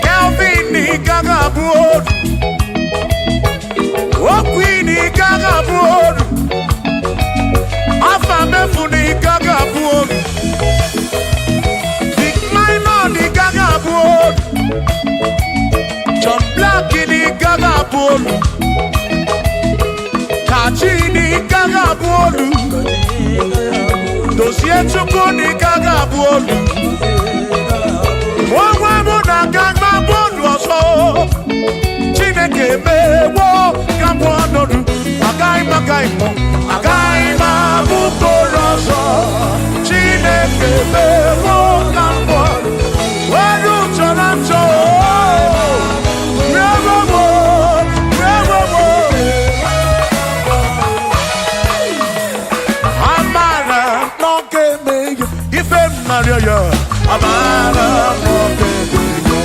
Kelvin ka ga-abụ ọrụ. Okwini ka ga-abụ ọrụ. Afa mefuni ka ga-abụ ọrụ. Big Minor ka ga-abụ ọrụ. John Black ka ga-abụ ọrụ. Kachi ka ga-abụ ọrụ. Dozie Chukwu ka ga-abụ ọrụ. Onwe mụ na aga gba bọọlụ ọzọ. Chineke mewo ka m ọnọdụ. Agaghị m agaghị m agaghị m abụ bọọlụ ọzọ. Chineke mewo ka m ọnọdụ. Were chọrọ nchọ. Rewo m, rewo m. Amara n'oge eme ya ife m narịọ ya. Amara n'oge eme ya.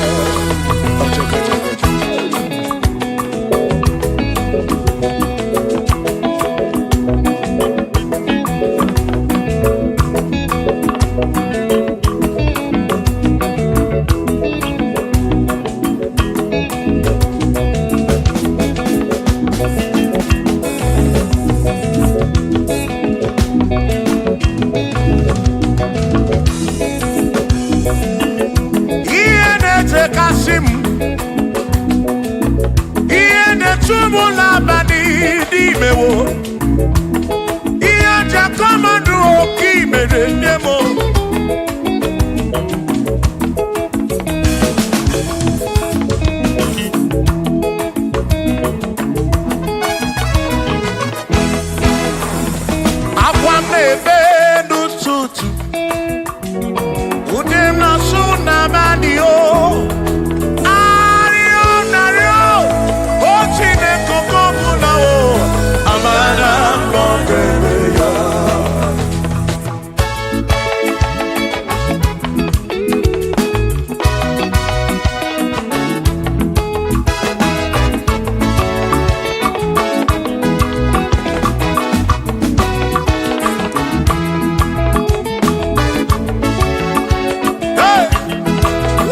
Ọchọ, ọchọ, ọchọ. Ihe na-echekasị m, ihe na-echu m n'abalị n'imewo, ihe ji akọmọdụ oke imere nne m. Akwa m na-ebe n'ụtụtụ, ụdị m na-asụ n'abalị o. Arịọ narịọ, o Chineke oke ọbụla o, amara m ọ ga-eme ya. Hey!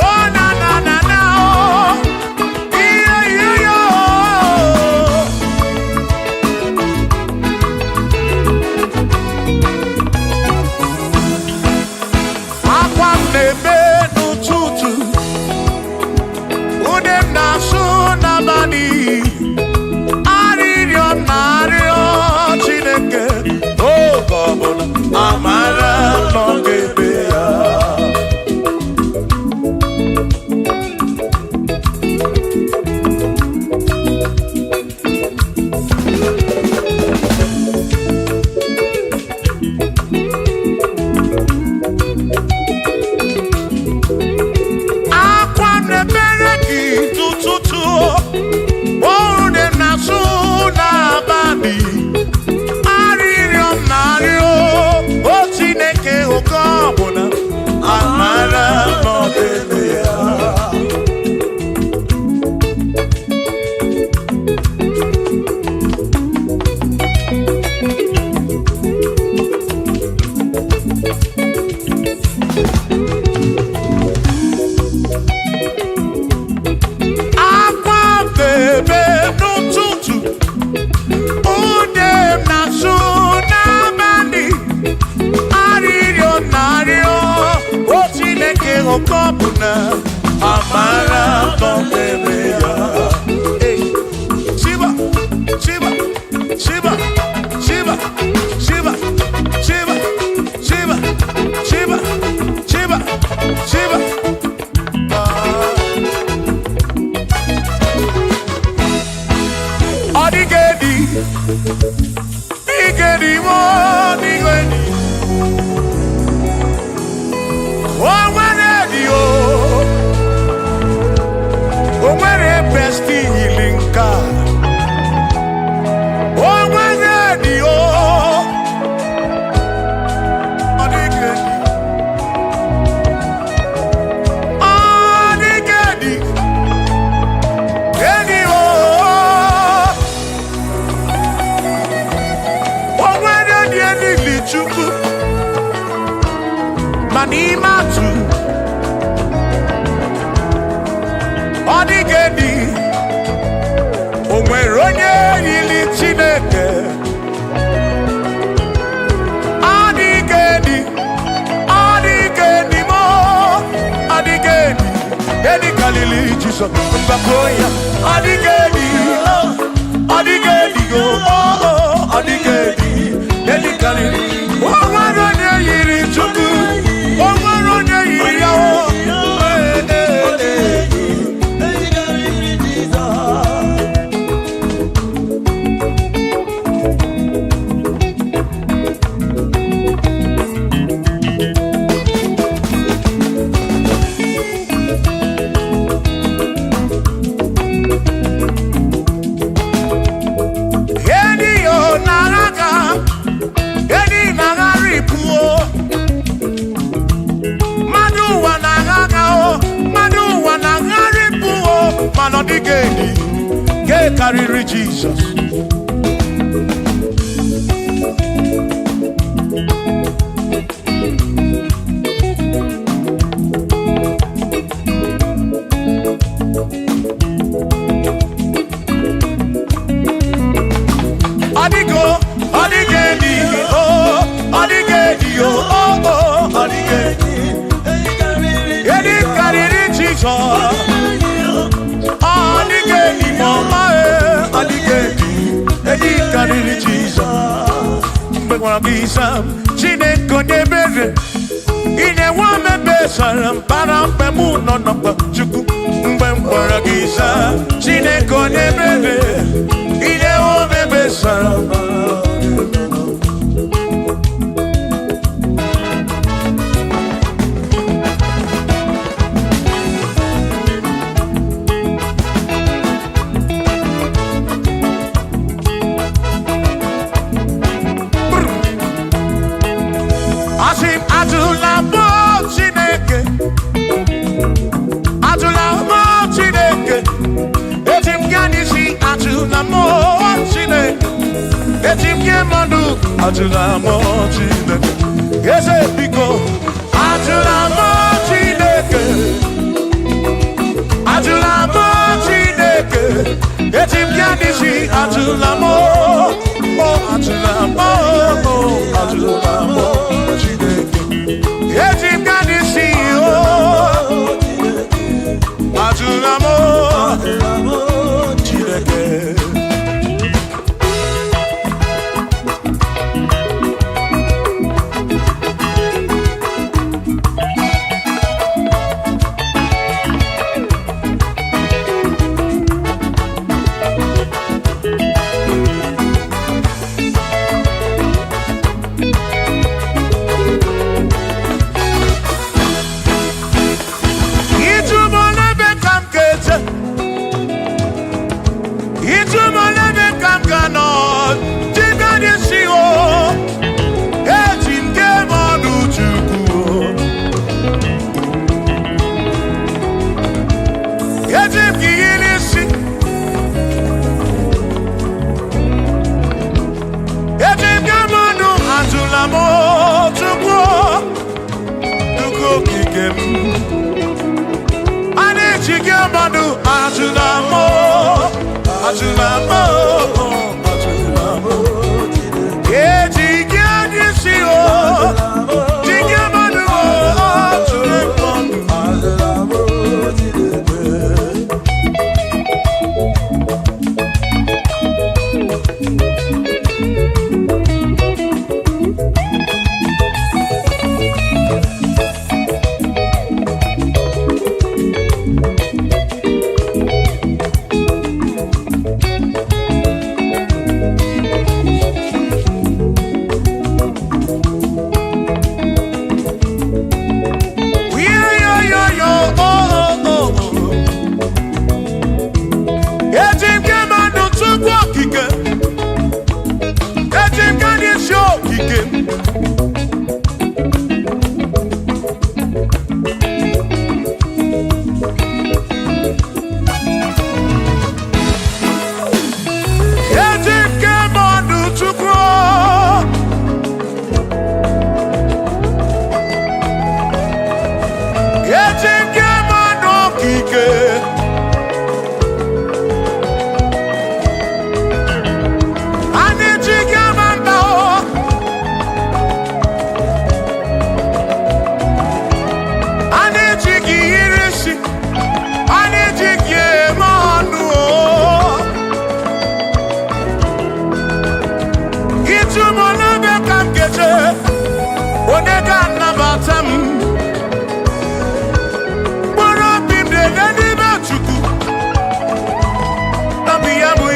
Oh, na, na, na, na, oh. Yeah, yeah, yeah, oh. Akwa m na-ebe n'ụtụtụ, ude m na-asụ n'abalị, arịrịọ m na-arịọ Chineke, oge ọbụla amara m na ọ ga-eme ya. Akwa m na-ebere gị tụtụtụ, oru na-asụ n'abalị, arịrịọ m na-arịọ, o Chineke oke ọbụla, amara m na ọ ga-eme ya. Akwa bebe n'ụtụtụ, ude m na-asụ n'abalị, arịrịọ na-arịọ, o Chineke oke ọbụla, amara m na ọ ga-eme. Ike dị m, n'igwe dị. O nwere dị o. O nwere besti yiri nke a. O nwere dị o. Ọ dịghị dị. Ọ dịghị dị. Enyi o. O nwere dị elili Chukwu. Ma n'ime atụ. Ọ dịghị dị. O nwere onye yiri Chineke. Ọ dịghị dị. Ọ dịghị dị mo. Ọ dịghị dị. Edi kalili Jisọs mgbakọ ya. Ọ dịghị dị. Ọ dịghị dị o. Ọ dịghị dị. Edi kalili. O nwere onye yiri Chukwu. O nwere onye yiri ya o. Ee, ee, ee. Eni yo naraga, eni nagari puo. Mmadụ ụwa na-agha o, mmadụ ụwa na-agharị pụo, mana ọ dịghị edi, nke karịrị Jizọs. Ọ dịgo, ọ dịghị edi, o, ọ dịghị edi, o, o, o, ọ dịghị edi. Edi karịrị Jizọs. Ọ dịghị edi ma ọma e, ọ dịghị edi, edi karịrị Jizọs. Mgbe gwara gị sam, Chineke onye ebere, ị na-enwe omebe sara mbara mgbe mụ nọ n'ọkpa Chukwu. Mgbe m gwara gị sam, Chineke onye ebere, ị na-enwe omebe sara mbara. Asị m ajụla mụ Chineke, ajụla mụ Chineke, eji m gaa n'isi ajụla mụ Chineke, eji m nye mmadụ ajụla mụ Chineke, eze biko ajụla mụ Chineke, ajụla mụ Chineke, eji m gaa n'isi ajụla mụ, o ajụla mụ, o ajụla mụ Chineke. Eji m gaa n'isi o, ajụla m Chineke. Ịjụ m n'ebe ka m ga-eje, ịjụ m n'ebe ka m ga-anọ, jide n'isi o, eji m gee m ọnụ Chukwu o. Eji m gị yi n'isi, eji m gee m ọnụ ajụla m o, Chukwu o, Chukwu okike m. A na-eji gị mmadụ ajụla m ajụla m ajụla m eji gị isi o ji gị mmadụ ajụla m.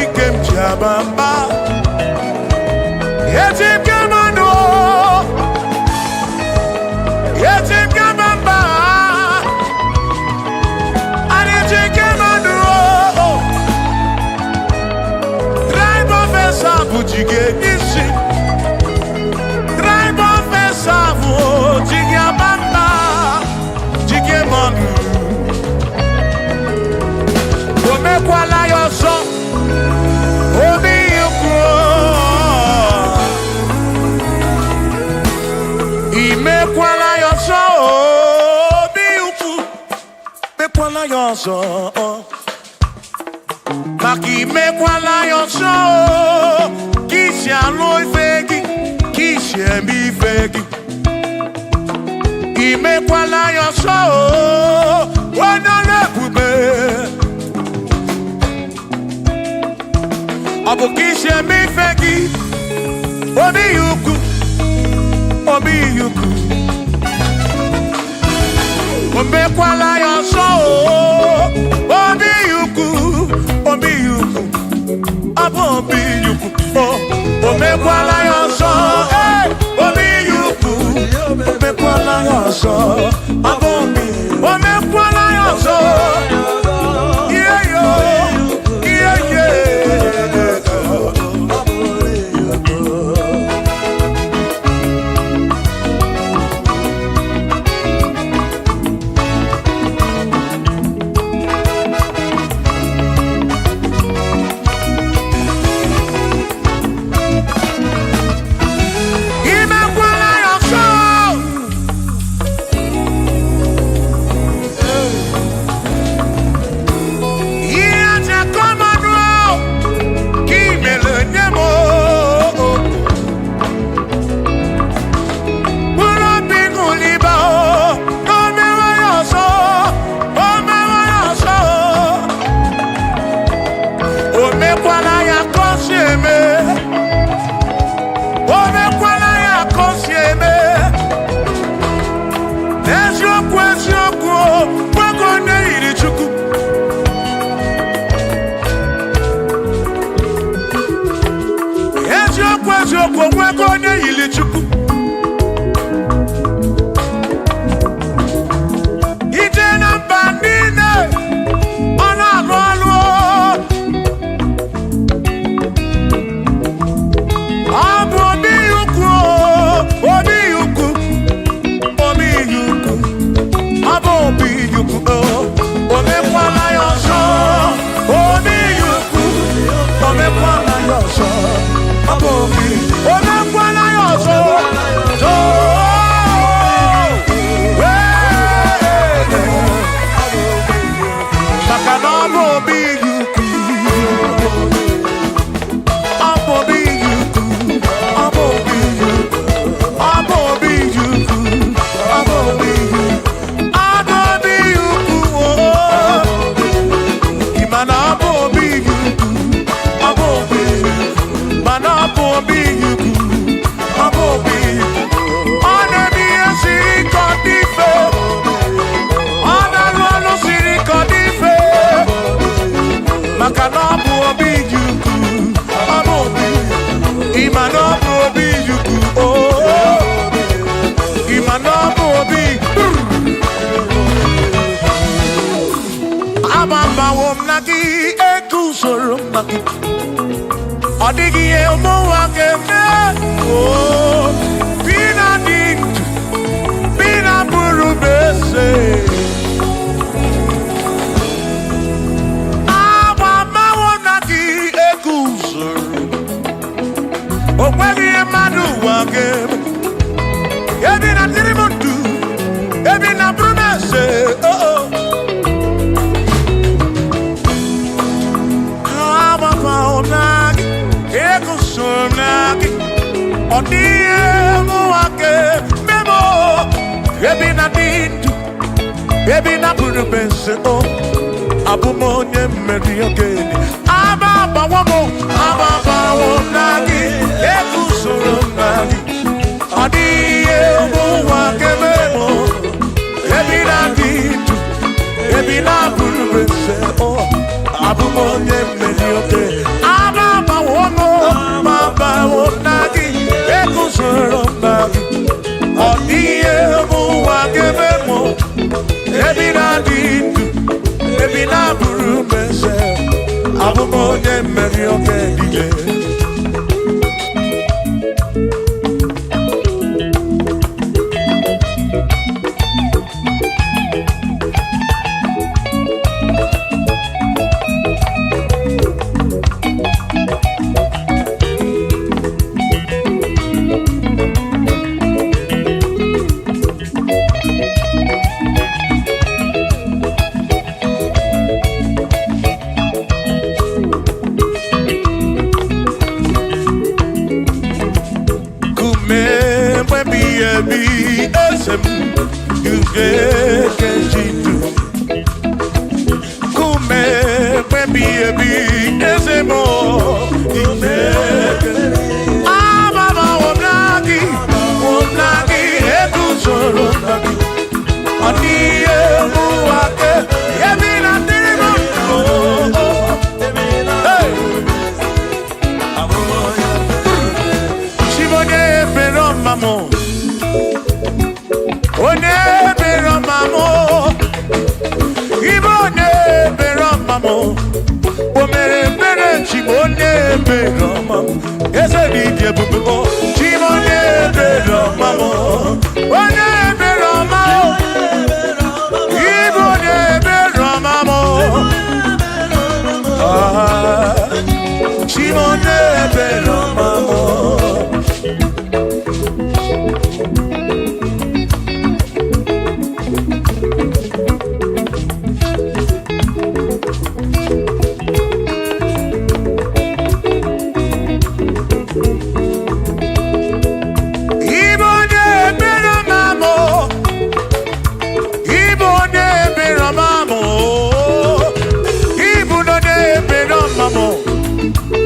ike m ji aba mba. Eji m gị mmanụ, eji m gị mba mba. Anyị ji gị mmanụ. Tribe of Esau ji gị isi. Tribe of Esau ji gị aba mba, ji gị mmanụ. O mekwala ya ọzọ, obi ukwu. Imekwala ya ọzọ, obi ukwu. Mekwala ya ọzọ, maka imekwala ya ọzọ, ka isi alụ ife gị, ka isi eme ife gị. Imekwala ya ọzọ, onye ọrụ ebube. Ọ bụ ka isi eme ife gị, obi ya ukwu, obi ya ukwu. O mekwala ya ọzọ, obi ya ukwu, obi ya ukwu. Ọ bụ obi ya ukwu. O mekwala ya ọzọ, ee, obi ya ukwu. O mekwala ya ọzọ, ọ bụ obi. O mekwala ya ọzọ. Ihe yo, ihe ye. Imekwala ya ọzọ. Ihe aja kọmanụ ka imere nye m o. Mkpụrụ obi ṅụliba o, o mewe ya ọzọ, o mewe ya ọzọ. O mekwala ya ka o si eme. O mekwala ya ka o si eme. N'eziokwu, eziokwu, nwoke onye yiri Chukwu. Eziokwu, eziokwu, nwoke onye yiri Chukwu. Ije na mba niile, ọ na-alụ ọlụ. Ọ bụ obi ukwu, obi ukwu, obi ukwu. Ọ bụ obi ukwu, o mekwala ya ọzọ. Obi ukwu, o mekwala ya ọzọ. Ọ bụ obi, o mekwala ya ọzọ. Maka na ọ bụ obi ukwu. Ọ bụ obi ukwu. Ọ bụ obi ukwu. Ọ bụ obi ukwu. Ọ bụ obi ukwu. Ọ bụ obi ukwu. Ị ma na ọ bụ obi ukwu. Ọ bụ obi ukwu. Mana ọ bụ obi ukwu. Ọ bụ obi ukwu. Ọ na-eme ihe siri ike ọ dị mfe. Ọ na-arụ ọrụ siri ike ọ dị mfe. Maka na ọ bụ obi ukwu. Ọ bụ obi. Ị ma na ọ bụ obi ukwu. Oh. Ị ma na ọ bụ obi. Agbabawo m na gị, eguzoro m na gị. Ọ dịghị ihe ụmụnwa ga-eme. Oh, bi na dị ndụ, bi na bụrụ m eze. Agbabawo m na gị, eguzoro. O nweghị ihe mmadụ ụwa ga-eme. Ebi na dịrị m ndụ, ebi na bụrụ m eze. Oh, oh. Agbabawo m na gị, eguzoro m na gị. Ọ dịghị ihe mụnwa ga-eme m o. Ebi na dị ndụ, ebi na bụrụ m eze. O abụ m onye mmeri okenye. Aba agbawo m, aba agbawo m na gị, eguzoro m na gị. Ọ dịghị ihe ụmụnwa ga-eme m o. Ebi na dị ndụ, ebi na bụrụ m eze. O abụ m onye mmeri okenye. Ababawo m, ababawo na gị, eguzoro m na gị. Ọ dịghị ihe ụwa ga-eme m, ebi na-adị ndụ, ebi na-abụrụ m eze. Abụ m onye mmeri oke dike. Kume mgbe ebi eze m uge kejidu. Kume mgbe ebi eze m ime. Ababawo m na gị, wo m na gị, eguzoro m na gị. Ọ dịghị ihe ụwa ke, ebi na dịrị m ndụ. Hey! Chibonye ebere ọma m. Onye ebere ọma m. Ibe onye ebere ọma m. O mere ebere Chibo onye ebere ọma m. Eze dị ịdị ebube o. Chibo onye ebere ọma m. Onye ebere ọma m. Ibe onye ebere ọma m. Ah, Chibo onye ebere ọma m. Ibo onye ebere ọma m o. Ibo onye ebere ọma m o. Ibu onye ebere ọma m o.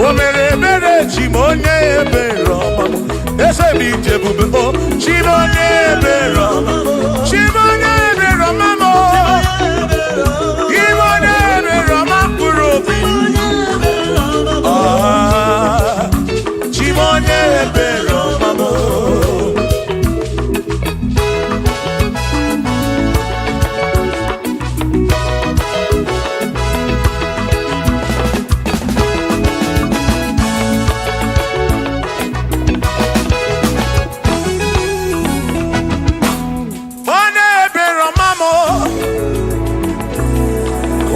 O mere ebere chi m onye ebere ọma m. Eze m ije ebube o. Chi m onye ebere ọma m. Chi m onye ebere ọma m o. Ibo onye ebere ọma mkpụrụ obi. Ah, Chi m onye ebere ọma m o. Onye ebere ọma m o.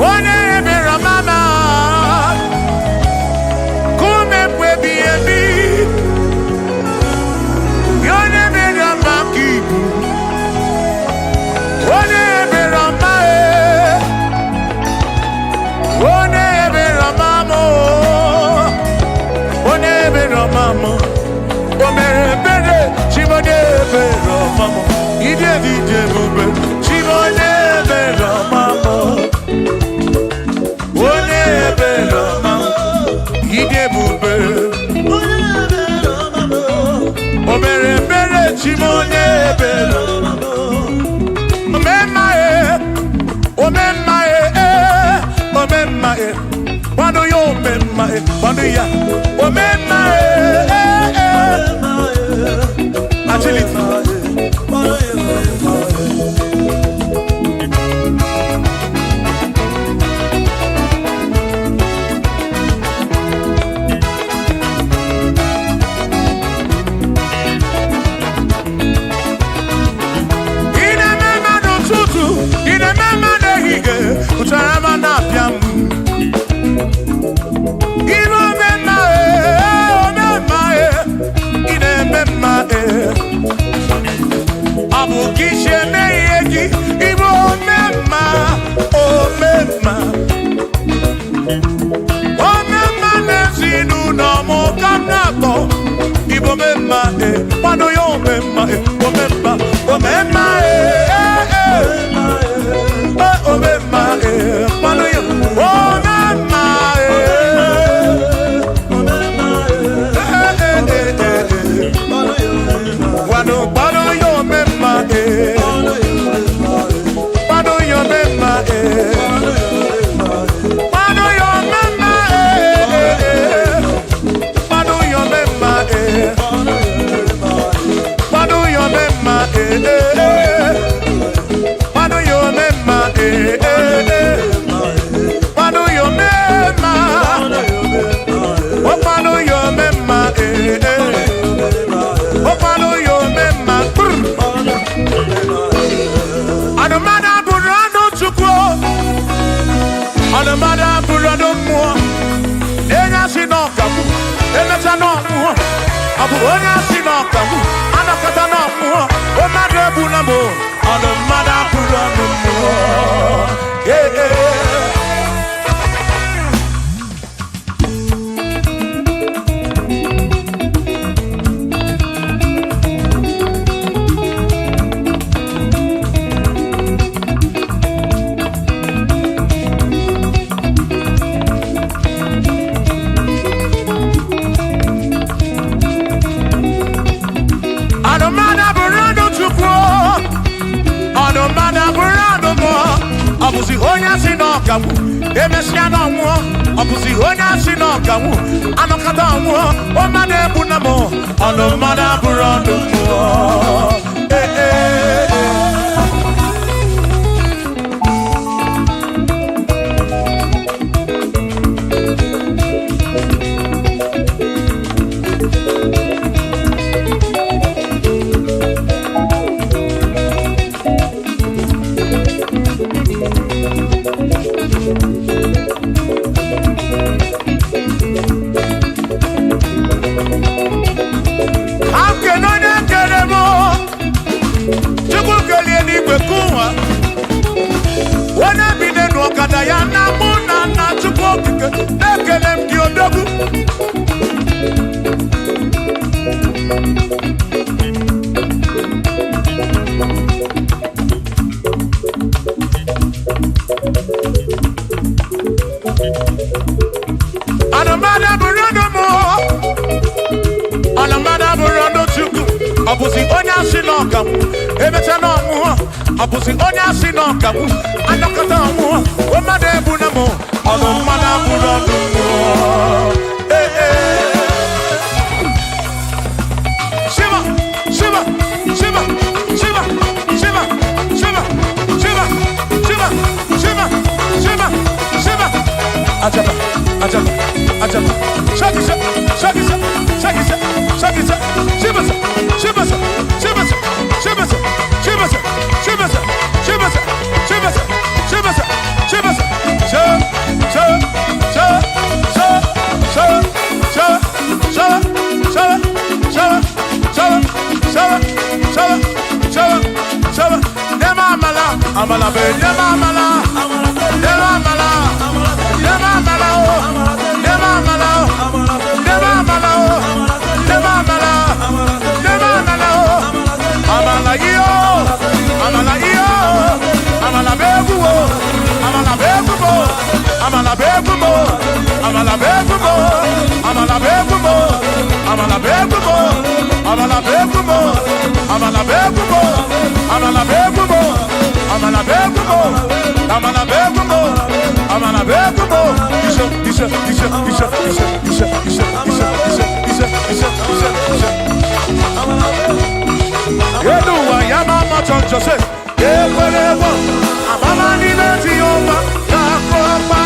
Onye ebere ọma m a. Kume mgbe ebighị ebi. Gị onye ebere ọma ka ị bụ. Onye ebere ọma e. Onye ebere ọma m o. Onye ebere ọma m o. O mere ebere chi m onye ebere ọma m. Ịdị ebe ịdị ebube chi m onye ebere ọma m. Onye ebere ọma m. Ịdị ebube. O mere ebere chi m onye ebere ọma m. Omemma e, omemma e, eh, omemma e. Kwado ya omemma e, kwado ya. Omemma e, eh, eh. Agility. Ị na-eme mma n'ụtụtụ, ị na-eme mma n'ehihie, ụtara ma na-apịa m. Ị na-eme mma ee, omemma ee, ị na-eme mma ee. Ọ bụ ka isi eme ihe gị, ịbụ omemma, omemma. Omemma n'ezinụlọ m ka m na-akpọ. Ịbụ omemma ee, kwado ya omemma ee, omemma, omemma ee, ee, ee. Eh, omemma ee, kwado ya omemma ee. Eh, eh, eh, eh, eh. Kwado, kwado ya omemma ee. Kwado ya omemma ee. Kwado ya omemma ee, ee, ee. Ọkwanụ ya ome mma, ee ee. Ọkwanụ ya ome mma, kpụrụ. Ọnụmmadụ abụrụ ọnụ Chukwu. Ọnụmmadụ abụrụ ọnụ mmụọ. Enye asị na ọkagbu, emecha na ọmụọ. Ọ bụ onye asị na ọkagbu, anakọta na ọmụọ. Mmadụ egbula m, ọnụmmadụ abụrụ ọnụ mmụọ. Ee, ee. Ọnụmmadụ abụrụ ọnụ Chukwu, ọnụmmadụ abụrụ ọnụ mmụọ. Ọ bụzi onye asị na ọkagbu, emesịa na ọnwụọ. Ọ bụzi onye asị na ọkagbu, anọkọta ọnwụọ. Ọmmadụ egbu na mụ, ọnụmmadụ abụrụ ọnụ mmụọ. Ee, ee, ee. Akene onye kere m, Chukwu kelie n'igwe kụwa. Onye bi n'elu ọkada ya na mụ na nna Chukwu okike na-ekele m gị odogwu. Anụmanụ abụrụ ọnụ mụ, ọnụmmadụ abụrụ ọnụ Chukwu. Ọ bụzi onye asị na ọkagbu, emecha na ọnwụọ. Ọ bụzi onye asị na ọkagbu, anọkọta ọnwụọ. Mmadụ egbu na mụ, ọnụmmadụ abụrụ ọnụ mmụọ. Ee, ee. Shiva, Shiva, Shiva, Shiva, Shiva, Shiva, Shiva, Shiva, Shiva, Shiva, Shiva. Ajaba, ajaba, ajaba. Shaki, shaki, shaki, shaki, shaki, shaki. Shiva, Shiva, Shiva, Shiva, Shiva, Shiva, Shiva, Shiva, Shiva, Shiva, Sha, sha, sha, sha, sha, sha, sha, sha, sha, sha, sha, sha, sha, sha. Nema amala, amala be, nema amala, nema amala, nema amala o, nema amala o, nema amala o, nema amala, nema amala o, amala iyo, amala iyo, amala be egwu o, amala be egwu mo, amala be egwu mo, amala be egwu mo, amala be egwu mo, amala be egwu mo, amala be egwu mo, amala be egwu mo, amala be egwu mo, amala be egwu mo, amala be egwu mo, amala be egwu mo. Ise, ise, ise, ise, ise, ise, ise, ise, ise, ise, ise, ise, ise. Elu ụwa ya ma ama chọnchọ se ekwere egbo amama n'ime ti ọma ga-akụ ọma.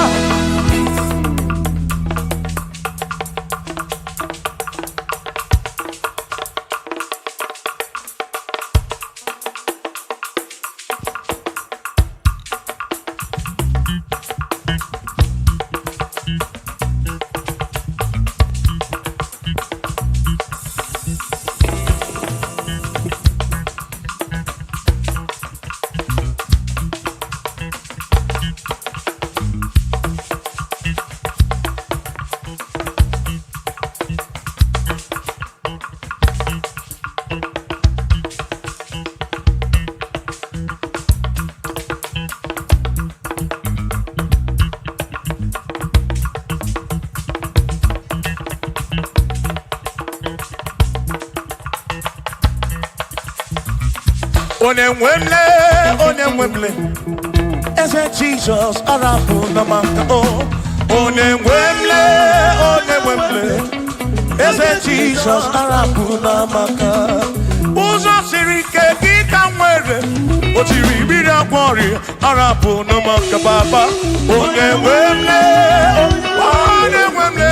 Onye nwe mle, onye nwe mle, eze Jizọs arapụ na maka o. Onye nwe mle, onye nwe mle, eze Jizọs arapụ na maka. Ụzọ siri ike gị ka m nwere, o tiri mmiri agwọ ọrịa arapụ na maka baba. Onye nwe mle, onye nwe mle.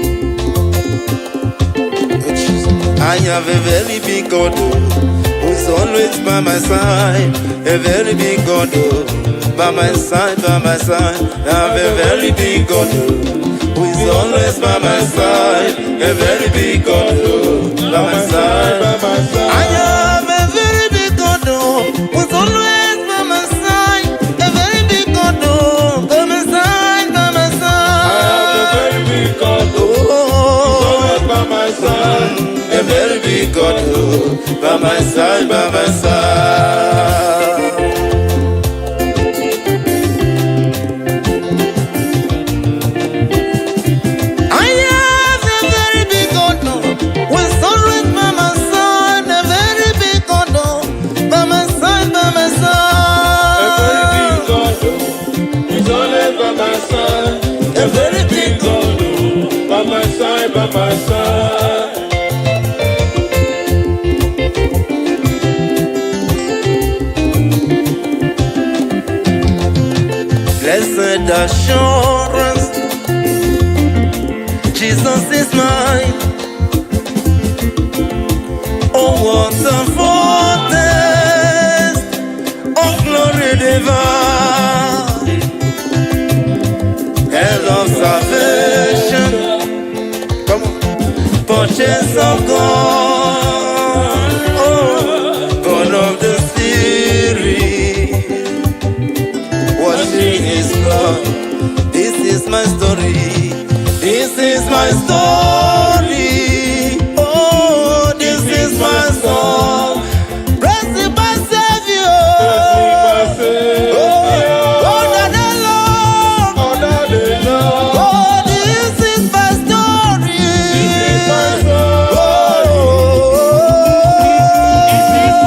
I have a very big God oh, who's always by my side. A very big God oh, by my side, by my side. I have a very big God oh, who is always by my side. A very big God oh, by my side. By my side. I have a very big God oh, who's always by my side. A very big God oh, by my side, by my I have a side. very big God Oh. always by my side. A very big God oh, by my side, by my side. I have a very big God oh, with always by my side. A very big God oh, by my side, by my A very big side. God is always by my side. A very big God by my side, by my side. Blessed assurance, Jesus is mine. Oh, what a foretaste of glory divine, and of salvation, come on, purchase of God, oh, born of the Spirit, washing His blood. This is my story. This is my story. Oh, this is my song. Praise my Savior. Oh, oh, na, na, Lord. Oh, this is my story.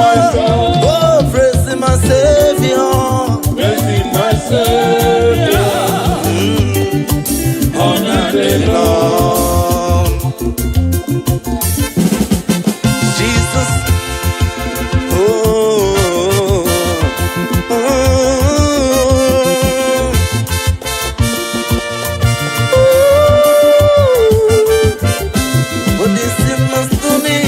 Oh, oh, praise my Savior. Lord. Jesus. Oh, oh, oh. Oh, this is my story.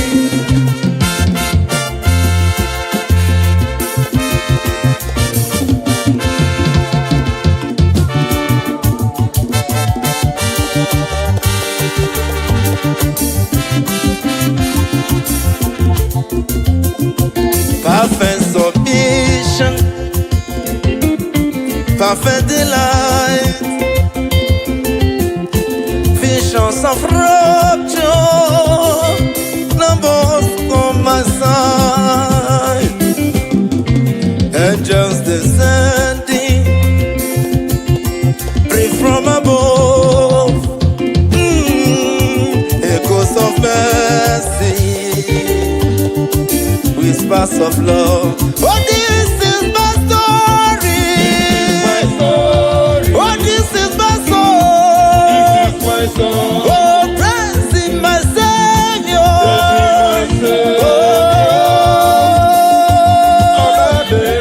Perfect submission, perfect delight, visions of rapture, numbers on my side, angels descending, free from above, echoes of mercy, whispers of love. Oh, this is my story. Oh, this is my song. Oh, praising my Savior. Oh,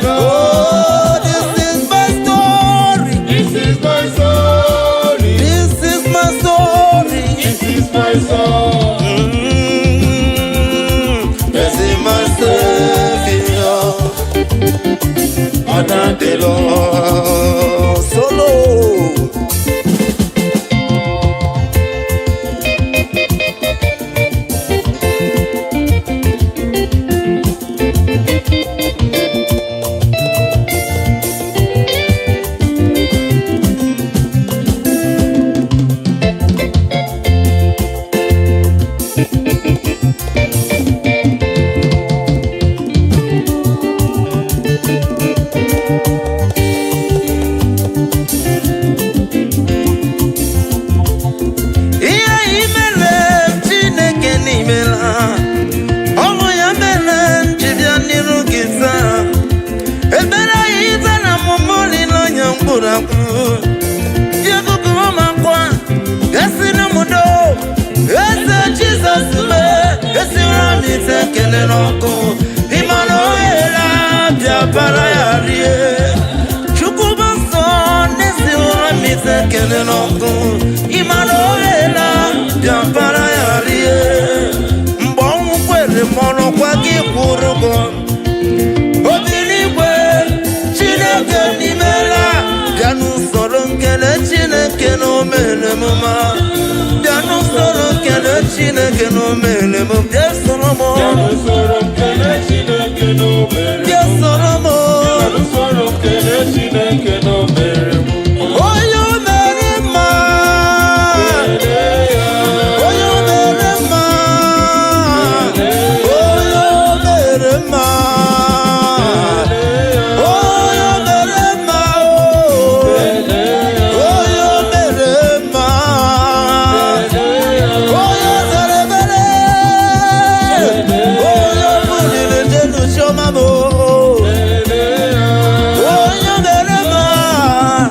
oh, this is my story. This is my story. This is my story. This is my song. Praising my Savior. Honor the Lord. Solo. Ihe imere Chineke n'imela, ọ bụ ya mere m ji bịa n'iru gị taa. Ebere ya ize na mụmụ olileanya mkpụrụ akwụ. Ji gụgụrụ m akwa, esiri m udo, eze Jizọs mee, esiri m ite ekele n'ọkụ. Ị ma na ohere abịa bara ya rie. Chukwu bụ nsọ n'ezinụlọ m ite ekele n'ọkụ. Ị ma na ohere abịa bara ya rie. Mgbe ọnwụ kwe kwụrụ ụgwọ. Obi n'igwe, Chineke n'imela. Bịa n'usoro nkele Chineke na o mere m mma. Bịa n'usoro nkele Chineke na o mere m. Bịa soro m. Bịa soro m. Onye o mere mma. Onye o mere mma. Onye o mere mma. Onye o mere mma. Onye o mere mma. Onye o zere ebere. Onye o buliri jelu chiọma m. Onye mere mma,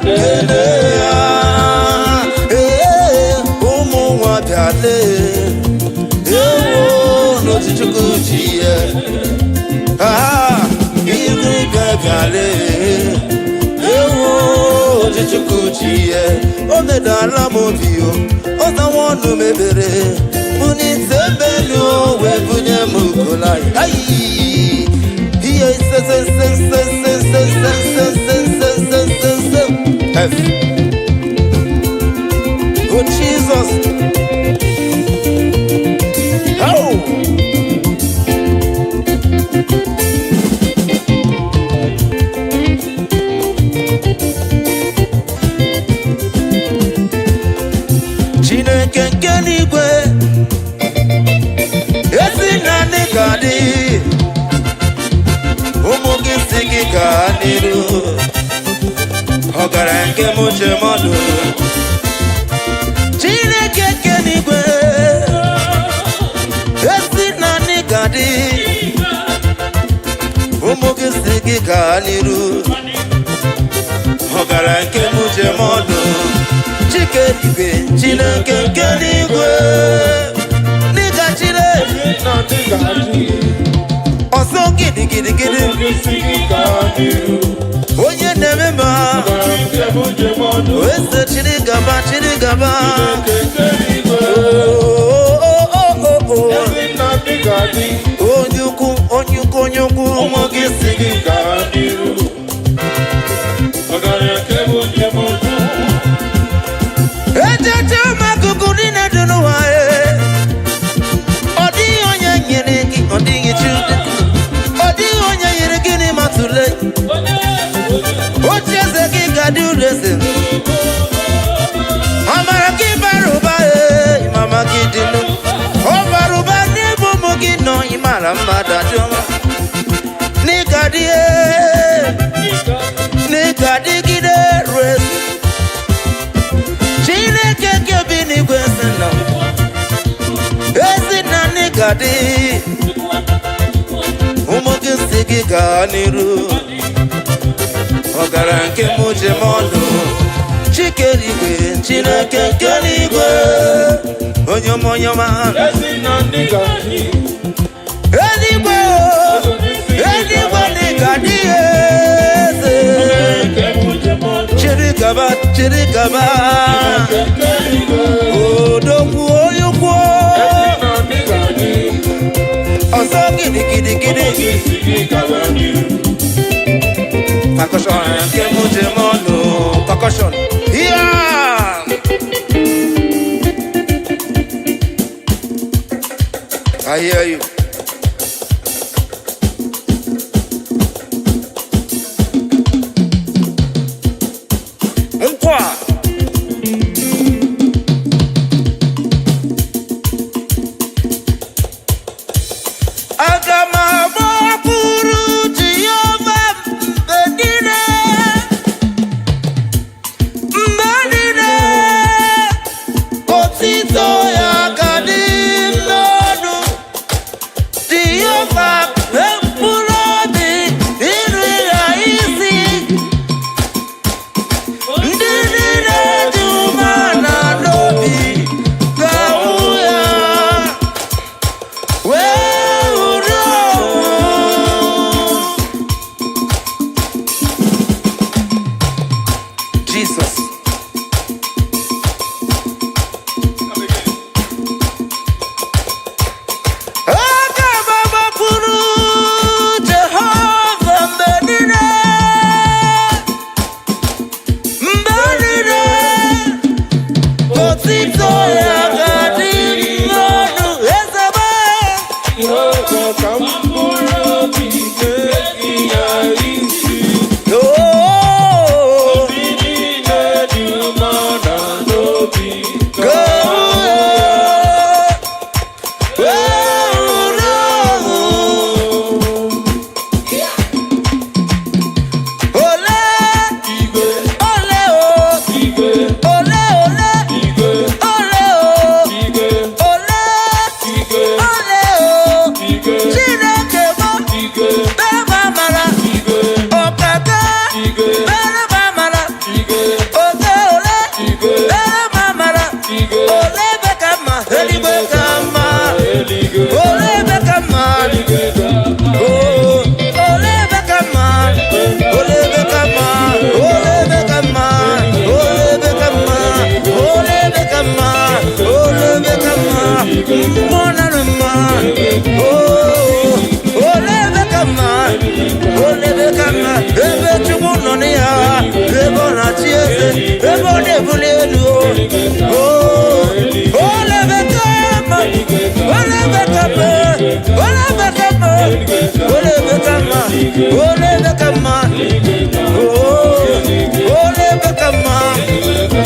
kelee ya. Ee, ụmụ nwa bịale. Ewo, n'otu Chukwu ji ya. Ah, igwe bịa bịale. Ewo, otu Chukwu ji ya. O medala m obi o, ọ zawa ọnụ mebere. Bunite mbelu o, wee bunye m ugola. Ai! Ihe ise se se se se se se se se se se se se F. Oh Jesus. Oh! Chineke nke n'igwe, ezi naanị ga-adị. Ụmụ gị si gị gaa n'iru. Ọgaranya nke m uche mmadụ. Chineke nke n'igwe, ezi naanị ga-adị. Ụmụ gị si gị gaa n'iru. Ọgaranya nke m uche mmadụ. Chike igwe, Chineke nke n'igwe, n'ịga chire ọsọ gidigidigidi. Onye na-eme ma eze, chiri gaba, chiri gaba. Oh, oh, oh, oh, oh. Onye ukwu, onye ukwu, onye ukwu, ụmụ gị si gị. Ọgaranya nke bụ njem ọdụ. Ejeje m akụkụ niile dị n'ụwa e. Ọ dịghị onye nyere gị, ọ dịghị chi, ọ dịghị onye nyere gị n'ịma tụle. Oche eze gị ga-adị ụlọ eze. Amara gị bara ụba ee, mama gị dị nụ. Ọ bara ụba n'ebe ụmụ gị nọ, ịmara mmadụ adị ọma. N'ịga dị ee, n'ịga dịgide ruo eze. Chineke nke bi n'igwe si nọ, ezi nna n'ịga dị. Ụmụ gị si gị gaa n'iru. Ọgara nke m ji m ọnụ. Chike n'igwe, Chineke nke n'igwe. Onye ọma, onye ọma. Ezi na ndị ga-adị. Eluigwe o, eluigwe n'ịga dị eze. Nke bụ njem ọdụ. Chiri gaba, chiri gaba. Nke eluigwe. Odogwu, onye ukwu. Ezi na ndị ga-adị. Ọzọ gidigidigidi. Ụmụ gị si gị gaba n'iru. Percussion nke m ji m ọnụ. Percussion. Yeah! I hear you. Nkwa. Aga m agbakwuru Jehova mgbe niile. Mgbe niile, otito ya ga dị m n'ọnụ. Otito ya ga-adị n'ọnụ eze m. Oh, go, oh, no. Ole, ole, oh, ole, ole, ole, oh, ole, ole, oh. Chineke m, mee m amara, ọkaka, mere m amara, oke ole, mere m amara, ole ebe ka mma, eluigwe ka mma, ole ebe ka mma, oh, ole ebe ka mma, ole ebe ka mma, ole ebe ka mma, ole ebe ka mma, ole ebe ka mma, ole ebe ka mma, mmụọ nara mma, oh, ole ebe ka mma, ole ebe ka mma, ebe Chukwu nọ na ya, ebe ọ na-achị eze, ebe ọ na-ebuli elu, oh, ole ebe ka mma, ole ebe ka mma, ole ebe ka mma, ole ebe ka mma, ole ebe ka mma, oh, ole ebe ka mma,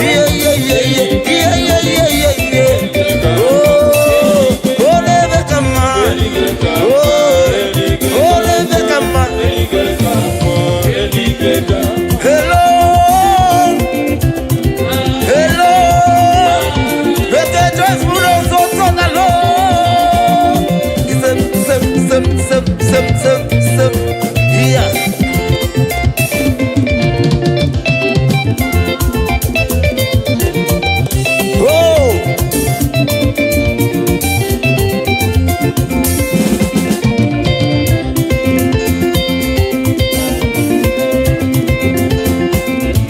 iye iye iye iye iye iye iye iye iye, oh, ole ebe ka mma, oh, ole ebe ka mma. Hello, hello, Bete Joyce Muno so na lo. Sem sem sem sem sem sem sem. Yeah. Oh.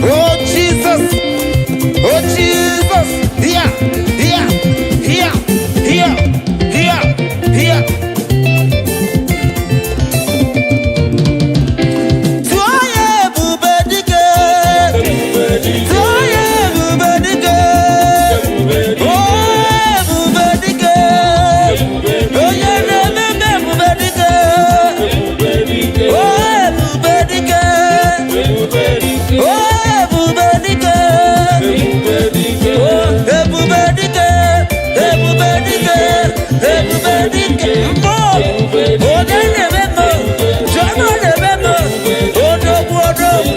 Oh Jesus! Oh Jesus! Here! Here! Here! Here! Here! Here! Tụọ ya ebube dike! Tụọ ya ebube dike! Oh ebube dike! Onye na-ememe ebube dike! Oh ebube dike! Oh, ebube dike! Oh, ebube dike! Ebube dike! Ebube dike! Mbọ! Onye na-eme mma? Chioma na-eme mma? Odogwu odogwu!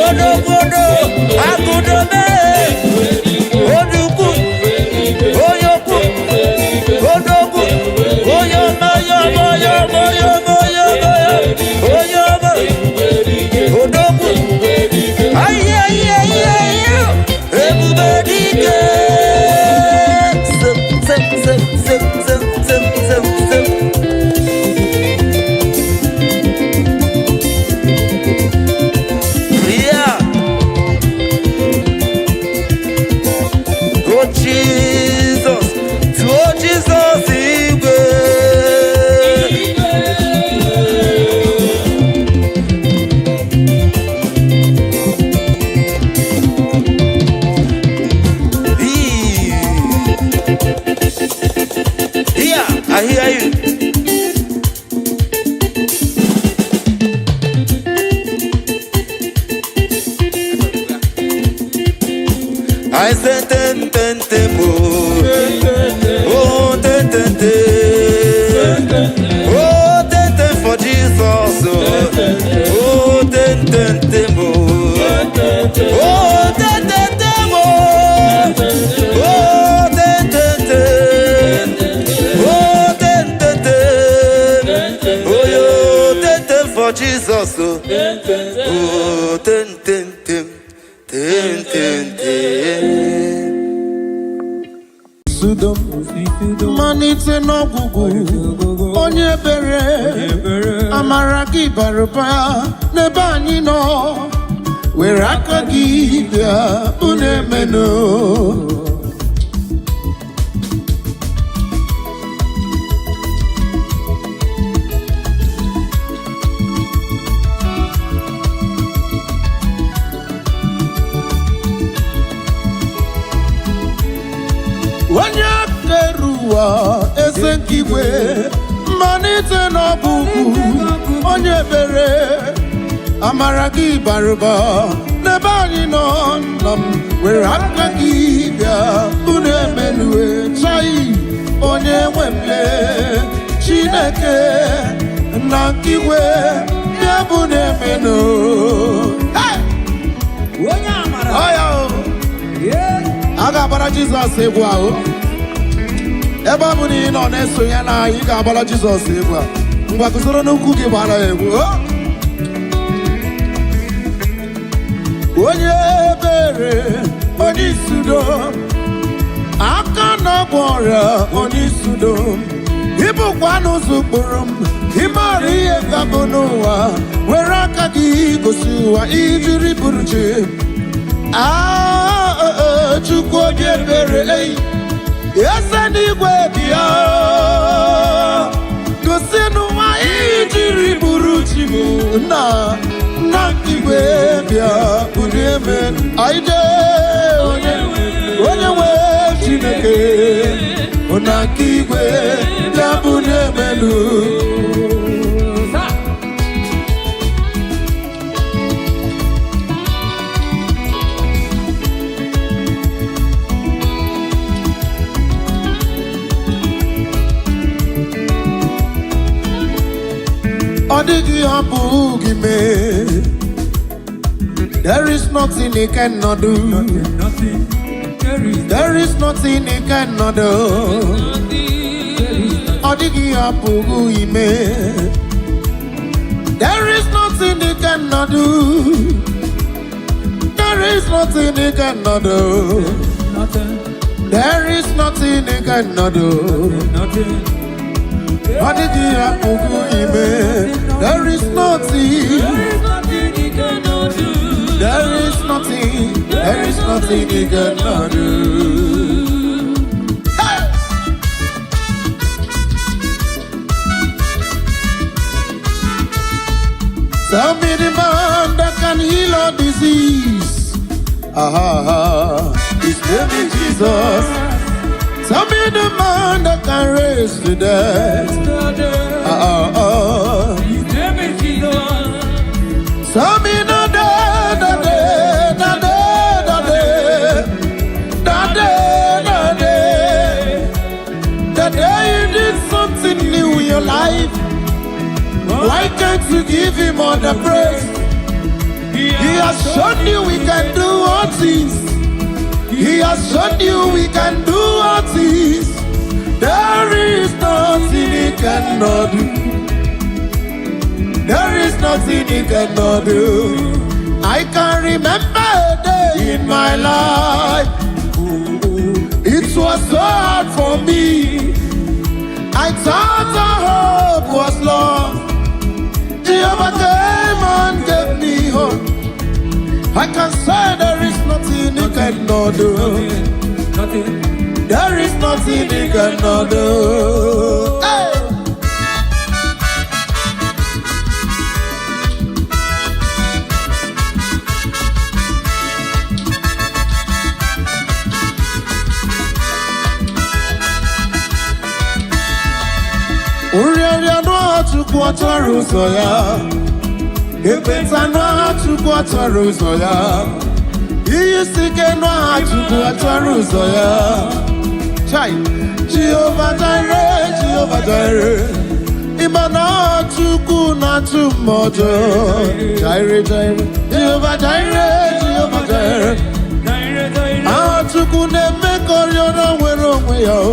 Odogwu odogwu! Akụdobe! Odukwu! Onye ukwu! Odogwu! Onye ọma, onye ọma, onye ọma, onye ọma, onye ọma, onye ọma! Odogwu! Ayi, ayi, ayi, ayi, ebube dike. Sem, sem, sem, sem, sem, sem, sem, sem. Yeah. Oh Jesus, oh Jesus, igwe. Here, I hear you. I said ten ten ten oh, oh ten ten ten, oh ten ten for Jesus oh, oh ten ten ten oh, oh ten ten ten oh, oh ten ten ten, oh ten ten ten, oh yo ten ten for Jesus oh, oh ten ten ten, ten ten ten. Sudo, malite n'ọgwụgwụ, onye ebere, amara gị bara ụba n'ebe anyị nọ, were aka gị bịa unu emenụ. Onye kere ụwa, eze nke igwe, mmalite n'ọgwụgwụ, onye ebere, amara gị bara ụba n'ebe anyị nọ. Nna m, were aka gị bịa unu emelue chai. Onye nwe mle, Chineke na nke igwe, bịa bụ na-emenụ. Hey! Onye amara. Ọ ya o. A ga-agbara Jizọs egwu ahụ. Ebe ọ bụ na ị nọ na-esonye na anyị, ị ga-agbara Jizọs egwu a. Ngwa, guzoro n'ukwu gị, gbara ya egwu. O! Onye ebere, onye isi udo, aka na-agwọ ọrịa, onye isi udo, ịbụkwa n'ụzọ ụkpụrụ m. Ịmara ihe ga-abụ n'ụwa, were aka gị gosi ụwa ijiri bụrụ chi. Ah, oh, oh, Chukwu onye ebere, ei, eze n'igwe, bịa gosi n'ụwa ijiri bụrụ chi m. Nna, nna nke igwe, bịa bulie eme anyị jee. Onye nwe Chineke na nke igwe, bịa bulie emelu. Sa. Ọ dịghị hapụ gị mee. There is nothing he cannot do. Nothing. There is There is nothing he cannot do. Ọ dịghị hapụ gị ime. There is nothing he cannot do. There is nothing he cannot do. Nothing. There is nothing he cannot do. Nothing. Ọ dịghị hapụ gị ime. There is nothing. There is nothing he cannot do. There is nothing. There is nothing he cannot do. Hey! Tell me the man that can heal all disease. Aha, his name is Jesus. Tell me the man that can raise the dead. Ah, ah, ah. His name is Jesus. Tell me the day, the day, the day, the day, the day, the day, the day you did something new in your life. Why can't you give him all the praise? He has shown you we can do all things. He has shown you we can do all things. There is nothing he cannot do. There is nothing he cannot do. I can remember a day in my life. It was so hard for me. I thought our hope was lost. Jehovah came and gave me hope. I can say there is nothing he cannot do. Nothing. There is nothing he cannot do. Hey! Nrịanrịa n'aha Chukwu, ọ chọrọ ụzọ ya. Ekpenta n'aha Chukwu, ọ chọrọ ụzọ ya. Ihe isi ike n'aha Chukwu, ọ chọrọ ụzọ ya. Chai! Jehova Jireh, Jehova Jireh. Ịma na Chukwu na-achụ mmụọ ọjọọ. Jireh, Jireh, Jehova Jireh, Jehova Jireh. Aha Chukwu na-eme ka oriọna nwere onwe ya o.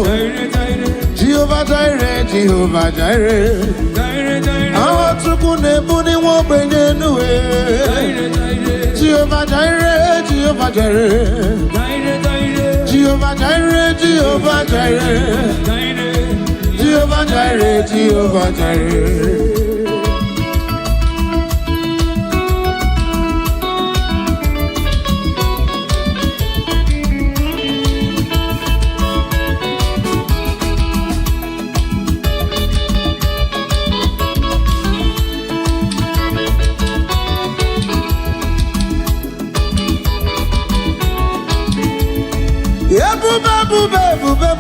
Jehova Jireh, Jehova Jireh. Aha Chukwu na-ebuli nwa ogbenye enu e. Jehova Jireh, Jehova Jireh. Jehova Jireh, Jehova Jireh. Jehova Jireh, Jehova Jireh. Ebube, ebube, ebube.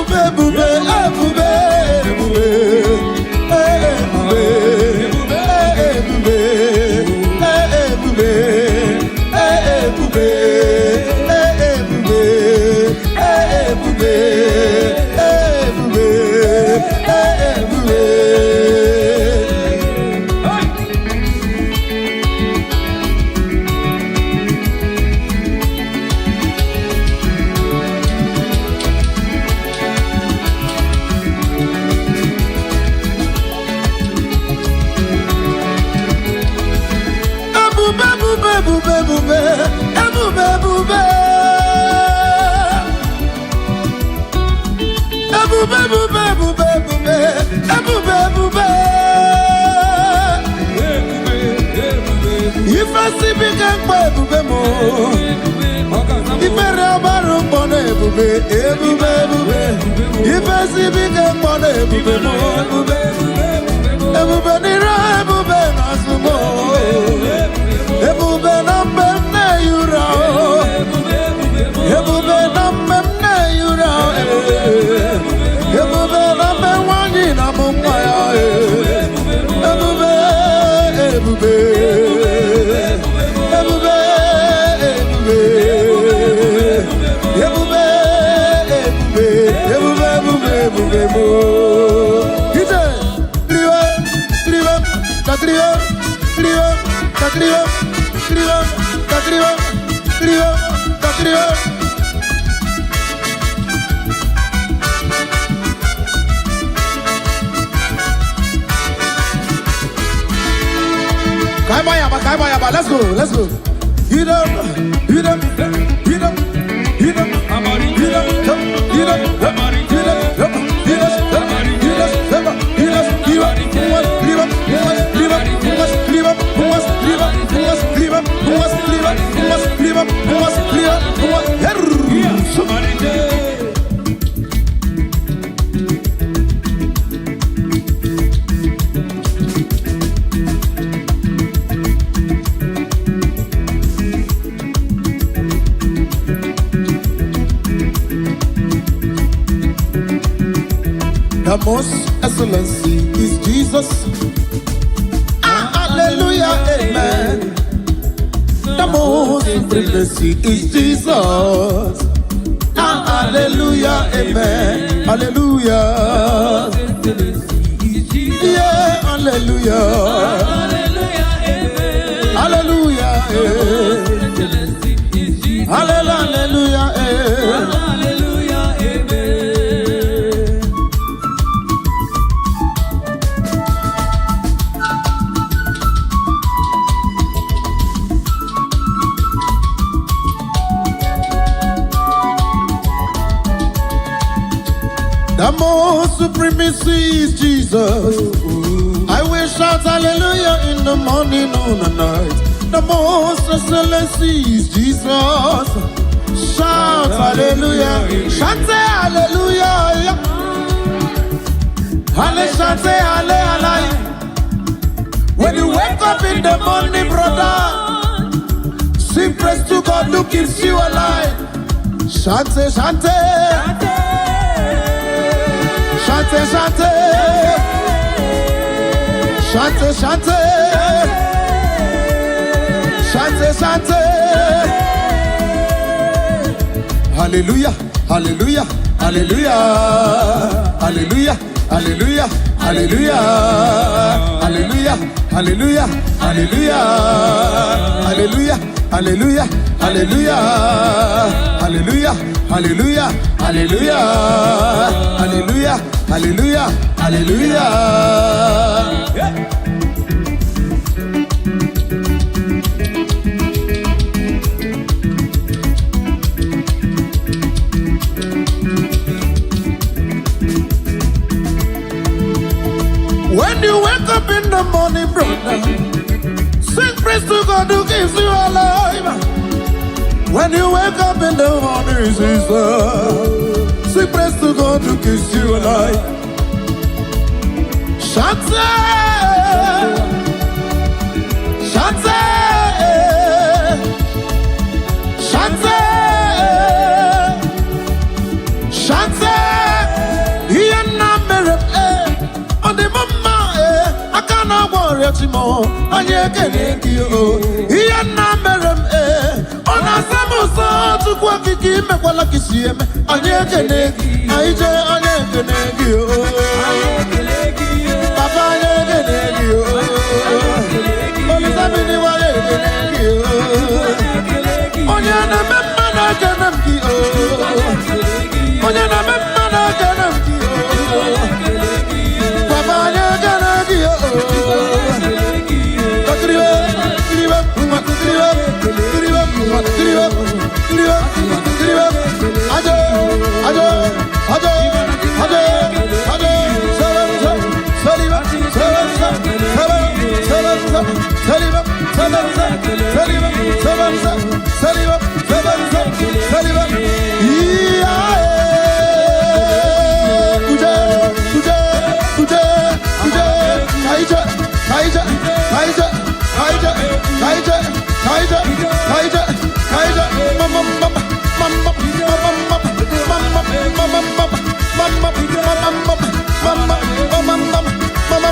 Ebube, ebube, ebube, ebube, ebube, ebube, ebube, ebube, ebube, ebube, ebube, ebube. Ebube, ebube, ebube, ebube, ebube, ebube. Ebube, ebube, ebube, ebube, ebube, ebube. Ife sibike mkpa ebube mo. Ifere ọgbara mkpọ na ebube, ebube, ebube. Ife sibike mkpọ na ebube mo. Ebube n'ire, ebube n'azụ mo. Ebube na mgbe m na-ehi ụra o. Ebube na mgbe m na-ehi ụra o. Ebube na mgbe nwanyị na-amụ nwa ya o. Ebube, ebube, ebube, ebube, ebube, ebube, ebube, ebube, ebube mo. Ije, riwe, riwe, kakriwe, riwe, kakriwe, riwe, kakriwe, riwe, kakriwe. Kaima yaba, kaima yaba. Let's go, let's go. Hit up, hit up, hit up, hit up, hit up, hit up, hit up, hit up, hit up, hit up, hit up, hit up, hit up, hit up, hit up, hit up, hit up, hit up, hit up, hit up, The most excellency is Jesus. Ah, hallelujah, amen. The most supremacy is Jesus. Ah, hallelujah, amen. Hallelujah. Yeah, hallelujah. Hallelujah, eh. Hallelujah, hallelujah, eh. The most supremacy is Jesus. I will shout hallelujah in the morning, on the night. The most excellency is Jesus. Shout hallelujah. Shout hallelujah. Halle, shout halle, halle. When you wake up in the morning, brother, sing praise to God who keeps you alive. Chante, chante. Chante, chante. Chante, chante. Chante, chante. Hallelujah, hallelujah, hallelujah, hallelujah, hallelujah, hallelujah, hallelujah, hallelujah, hallelujah, hallelujah, hallelujah, hallelujah, hallelujah, hallelujah, hallelujah, hallelujah, hallelujah, hallelujah. When you wake up in the morning, brother, sing praise to God who gives you a life. When you wake up in the morning, sister, sing praise to God who gives you a life. Shout, shout, shout, shout. Chi m, anyị ekele gị o. Ihe nna mere m, ee, ọ na-asa m ụsọ. Chukwu Okike, imekwala ka isi eme. Anyị ekele gị, anyị jee, anyị ekele gị o. Papa, anyị ekele gị o. Olisabiliwa, anyị ekele gị o. Onye na-eme mma, na-ekele m gị o. Onye na-eme mma, na-ekele m gị o. Papa, anyị ekele gị o. Kiriwe, kiriwe, nwa, kiriwe, kiriwe, nwa, kiriwe, kiriwe, kiriwe. Aje, aje, aje, aje, aje. Seven, seven, seven, seven, seven, seven, seven, seven, seven, seven, seven, seven, seven, seven. Iya, eh. Uje, uje, uje, uje. Kaije, kaije, kaije, kaije, kaije, kaije, kaije, kaije. Mama, mama, mama, mama, mama, mama, mama, mama, mama, mama, mama, mama, mama,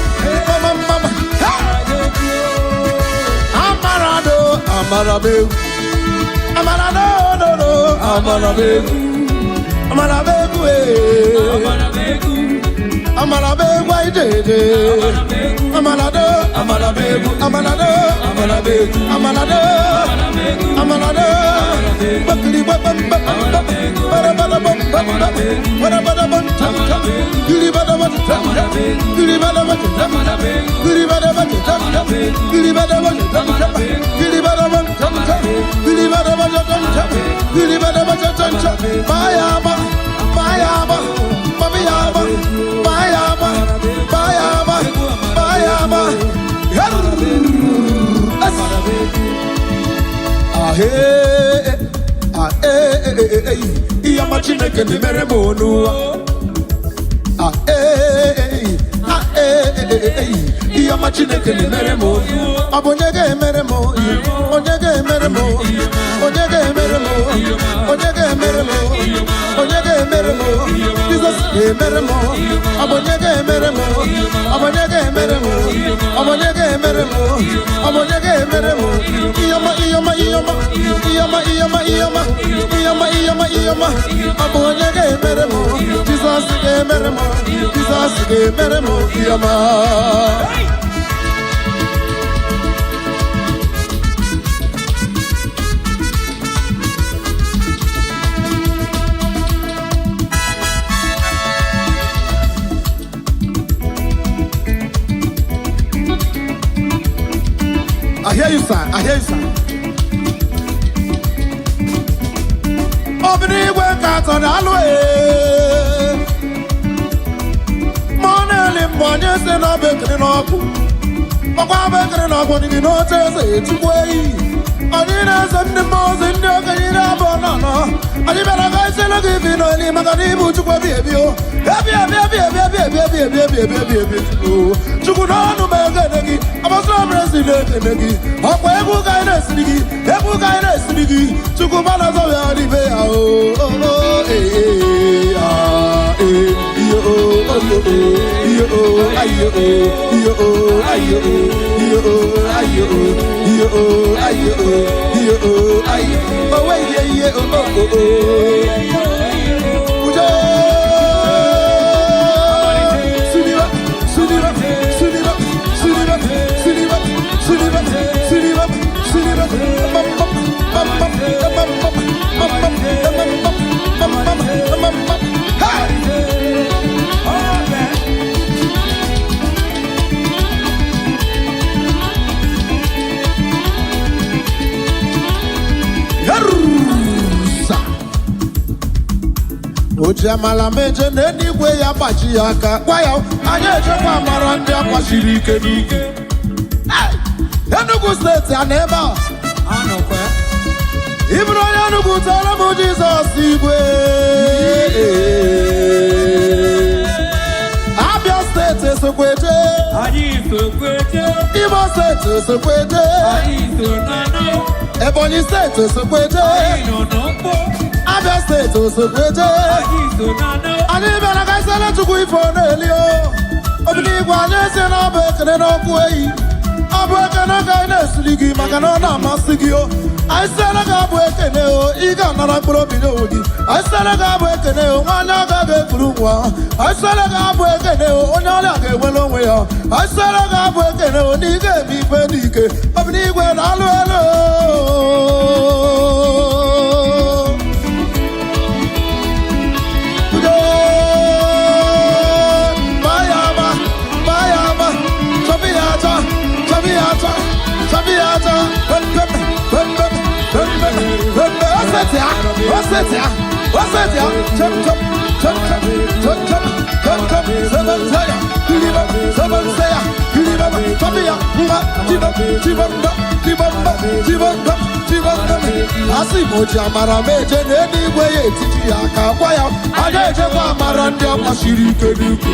mama, mama. Hey! Amarado, amarabeu. Amarado, no, no, amarabeu. Amarabeu, eh. Amarabeu, ay, de, de. Amarado, amarabeu, amarado, amarabeu, amarado, amarado. Bakiri, ba, ba, ba, ba, ba, ba, ba, ba, ba, ba, ba, ba, ba, ba, tam, tam. Giri, ba, da, ba, tam, tam. Giri, ba, da, ba, tam, tam. Giri, ba, da, ba, tam, tam. Giri, ba, da, ba, tam, tam. Giri, ba, da, ba, tam, tam. Giri, ba, da, ba, tam, tam. Giri, ba, da, ba, tam, tam. Bayaba, bayaba, bayaba, bayaba, bayaba, bayaba. Herr. Es. Ahe, ah, eh, eh, eh, eh, ihe ọma Chineke na-emere m n'ụwa. Ah, eh, eh, ah, eh, eh, eh, ihe ọma Chineke na-emere m. Ọ bụ onye ga-emere m? Onye ga-emere m? Onye ga-emere m? Onye ga-emere m? Onye ga-emere m? Jizọs ga-emere m. Ọ bụ onye ga-emere m? Ọ bụ onye ga-emere m? Ọ bụ onye ga-emere m? Ọ bụ onye ga-emere m? Ihe ọma, ihe ọma, ihe ọma, ihe ọma, ihe ọma, ihe ọma, ihe ọma, ihe ọma, ihe ọma. Ọ bụ onye ga-emere m? Jizọs ga-emere m. Jizọs ga-emere m ihe ọma. I hear you, sir. I hear you, sir. Obìnrin igwe ka atọ na-alụ ee. Ma ọ na-eli mbụ onye si na ọbụ ekele n'ọkụ. Ọkwa bụ ekele n'ọkụ dị gị n'oche eze Chukwu eyi. Anyị na-eze ndị mmụọ ozi, ndị okenye 24. Anyị bịara ka isi elu gị bi n'oli maka na ịbụ Chukwu ebi ebi o. Ebi ebi ebi ebi ebi ebi ebi ebi ebi ebi ebi ebi o. Chukwu n'ọnụ m ekele gị. Apostle president ekele gị. Ọkwa egwu ka anyị na-esiri gị. Egwu ka anyị na-esiri gị. Chukwu gbana ọzọ bịa n'ibe ya o. O, o, ee, ee, ah, ee, iyo, o, o, o, o, iyo, o, ayo, o, iyo, o, ayo, o, iyo, o, ayo, o, iyo, o, ayo, o, iyo, o, ayo, o, we, ye, ye, o, o, o, o. Uje! Suniwa, suniwa, suniwa, suniwa, suniwa, suniwa, suniwa, suniwa, bam, bam, bam, bam, bam, bam, bam, bam, bam, bam, bam, bam, bam, bam. Hey! Yerusa. O ji amala meje n'eluigwe ya gbaji ya aka gwa ya anyị ejekwa amara ndị akwachiri ike n'ike. Hey! Enugu Steeti a na ebe a. Ị bụrụ onye Enugu, tọrọ m Jizọs igwe. Abia Steeti esokweje. Imo Steeti esokweje. Ebonyi Steeti esokweje. Abia Steeti osokweje. Anyị bịara ka isele Chukwu ife ọ na-eli o. Obido igwe anyị si n'ọbụ ekele n'ọkụ eyi. Abụ ekene ka anyị na-esiri gị maka na ọ na-amasị gị o. Anyị sịrị gị abụ ekene o, ị ga-anara mkpụrụ obi n'onwe gị. Anyị sịrị gị abụ ekene o, nwaanyị agaghị ekuru nwa. Anyị sịrị gị abụ ekene o, onye ọrịa ga-enwere onwe ya. Anyị sịrị gị abụ ekene o, na ị ga-eme ife n'ike. Ọ bụ n'igwe na-alụ elu o. Udo, Mayama, Mayama, Chabiata, Chabiata, Chabiata, Pem, pem, pem, pem, pem, pem, pem, pem, Osetia, Osetia, Osetia, Chum, chum, chum, chum, chum, chum, chum, chum, Seven Saya, Kilibam, Seven Saya, Kilibam, Chabia, Mba, Chibam, Chibam, Chibam, Chibam, Chibam, Asị m oji amara m eje n'eluigwe ya etiti ya ka gwa ya a ga-ejekwa amara ndị agbasiri ike n'ukwu.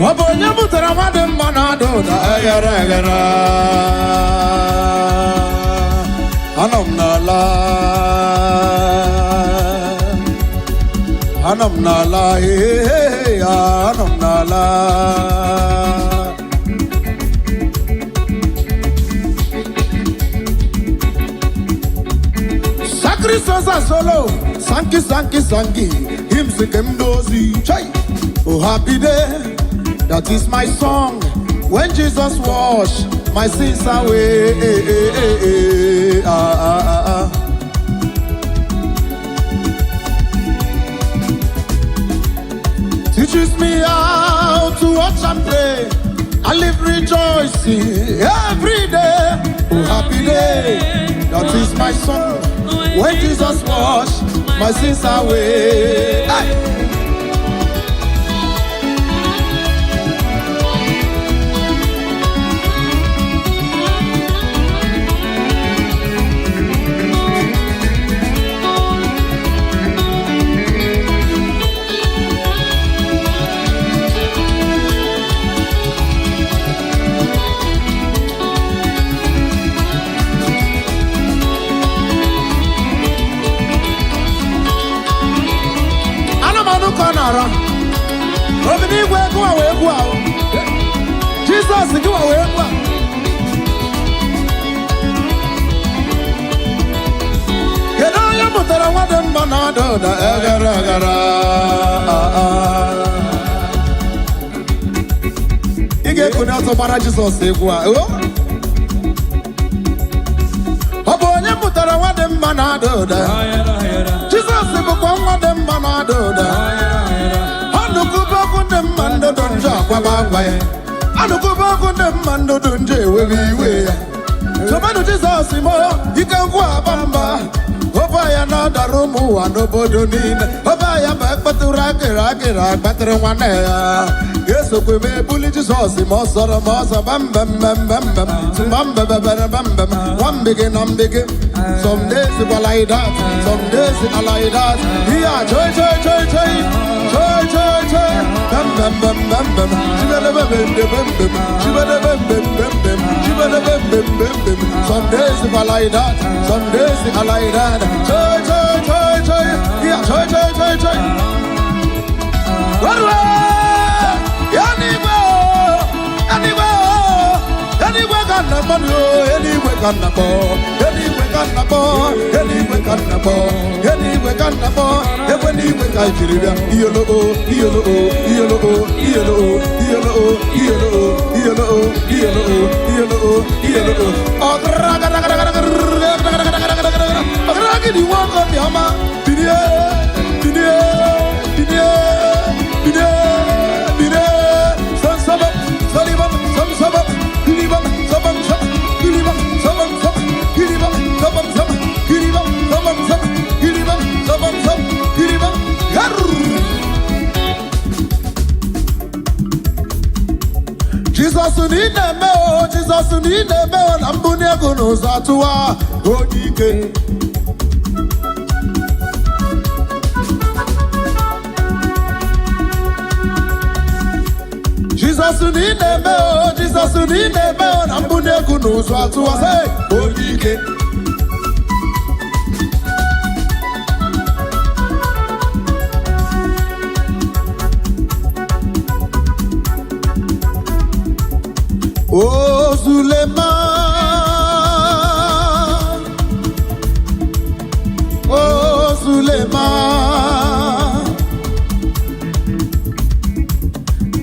Ọ bụ onye butere nwa dị mma na-ada ụda eghere eghere. Anọ m n'ala, anọ m n'ala, ee, anọ m n'ala. Sacrifice solo, sanki sanki sanki, hymns kem dozi chai. Oh, happy day, that is my song. When Jesus wash my sins away, eh, eh, eh, eh, ah, ah, ah, ah. Teaches me how to watch and pray. I live rejoicing every day. Oh, happy day, that is my song. When Jesus wash my sins away. Hey! Anụmanụ ka ọ na-ara obi n'igwe gụwa wee gbuo ahụ. Jizọs gụwa wee gbuo. Kedu onye mụtara nwa dị mma na ada ụda eghere eghere? Ah, ah. Ị ga-ekunye ọtọ gbara Jizọs egwu a o? Ọ bụ onye mụtara nwa dị mma na ada ụda. Jizọs bụkwa nwa dị mma na ada ụda. Anụkụba okwu ndị mma ndụdụ njọ akwaba agwa ya. Anụkụba okwu ndị mma ndụdụ njọ ewebe iwe ya. Tomanụ Jizọs mo ike nkwụ aba mba. Ofe ya na-adara ụmụ ụwa n'obodo niile. Ofe ya ma ekpetụrụ akịrị akịrị akpatịrị nwanne ya. Esokwe m ebuli Jizọs ma ọ sọrọ ma ọsọ bambambambambam bambababambam nwambigi na mbigi. Some days it like that, some days it like that. Yeah, joy, joy, joy, joy, joy, joy, joy. Bam, bam, bam, bam, bam. Chibada bam, bam, bam, bam. Chibada bam, bam, bam, bam. Chibada bam, bam, bam, bam. Some days it like that, some days it like that. Joy, joy, joy, joy. Yeah, joy, joy, joy, joy. Ọrụ eluigwe, eluigwe, eluigwe ka nna mmadụ, eluigwe ka nna kpọ, eluigwe ka nna kpọ, eluigwe ka nna kpọ, eluigwe ka nna kpọ, ekwe n'igwe ka jiri bịa, iyolo iyolo iyolo iyolo iyolo iyolo iyolo iyolo iyolo iyolo. Ọgịrịgịrị nwoke obiọma, bilie, bilie, bilie, bilie, bilie, sọnsọbọ, sọlịbọ, sọmsọbọ, kilibọ, sọbọmsọ, kilibọ, sọbọmsọ, kilibọ, sọbọmsọ, kilibọ, sọbọmsọ, kilibọ, sọbọmsọ, kilibọ, yarrrr. na ị na-eme o, Jizọs na ị na-eme o, na mbunye ego n'ụzọ atụwa onye ike. Jizọs na ị na-eme o, Jizọs na ị na-eme o, na mbunye ego n'ụzọ atụwa, hey, onye ike. O Zulema, O Zulema,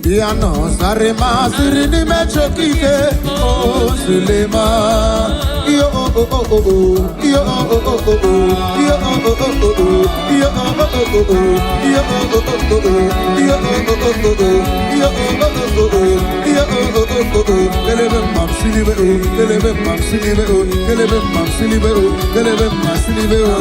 ya nọ sarima siri n'ime chokike. O Zulema, iyo o o o o o, iyo o o o o o, iyo o o o o o, iyo o o o o o, iyo o o o o o, iyo o o o o o, iyo o o o o o, iyo o o o o o. Kelebe mam silibe o, kelebe mam silibe o, kelebe mam silibe o, kelebe mam silibe o.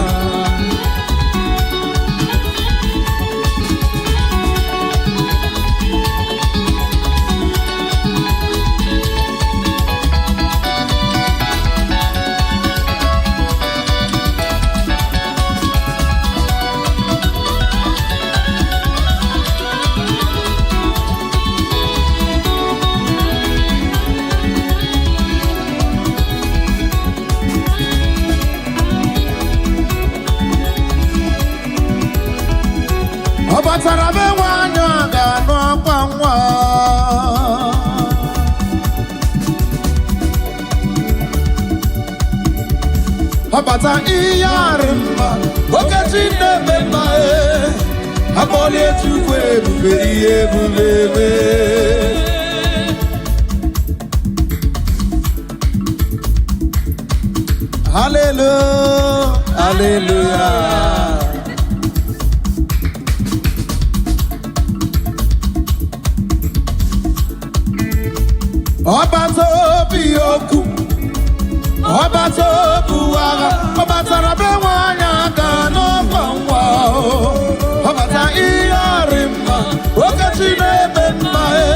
Ọ batara be nwanyị a ga-anụ akwa nwa. Ọ bata ihe arị mma, okechi na-eme mma e. Akpọlie Chukwu ebube ihe ebube eme. Hallelujah, hallelujah. Ọba tó bí okwu, ọba tó bu agha, ọ batara be nwanyị aka n'ọkwa nwa o. Ọ bata ihe arị mma, okechi na-eme mma e.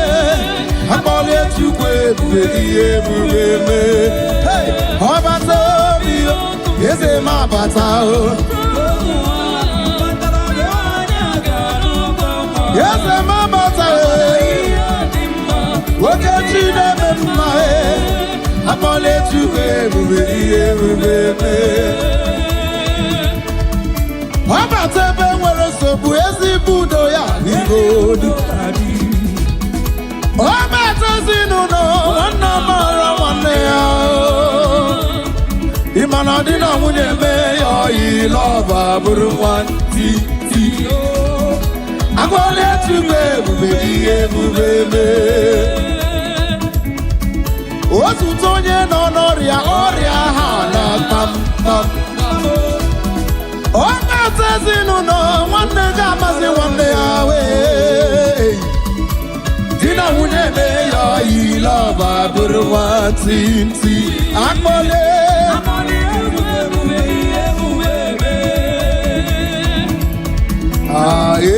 Akpọlie Chukwu ebube ihe ebube mee. Hey! Ọba tó bí okwu, eze ma bata o. Eze ma bata e. Okechi na-eme mma e, akpọla Chukwu ebube ihe ebube mee. Ọ bata ebe nwere nsogbu, ezigbo udo ya igodu. Ọ bata ezinụlọ nwanne mara nwanne ya o. Ị ma na di na nwunye mee ya ọyị lọba bụrụ nwa ti ti. Akpọla Chukwu ebube ihe ebube mee. Otutu onye nọ n'ọrịa ọrịa ha na kpamkpam. Ọ na-ata ezinụlọ nwanne gị amazi nwanne ya wee. Di na nwunye mee ya yilọba bụrụ nwa tinti. Akpọle aye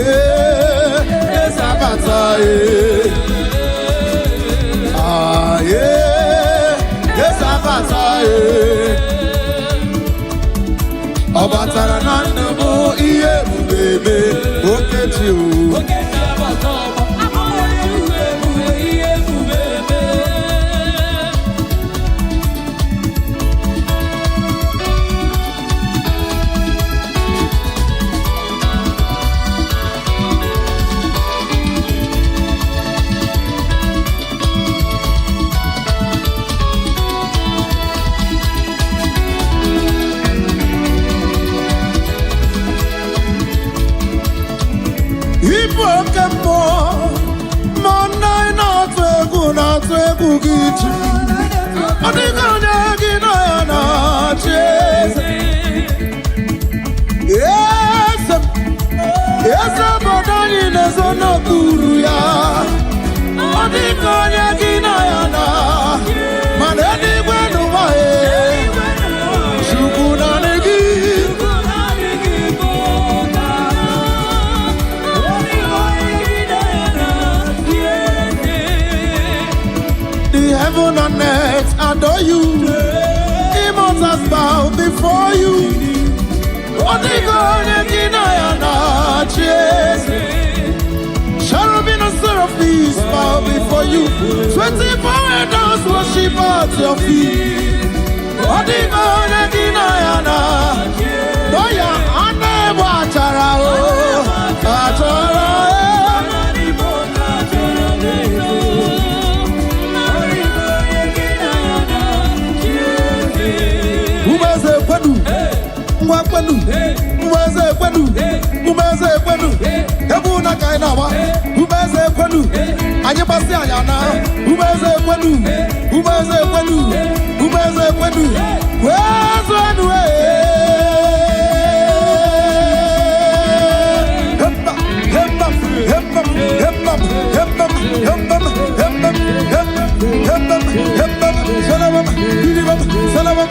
eze abata ye. Aye eze abata ye. Ọ batara na ndụ m ihe ebube mee okechi o. Ịbụ oke mmụọ, mmụọ nna anyị na-atụ egwu na-atụ egwu gị chi. Ọ dịghị onye gị na ya na-achị eze. Eze m, eze obodo anyị na-ezo n'okpuru ya. Ọ dịghị onye gị na ya na, mana eluigwe n'ụwa e, Chukwu naanị gị. before you. Ọ dịghị onye gị na ya na-achị eze. Cherubim and seraphims bow before you. 24 elders worship at your feet. Ọ dịghị onye gị na ya na ya anụ egbu achara o achara e. Umeze kwenu, ngwa kwenu, umeze kwenu, umeze kwenu, ebe ụna ka anyị na-agba, umeze kwenu, anyị gbasị anya na, umeze kwenu, umeze kwenu, umeze kwenu, kwezuenu ee. Hemba, hemba, hemba, hemba, hemba, hemba, hemba, hemba, hemba, hemba, salamam, bidibam, salamam,